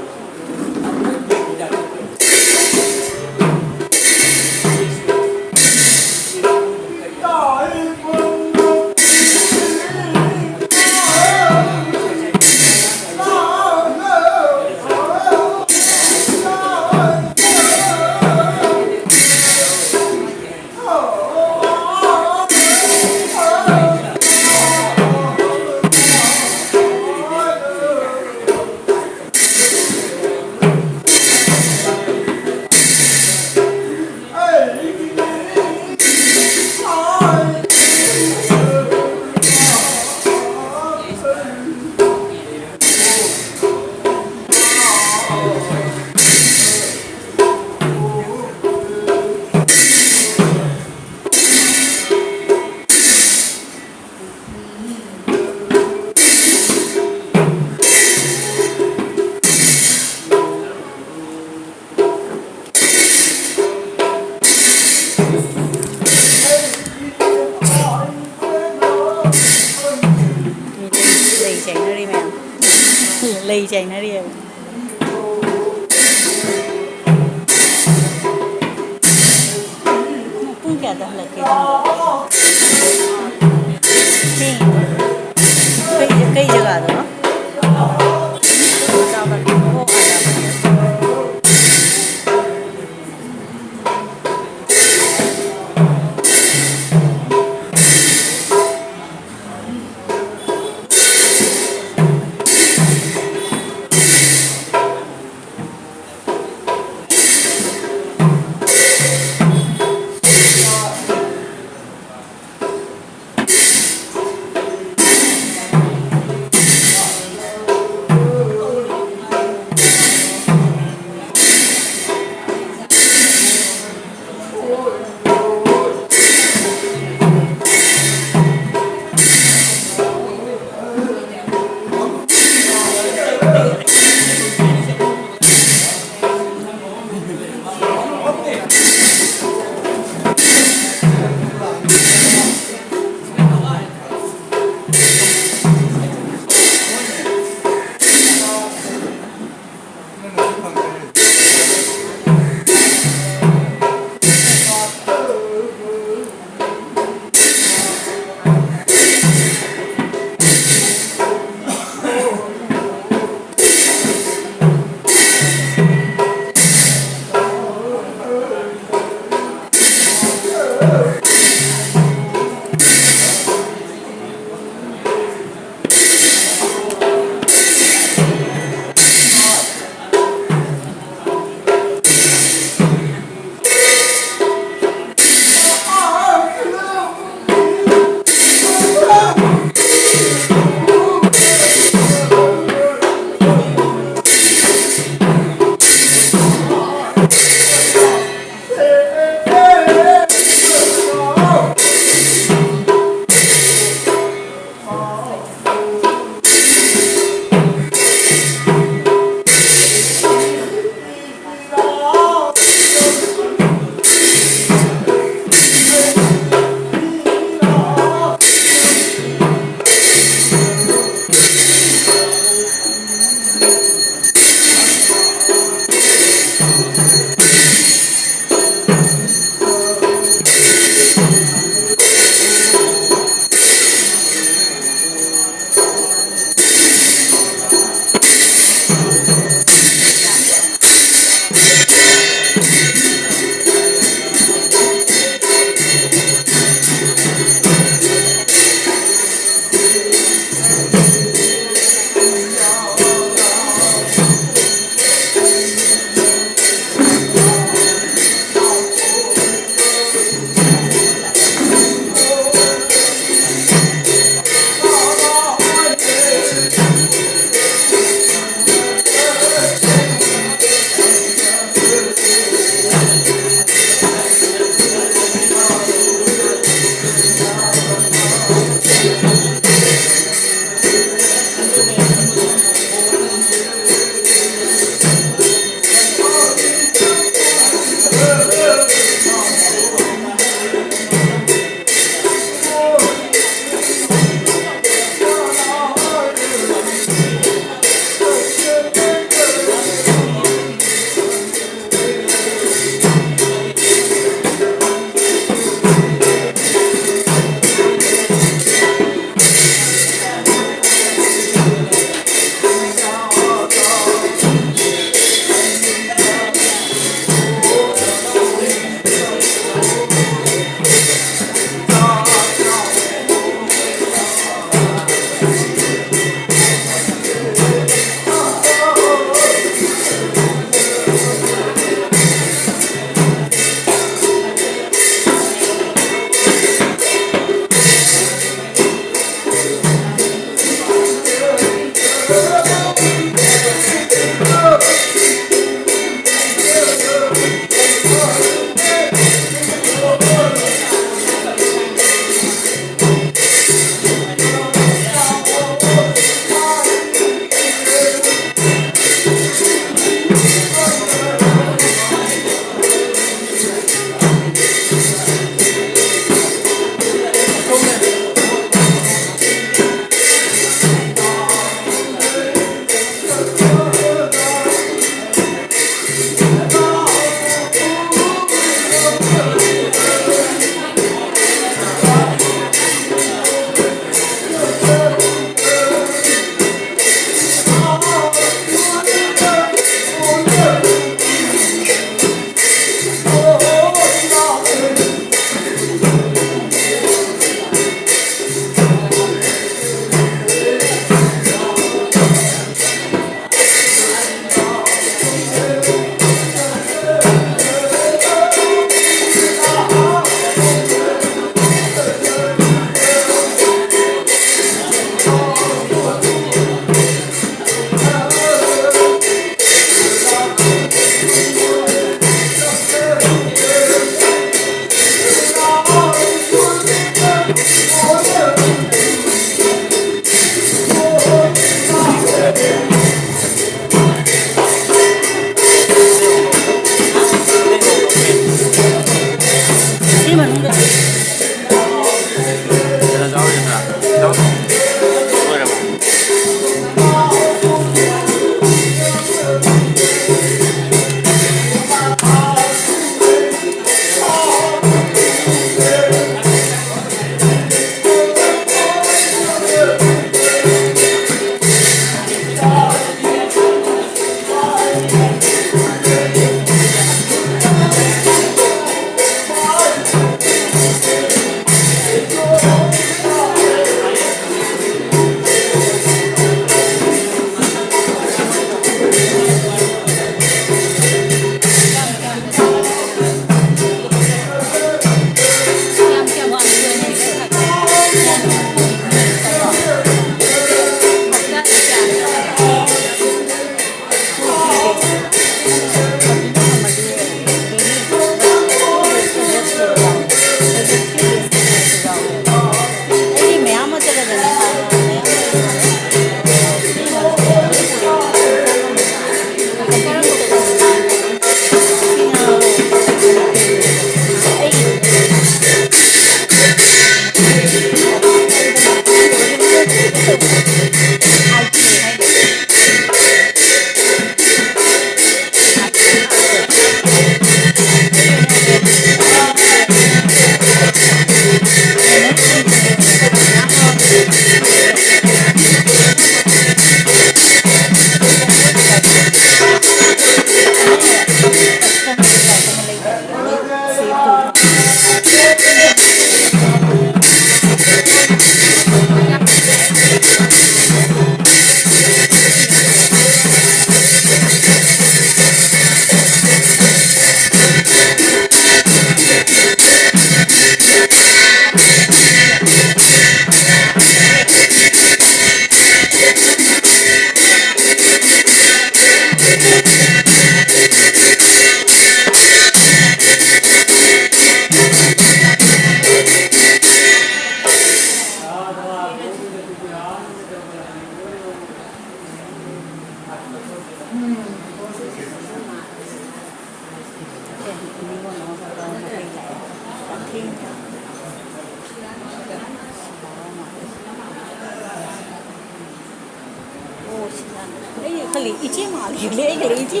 ꯑꯣ, ꯁꯤꯗ꯫ ꯑꯩ ꯈꯜꯂꯤ, ꯏꯆꯦ ꯃꯥꯜꯂꯤ, ꯈꯜꯂꯤ, ꯑꯩ ꯈꯜꯂꯤ, ꯏꯆꯦ꯫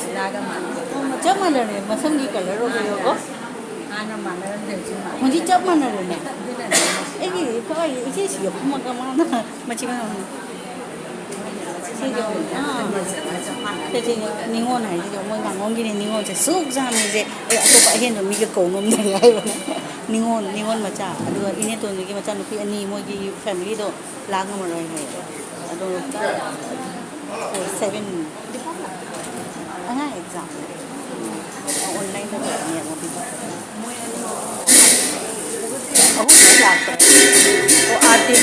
ꯁꯤꯂꯥꯒ ꯃꯥꯟꯅꯩ꯫ ꯑꯣ, ꯆꯞ ꯃꯥꯟꯅꯔꯦ, ꯃꯁꯝꯒꯤ colour ꯑꯣꯏꯕꯒꯀꯣ꯫ ꯍꯥꯟꯅ ꯃꯥꯟꯅꯔꯝꯗꯦ, ꯍꯧꯖꯤꯛ ꯃꯥꯟꯅꯔꯦ꯫ ꯍꯧꯖꯤꯛ ꯆꯞ ꯃꯥꯟꯅꯔꯦꯅꯦ꯫ ꯑꯗꯨꯅꯅꯦ ꯃꯁꯤ ꯑꯩꯒꯤ ꯀꯥꯏ ꯏꯆꯦꯁꯤ ꯌꯦꯞꯐꯝꯃꯒ ꯃꯥꯅ ꯃꯆꯤꯟ ꯃꯅꯥꯎ꯫ ꯁꯤꯁꯦ, ꯑꯥ꯫ ꯁꯤꯁꯦ ꯅꯤꯉꯣꯜ ꯍꯥꯏꯁꯤꯁꯨ ꯃꯣꯏ ꯉꯥꯉꯣꯝꯒꯤꯅꯦ, ꯅꯤꯉꯣꯜꯁꯦ ꯁꯨꯛ ꯌꯥꯝꯃꯤꯁꯦ꯫ ꯑꯩ ꯑꯇꯣꯞꯄ ꯑꯍꯦꯟꯕ ꯃꯤꯒ ꯀꯧ ꯉꯝꯗ꯭ꯔꯦ ꯍꯥꯏꯕ꯫ ꯅꯤꯉꯣꯜ, ꯅꯤꯉꯣꯜ ꯃꯆꯥ꯫ ꯑꯗꯨꯒ ꯏꯅꯦꯇꯣꯟꯕꯤꯒꯤ ꯃꯆꯥꯅꯨꯄꯤ ꯑꯅꯤ, ꯃꯣꯏꯒꯤ familyꯗꯣ ꯂꯥꯛ ꯉꯝꯃꯔꯣꯏ ꯍꯥꯏꯌꯦ꯫ ꯑꯗꯣ, four, seven꯫ ꯑꯉꯥꯡ exam꯫ Onlineꯗ ꯇꯧꯕꯅꯦ, ꯃꯣꯏꯗꯤ꯫ ꯑꯍꯨꯝ ꯂꯥꯛꯄꯅꯦ꯫ ꯑꯣ, ꯑꯥꯔꯇꯤ꯫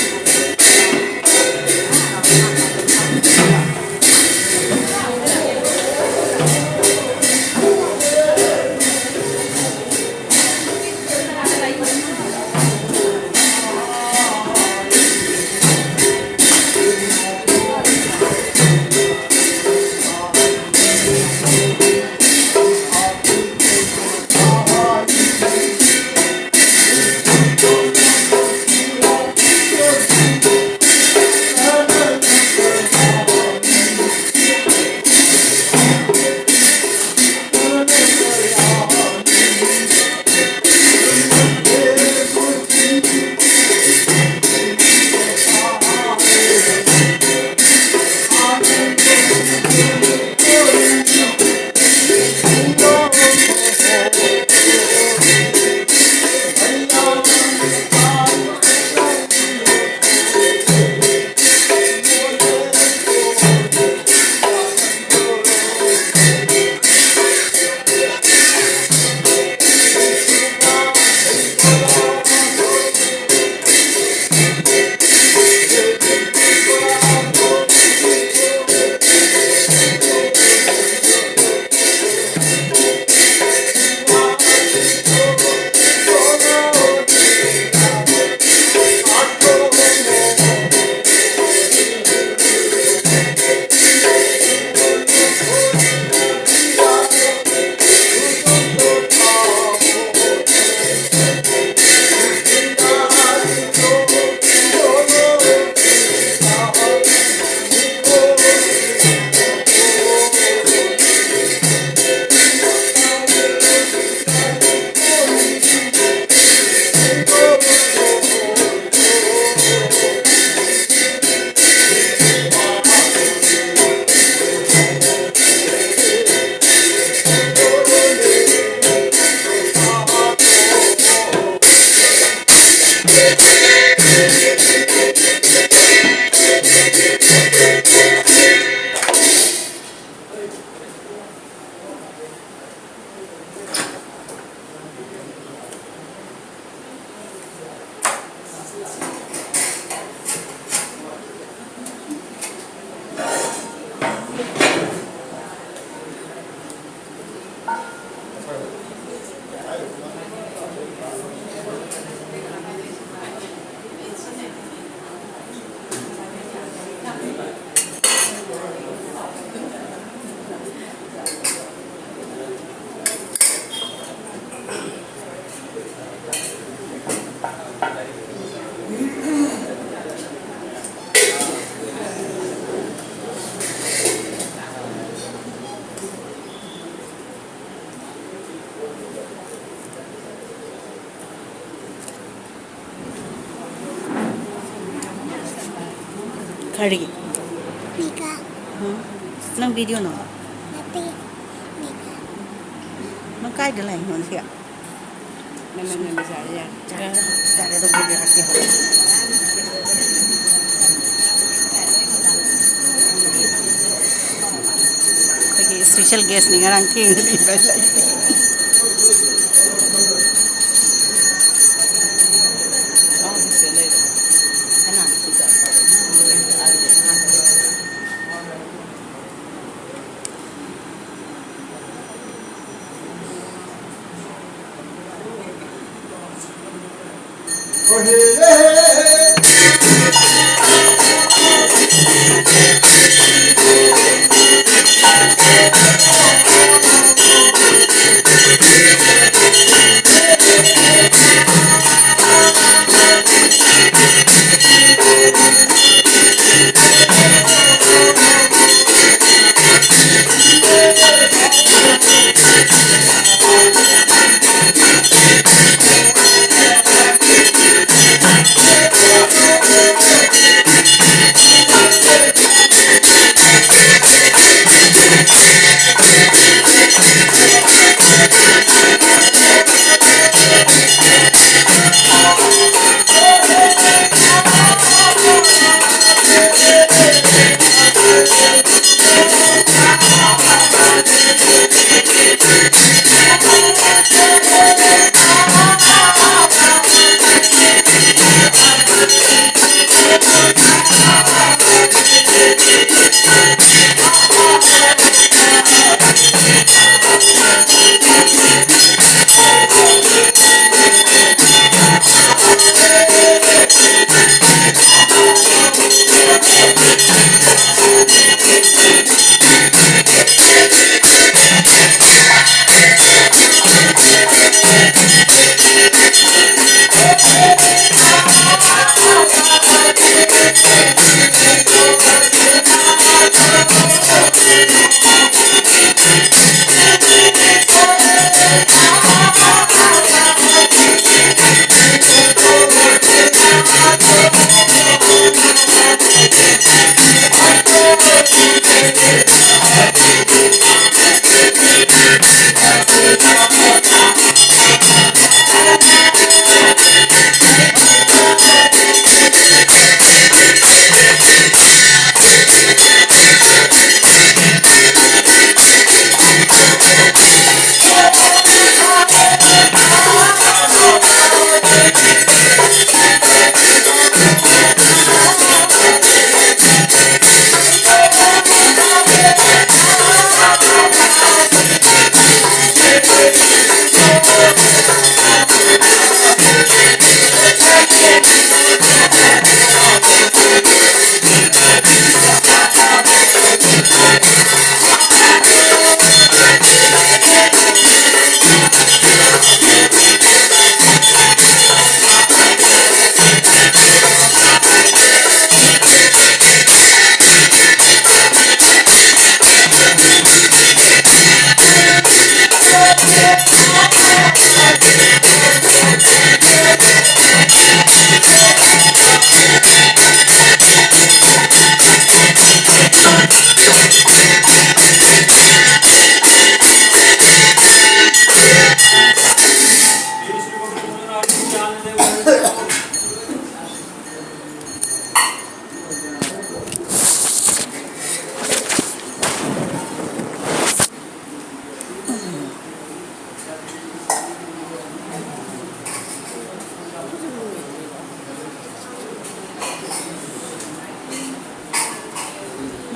ꯀꯔꯤ? ꯃꯤꯒ꯫ ꯎꯝ? ꯅꯪ ꯚꯤꯗꯤꯑꯣꯅꯣ? ꯅꯠꯇꯦ, ꯃꯤꯒ꯫ ꯅꯪ ꯀꯥꯏꯗ ꯂꯩꯅꯣ ꯁꯤ? ꯅꯃꯟ ꯅꯝꯕ ꯆꯥꯔꯦ ꯌꯥꯔꯦ꯫ ꯌꯥꯔꯦ, ꯑꯗꯨꯝ ꯚꯤꯗꯤꯑꯣ ꯍꯥꯞꯀꯦ꯫ ꯑꯩꯈꯣꯏꯒꯤ ꯏꯁꯄꯤꯁꯦꯜ ꯒꯦꯁꯅꯤ ꯉꯔꯥꯡ ꯊꯦꯡꯅ ꯊꯤꯟꯕ ꯂꯩꯇꯦ꯫ ꯀꯅꯥꯅꯣ ꯁꯤ ꯇꯧꯔꯤꯁꯦ?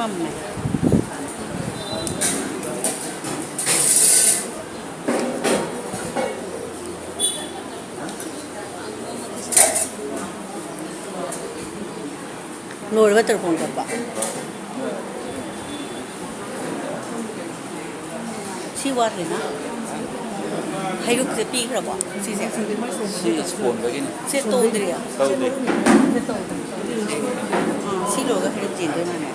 ꯃꯝꯃꯦ꯫ ꯂꯣꯏꯔꯒ ꯇꯔꯨꯛ ꯈꯣꯡ ꯆꯠꯄ꯫ ꯁꯤ ꯋꯥꯠꯂꯤꯅ꯫ ꯍꯩꯔꯨꯛꯁꯦ ꯄꯤꯈ꯭ꯔꯕꯣ? ꯁꯤꯁꯦ? ꯁꯤ ꯁꯣꯟꯕꯒꯤꯅꯤ꯫ ꯁꯤ ꯇꯧꯗ꯭ꯔꯤꯌꯥ? ꯇꯧꯗꯦ꯫ ꯁꯤ ꯂꯣꯏꯔꯒ ꯍꯩꯔꯨꯛ ꯆꯦꯟꯗꯣꯏ ꯃꯥꯅꯦ꯫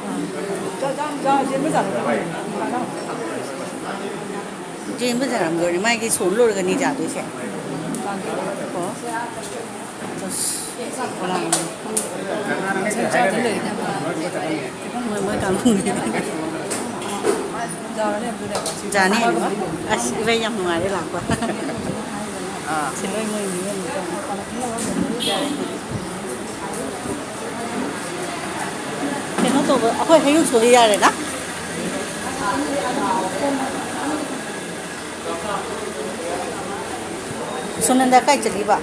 ꯆꯦꯟꯕ ꯌꯥꯔꯝꯗꯣꯏꯅꯦ꯫ ꯃꯥꯒꯤ ꯁꯣꯟ ꯂꯣꯏꯔꯒꯅꯤ ꯌꯥꯗꯣꯏꯁꯦ꯫ ꯀꯣ꯫ ꯑꯁ, ꯃꯣꯏ, ꯃꯣꯏ ꯀꯥꯡꯕꯨꯅꯤ꯫ ꯖꯥꯅꯤ ꯍꯥꯏꯕ꯫ ꯑꯁ, ꯏꯕꯦ, ꯌꯥꯝ ꯅꯨꯡꯉꯥꯏꯔꯦ ꯂꯥꯛꯄ꯫ ꯑꯥ꯫ ꯁꯤ ꯂꯣꯏ ꯃꯣꯏ ꯃꯤ ꯑꯃ꯫ ꯀꯩꯅꯣ ꯇꯧꯕ, ꯑꯩꯈꯣꯏ ꯍꯩꯔꯨꯛ ꯁꯣꯜꯂꯤ ꯌꯥꯔꯦꯅ? ꯁꯨꯅꯟꯗ ꯀꯥꯏ ꯆꯠꯂꯤꯕ?